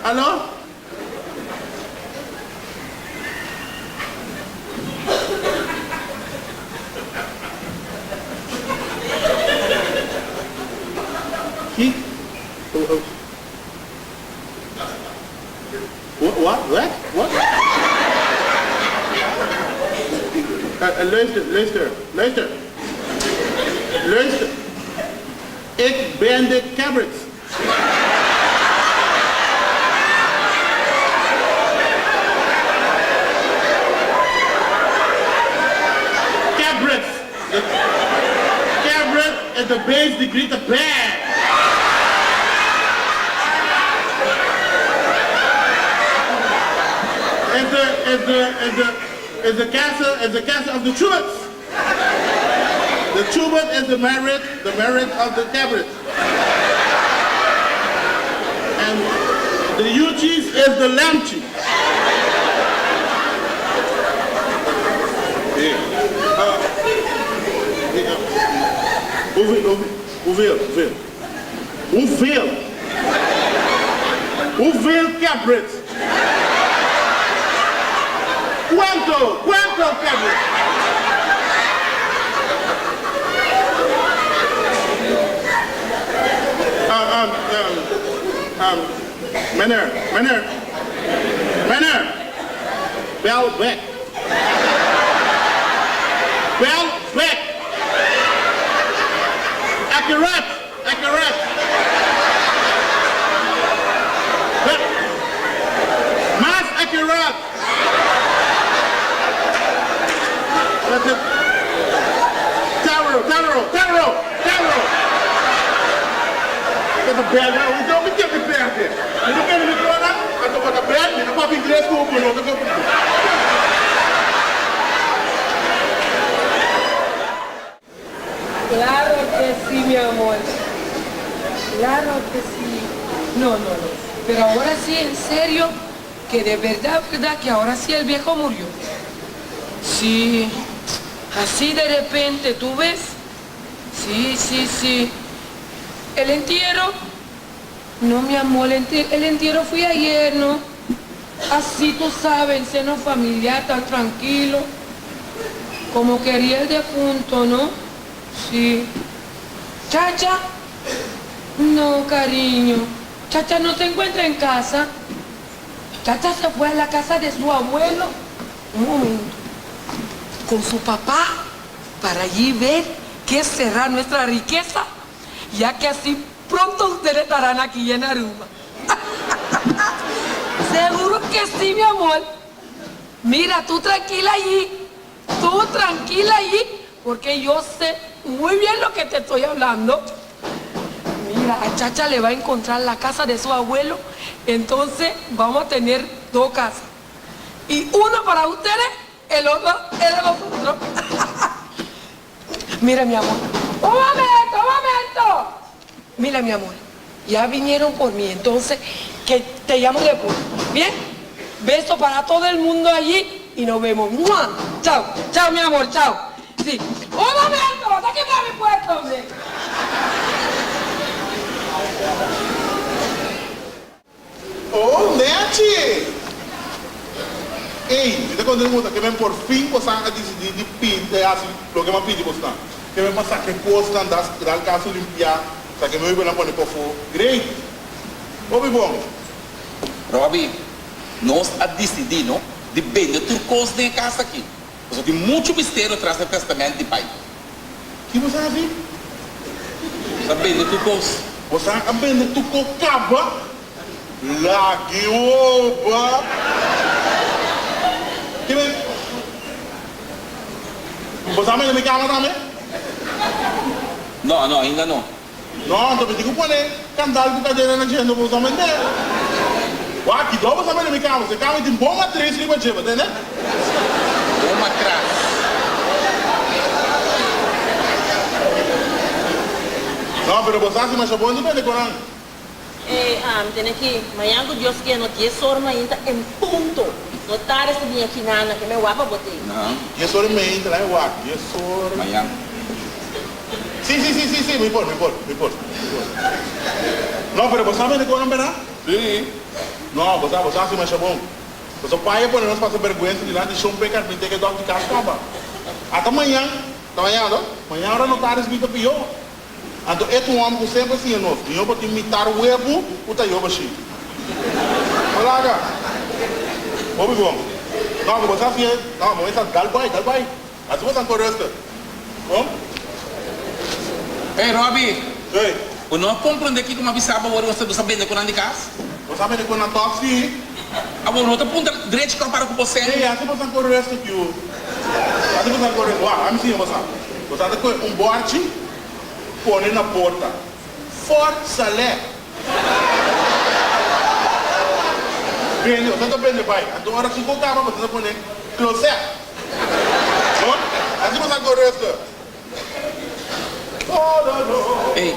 Alo? Ki? What? What? What? Luister, luister, luister. Luister. Ik ben de cabrits. Cabrits, the cabrit is the base degree to bad. Is the is the is the is the castle is the castle of the Chubuts. The Chubut is the merit the merit of the cabrits. And the Yuchis is the lamchi. Hoeveel, hoeveel, hoeveel? Hoeveel? Hoeveel cabrits? Cuanto, cuanto cabrits? Um, um, um, meneer, meneer, meneer, bel back. Bel back. Accurate, accurate. Bel, mas accurate. That's it. Taro, Taro, Taro, Taro. Bo ta bel na un mi ke mi perde. Mi no kere mi trona, anto bo ta bel, mi no papia ingles ku bo no ta comprende. Claro que sí, mi amor. Claro que sí. No, no, no. Pero ahora sí, en serio, que de verdad, verdad, que ahora sí el viejo murió. Sí, así de repente, ¿tú ves? Sí, sí, sí. El entierro. No, mi amor, el entierro fui ayer, ¿no? Así tú sabes, en seno familiar tan tranquilo, como quería el defunto, ¿no? Sí. Chacha? No, cariño. Chacha no se encuentra en casa. Chacha se fue a la casa de su abuelo. Un momento. Con su papá para allí ver qué será nuestra riqueza, ya que así pronto ustedes estarán aquí en Aruba. Seguro que sí, mi amor. Mira, tú tranquila allí. Tú tranquila allí, porque yo sé muy bien lo que te estoy hablando. Mira, a Chacha le va a encontrar la casa de su abuelo, entonces vamos a tener dos casas. Y uno para ustedes, el otro es de nosotros. Mira, mi amor. ¡Un momento, un momento! Mira, mi amor, ya vinieron por mí, entonces que te llamo después. ¿Bien? Beso para todo el mundo allí y nos vemos. ¡Mua! Chao, chao, mi amor, chao. Sí. ¡Un momento! ¡Sáqueme a mi puesto, hombre! Oh, Nechi! Ey, mi ta konta bo ke men por fin bosan a disidí di pidi, hasi loke mi a pidi bosnan. Ke men pa saka e kosnan das dal kaso limpiá, saka e meubelnan pone pafó. Great! Hopi bon! Robbie, nos a disidí, no, di bende tur kos den e kas aki. Pasobra tin muchu misterio tras e tèstamènt di Pai. Ki bo sa haci? Bo sa bende tur cos. Bo sa a bende tur cos caba? Lagi oba! Ki men? Bo sa bende mi cama tambe? No, no, ainda no. No, anto mi tin cu pone candal cu cadena na djendo bo sa bende. Wak, ki dor bo sa bende mi cama? Se cama tin bon matris riba dje, bo tende? Bon matras. No, pero bo sa si masha bon di bende con nan. E, mi tene aki, mañan cu Dios kier no dies or mainta en punto. No tarde si bin aki nana, ke me wak pa bo tei. Dies or mainta, lae wak, dies or. Mañan. Sí, sí, sí, sí, sí, mi por, mi por, mi por, mi por. No, pero bo sa bende con nan, berdad? Sí. No, bo sa, bo sa haci masha bon. Pasobra pai a pone nos pasa berguensa dilanti shon p'e carpinté ke dòk di kas kaba. Ata mañan, ta mañan anto? Mañan ora notaris bita pió. Anto e ta un hòmber ku semper siña nos, Mió bo tin mitar webu ku ta yoba shi. Bo laga. Hopi bon. No, ku bo sa siña, no, bo mester dal bai, dal bai. Hasi bo san korestor. Bon. Hey Robbie, Hey. bo no a comprende kico mi a bisa bo ora bo sa bende cu nan di cas? Bo sa bende cu nan toch si. Abo no ta puntra drechi compara cu bo sen? Hey, hasi bo san korestor yu. Hasi bo san korestor. Wak, ami siña bo sa. Bo sa ta coge un borchi pone na porta. Forza le. Bende, bo sa ta bende bai. Anto ora cu bo caba bo ta pone closet. No? Así bo sa con rustig. Ey,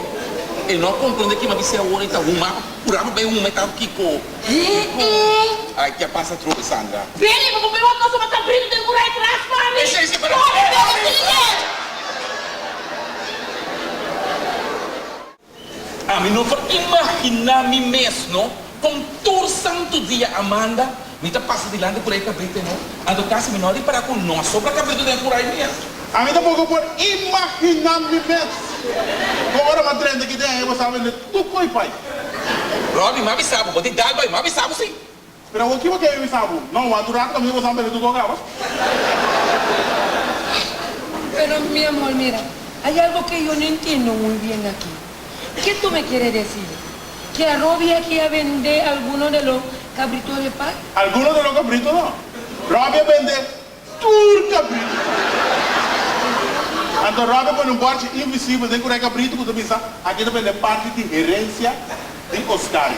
e no a comprende kima bis'é awor e ta huma, pura pa bay huma e ta kiko, kiko. Ay, ke a pasa atrobe, Sandra? Billy, bo por beba cosa bo ta brito den curai tras pa mi. Ey, ey, pero. Corre, Billy, sigue! Ami no por imaginá mi mes no kon tur santu dia Amanda mi ta pasa dilanti por e kabrito no anto kasi mi no a ripará ku no a sobra kabrito den kurai mes. Ami tampoko por imaginá mi mes kon ora mi a drenta aki den bo sa bende tur koi pai. Robbie, mi a bisa bo, bo tin dal bai, mi a bisa bo si. Pero awor ki bo ke mi bisa bo? No, wak un rato kaminda bo sa bende tur koi kaba. Pero mi amor mira, hay algo que yo no entiendo muy bien aquí. Ke tu me quiere decir? Ke a Robbie aki a bende alguno de lo cabrito de pai? Alguno de lo cabrito no. Robbie a bende tur cabrito. Anto Robbie a pone un borchi invisibel den cura e cabrito cu ta bisa, Aki ta bende parti di herencia di Oscari.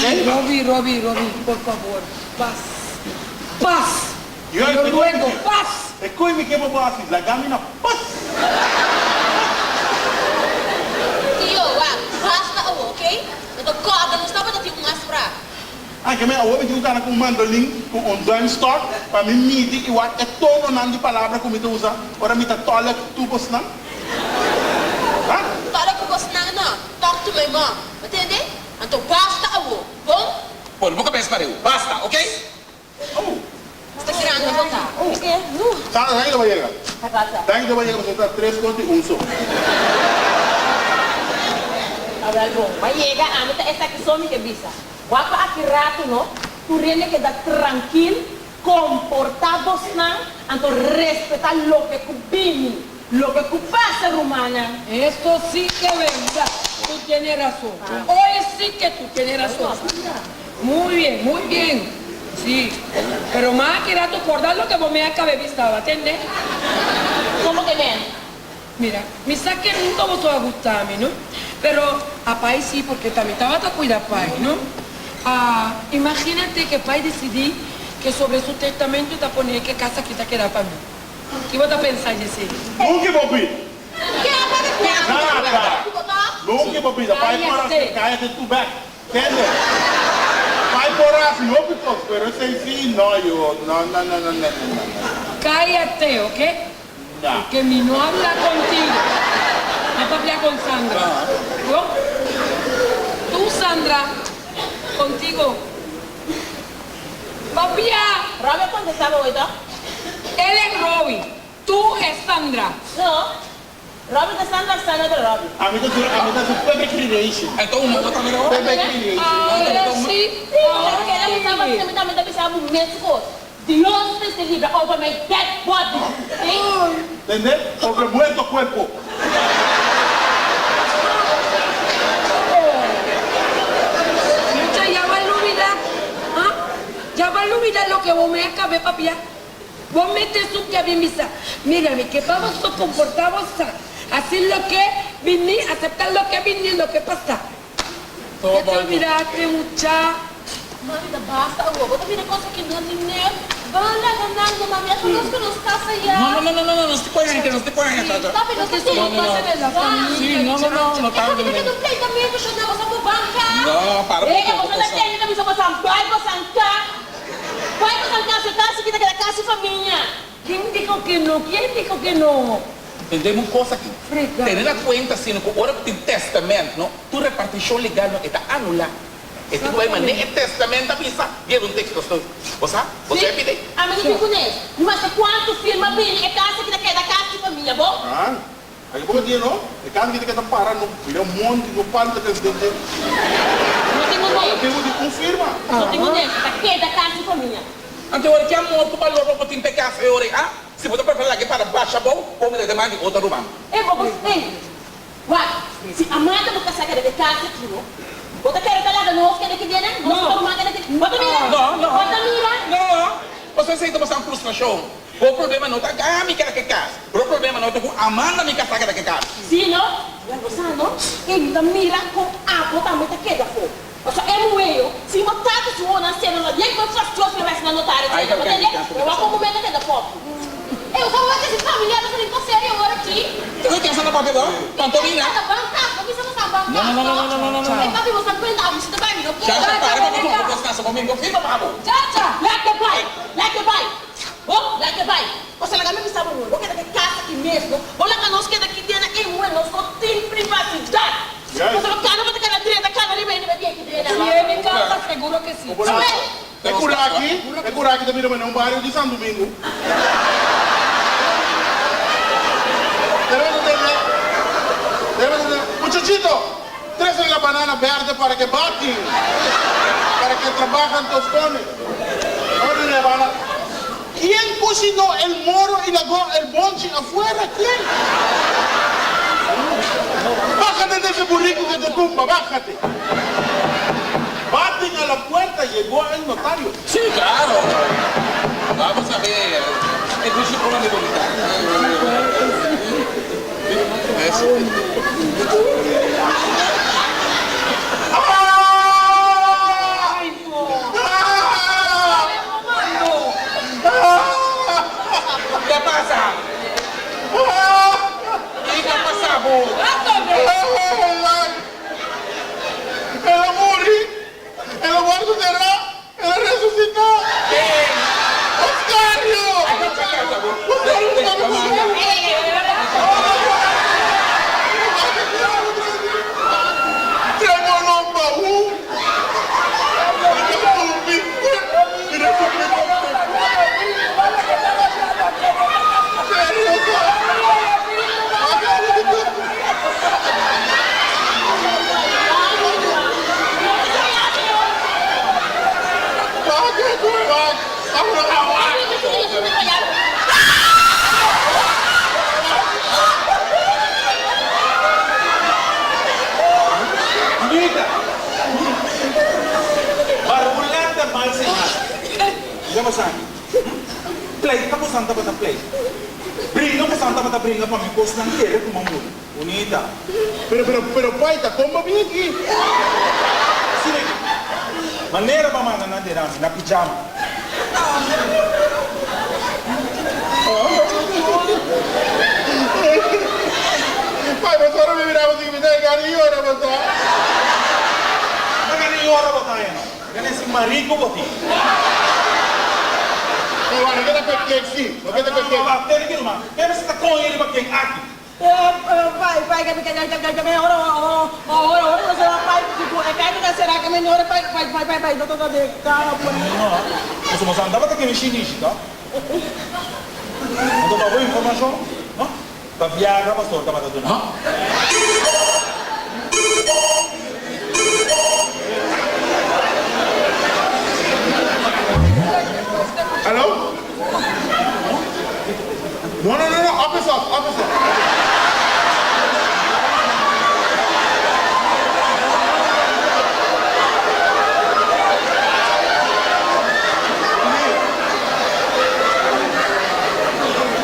Ay, Robbie, Robbie, Robbie, por favor, paz. Paz! Lo ruego, paz! E koe mi ke bo bo hasi, laga mi na pas! Tio, wak, basta awo, ok? No ta kòrda nos tabata tin un afsprak. Ai, ke mi awo mi tin ku kana ku un mandolin ku un duimstok pa mi midi i wak e tononan di palabra ku mi ta usa ora mi ta tòlek tur bosnan. Ha? Tòlek ku bosnan no, talk to my mom. Bo tende? Anto basta awo, bon? Pone bo kabes. pareu. Basta, ok? Sta grandi bo ta. Ke? Nu. Sandra, tanki ta yega. Ka pasa? Tanki ta yega pasobra ta tres kontra un so. Awel bon, ba yega, ami ta esaki so mi ke bisa. Wak pa aki ratu no, tur hende keda trankil, komportá bosnan, anto respetá loke ku bini, loke ku pasa rumannan. Eso sí que verdad, tú tienes razón. Hoy sí que tú tienes razón, Sandra. Muy bien, muy bien. Sí. Pero mas aki rato corda loke bo me a cabe bisa, bo tende? Como ke men? Mira, mi sa ke nunca boso a gusta mi, no? Pero a pai sí, porque ta mi tabata cuida pai, no? Ah, imagínate ke pai decidi ke sobre su testamento ta pone ke casa aki ta keda pa mi. Ki bo ta pensa dje esei? Nunca bo bida. Nada. Nunca bo bida. Pai por haci, cállate tu bek. Tende. Pai por haci hopi cos, pero esey si no yo. No, no, no, no, no, no, no. Cállate, ok? No. Porque mi no habla contigo. Mi a papia con Sandra. Yo? Tu, Sandra. Contigo. Papia! Robbie a contesta bo hoy, toh? El es Robbie. Tu es Sandra. No. Robbie ta Sandra of Sandra ta Robbie? Ami ta su ami ta su public relation. Enton un modo tambe no? Public relation. Ahora sí, Sí, ahora porque el a bisa sí. mi tambe ta bisa bo mes cos. Dios mester libra over my dead body. Sí? Tende? Over muerto cuerpo. Mucha ya bo a lubida, ah? Ya bo a lubida loke bo me a cabe papia? Bo mete su ke bin bisa, Mira, mi ke pa boso komportá bosa así loke bini, aseptá loke bini, loke pasa. Ya te olvidaste, mucha. Mami, ta basta awor. Bo ta mira kos aki no tin nèt. Ban laga nan no, mami. A konos ku nos kasa ya. No, no, no, no, no, nos tin 40, nos tin 40. Sí, papi, nos Porque ta eso no tin. pasa de la Sí, familia, no, no, no, no E ta. papi ta keda un pleitamentu shò na boso por banka. No, para un Ega, poko, boso ta cosa. tende ta bisa boso a bai boso a ka. Bai boso a ka, su kas kita keda kasi famia. Ken dijo que no? Quién dijo que no? Tendem un kos aki. Frega. Tene na kuenta sino ku ora ku tin testament no, tur repartishon legal no e ta anulá. E tin ku bai manera e testament ta bisa di un teksto stoi. Bo sa? Bo Sí, sa e pidi? ami no tin kunes. Mi mester kuantu firma bini e kas aki ta keda kasi famia, bo? Ah, Aki poko dia no, e kas kita keda para no bira monti no palta kes den den. No tin un No tin di un firma. No tin un Ta keda kas di famia. Anto ora ki amor ku balor bo por tin p'e kas e ora ei, ah? Si bo ta prefera laga e para basha abou, bo mira deman di otro ruman. E bo por ei, wak, si Amanda bo kasá keda e kas aki no, bo ta kere ta laga nos keda aki den nan? Nos otro ruman keda aki? Bo ta mira? No, no. Bo ta mira? No, pasobra esei ta bastante frustrashon. Bo problema no ta ku ami keda ke kas. Bo problema no ta ku Amanda mi kasá keda ke kas. Sí, no? Wel, bo sa, no? E mi ta mira kon abo tambe ta keda afó. Pasobra e muhé yo, si bo tata su wowo nan sera no den ku e fastioso e bai na notario Ai, tene, bo ka tende? ka E wak un momento keda popi. E bo sa bo ke si familia bo sa tin kos serio awor aki. Te koe kensa na papia bo? Pantomina? Sa ta ban kas, bo bisa bo sa ban No, kas, no, no, no, no, no, no, no. E papi bo sa kuenta ami si ta bai mi no por. Chacha, para pa bo tuma bo kos na sa bo mi bo firma pa bo. Chacha! Laat e bai! Laat e bai! Bo laga bai. Bo sa laga mi bisa bo hoor. Bo keda ke kas aki mes no. Bo laga nos keda aki den e hoor. Nos no tin privasidat. Pasobra kada bo ta kana drenta kana riba e riba di aki den. Si e mi casa seguro ke si. E cura aki, e cura aki ta bira manera un bario di San Domingo. Debe ta tende, debe ta tende. Muchachito, trece la banana berde para que batin, para que trabajan tostones. Ora di Habana, Quién cocinó el moro y lagó el bonchi afuera? Quién? Bájate de ese burrico que te tumba, bájate. Baten a la puerta, llegó el notario. Sí, claro. Vamos a ver. E dushi por mi bonita. ¡Ah! Ay no. ¡Ah! No. ¡Ah! Ke pasa? ¡Ah! Kiko a pasa bo? Bátame. ¡Ay! El a muri, el a wòrdu derá, el a resusitá. Ken? Oscario! Ay, no ta casa bo. Oscario ta muri. Masha bo sa aki. Pleita ku san tabata pleita. Bringa ku san tabata bringa pa mi kosnan kere ku m'a muri. Bunita. Pero, pero, pero pai, ta kon bo bin aki? Asina aki. Manera bo a manda nan dera mi, na pijama. Pai, bo sora mi mira bo si mi ta e gana di yora bo sa. Ta gana di yora bo ta heno. Gana esi marico bo tin. Ey, wak, no keda kue kek si. No keda kue kek. Wak, tene ki ruman. Kende sa ta koña riba ken aki? No, pasobra boso andaba ta kere shinishi, to? Anto pa bo informashon, no, ta Viagra pastor tabata duna. Hallo? No, no, no, no, office off, office off.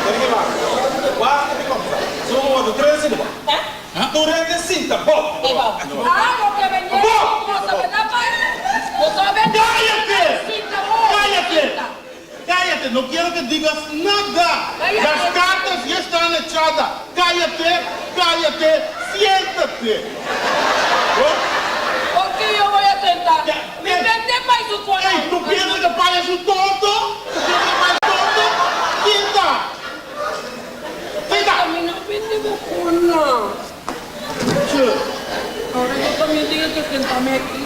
Tene ki wak. Wak mi komsa. Suma bo wòrdu tres di bo. Tur hende sinta bo. Ah, bo ke bendé bo sa berdad pai? Bo sa bendé Cállate! Sinta bo. Cállate! Cállate, no quiero que digas nada. Cállate. Las cartas ya están echadas. Cállate, cállate, siéntate. ¿No? ¿Por qué yo voy a sentar? Ya, Mi ya. vende pa' su cuarto. Ey, ¿tú piensas que pai es un tonto? ¿Tú piensas que pai es tonto? Sienta. Sienta. A mí no vende bocona. Che. Ahora yo también tengo que sentarme aquí.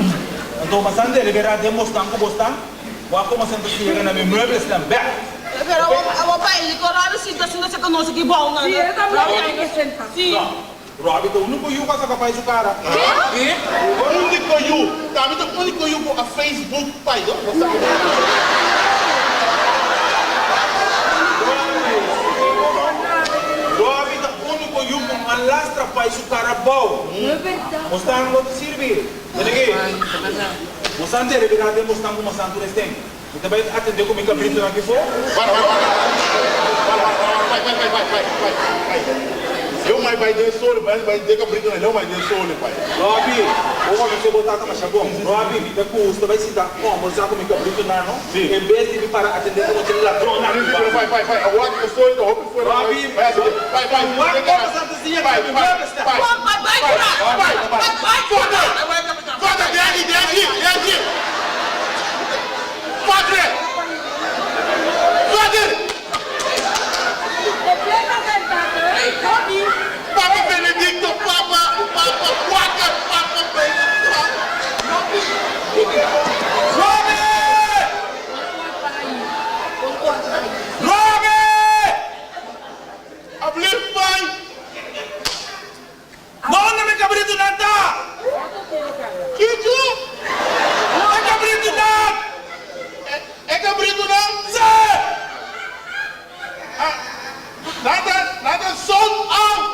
Anto masnan deliberá den bosnan ku bosnan, wak komo senta siega na mi mueblesnan bèk. Pero awor pai di ku Robbie sinta sinta se konosi ki bou nan. Sí, él también tiene que sentar. Sí. No, Robbie ta úniko yu ku a saka pai su kara. Ki? Úniko yu. Tambe ta úniko yu ku a Facebook pai, no? Bo sa ku. Robbie ta úniko yu ku a lastra pai su kara bou. No es verdad. Bosnan no ta sirbi. Tene ki. Bosnan deliberá den bosnan ku bosnan tur esten. Mi ta bai atendé ku mi kabritunan aki for. Para, para, para, para, para, para, pai, pai, pai, pai, pai, pai, pai. Leu mai bai den sole, bai, bai den kabritunan, leu mai den sole, pai. Robbie, bo konosé bo tata masha bon. Robbie, mi ta gusta bai sinta kòmbersá ku mi kabritunan, no? Sí. En bes di mi para atendé ku bo ladronnan aki Pero pai, pai, pai, awor ku sole ta hopi fuera, bai, Robbie, bai atendé. Pai, pai, wak den komo kara. sa ta siña Pai, ku mi pai, muebles ta. pai, Juan, bai, bai, pai, kura. pai, Bai, bai, kura. Vader, vader, de aki, de aki, de aki. Padre! Vader! Papa Benedicto, Papa, Papa Wakker, Papa Benedicto. Robbie! Robbie! Alsjeblieft, pai! Na unda mi kabritunan ta? Kiko? E kabritunan! E kabritunan? Sí! Ah, nan ta, nan ta sold out!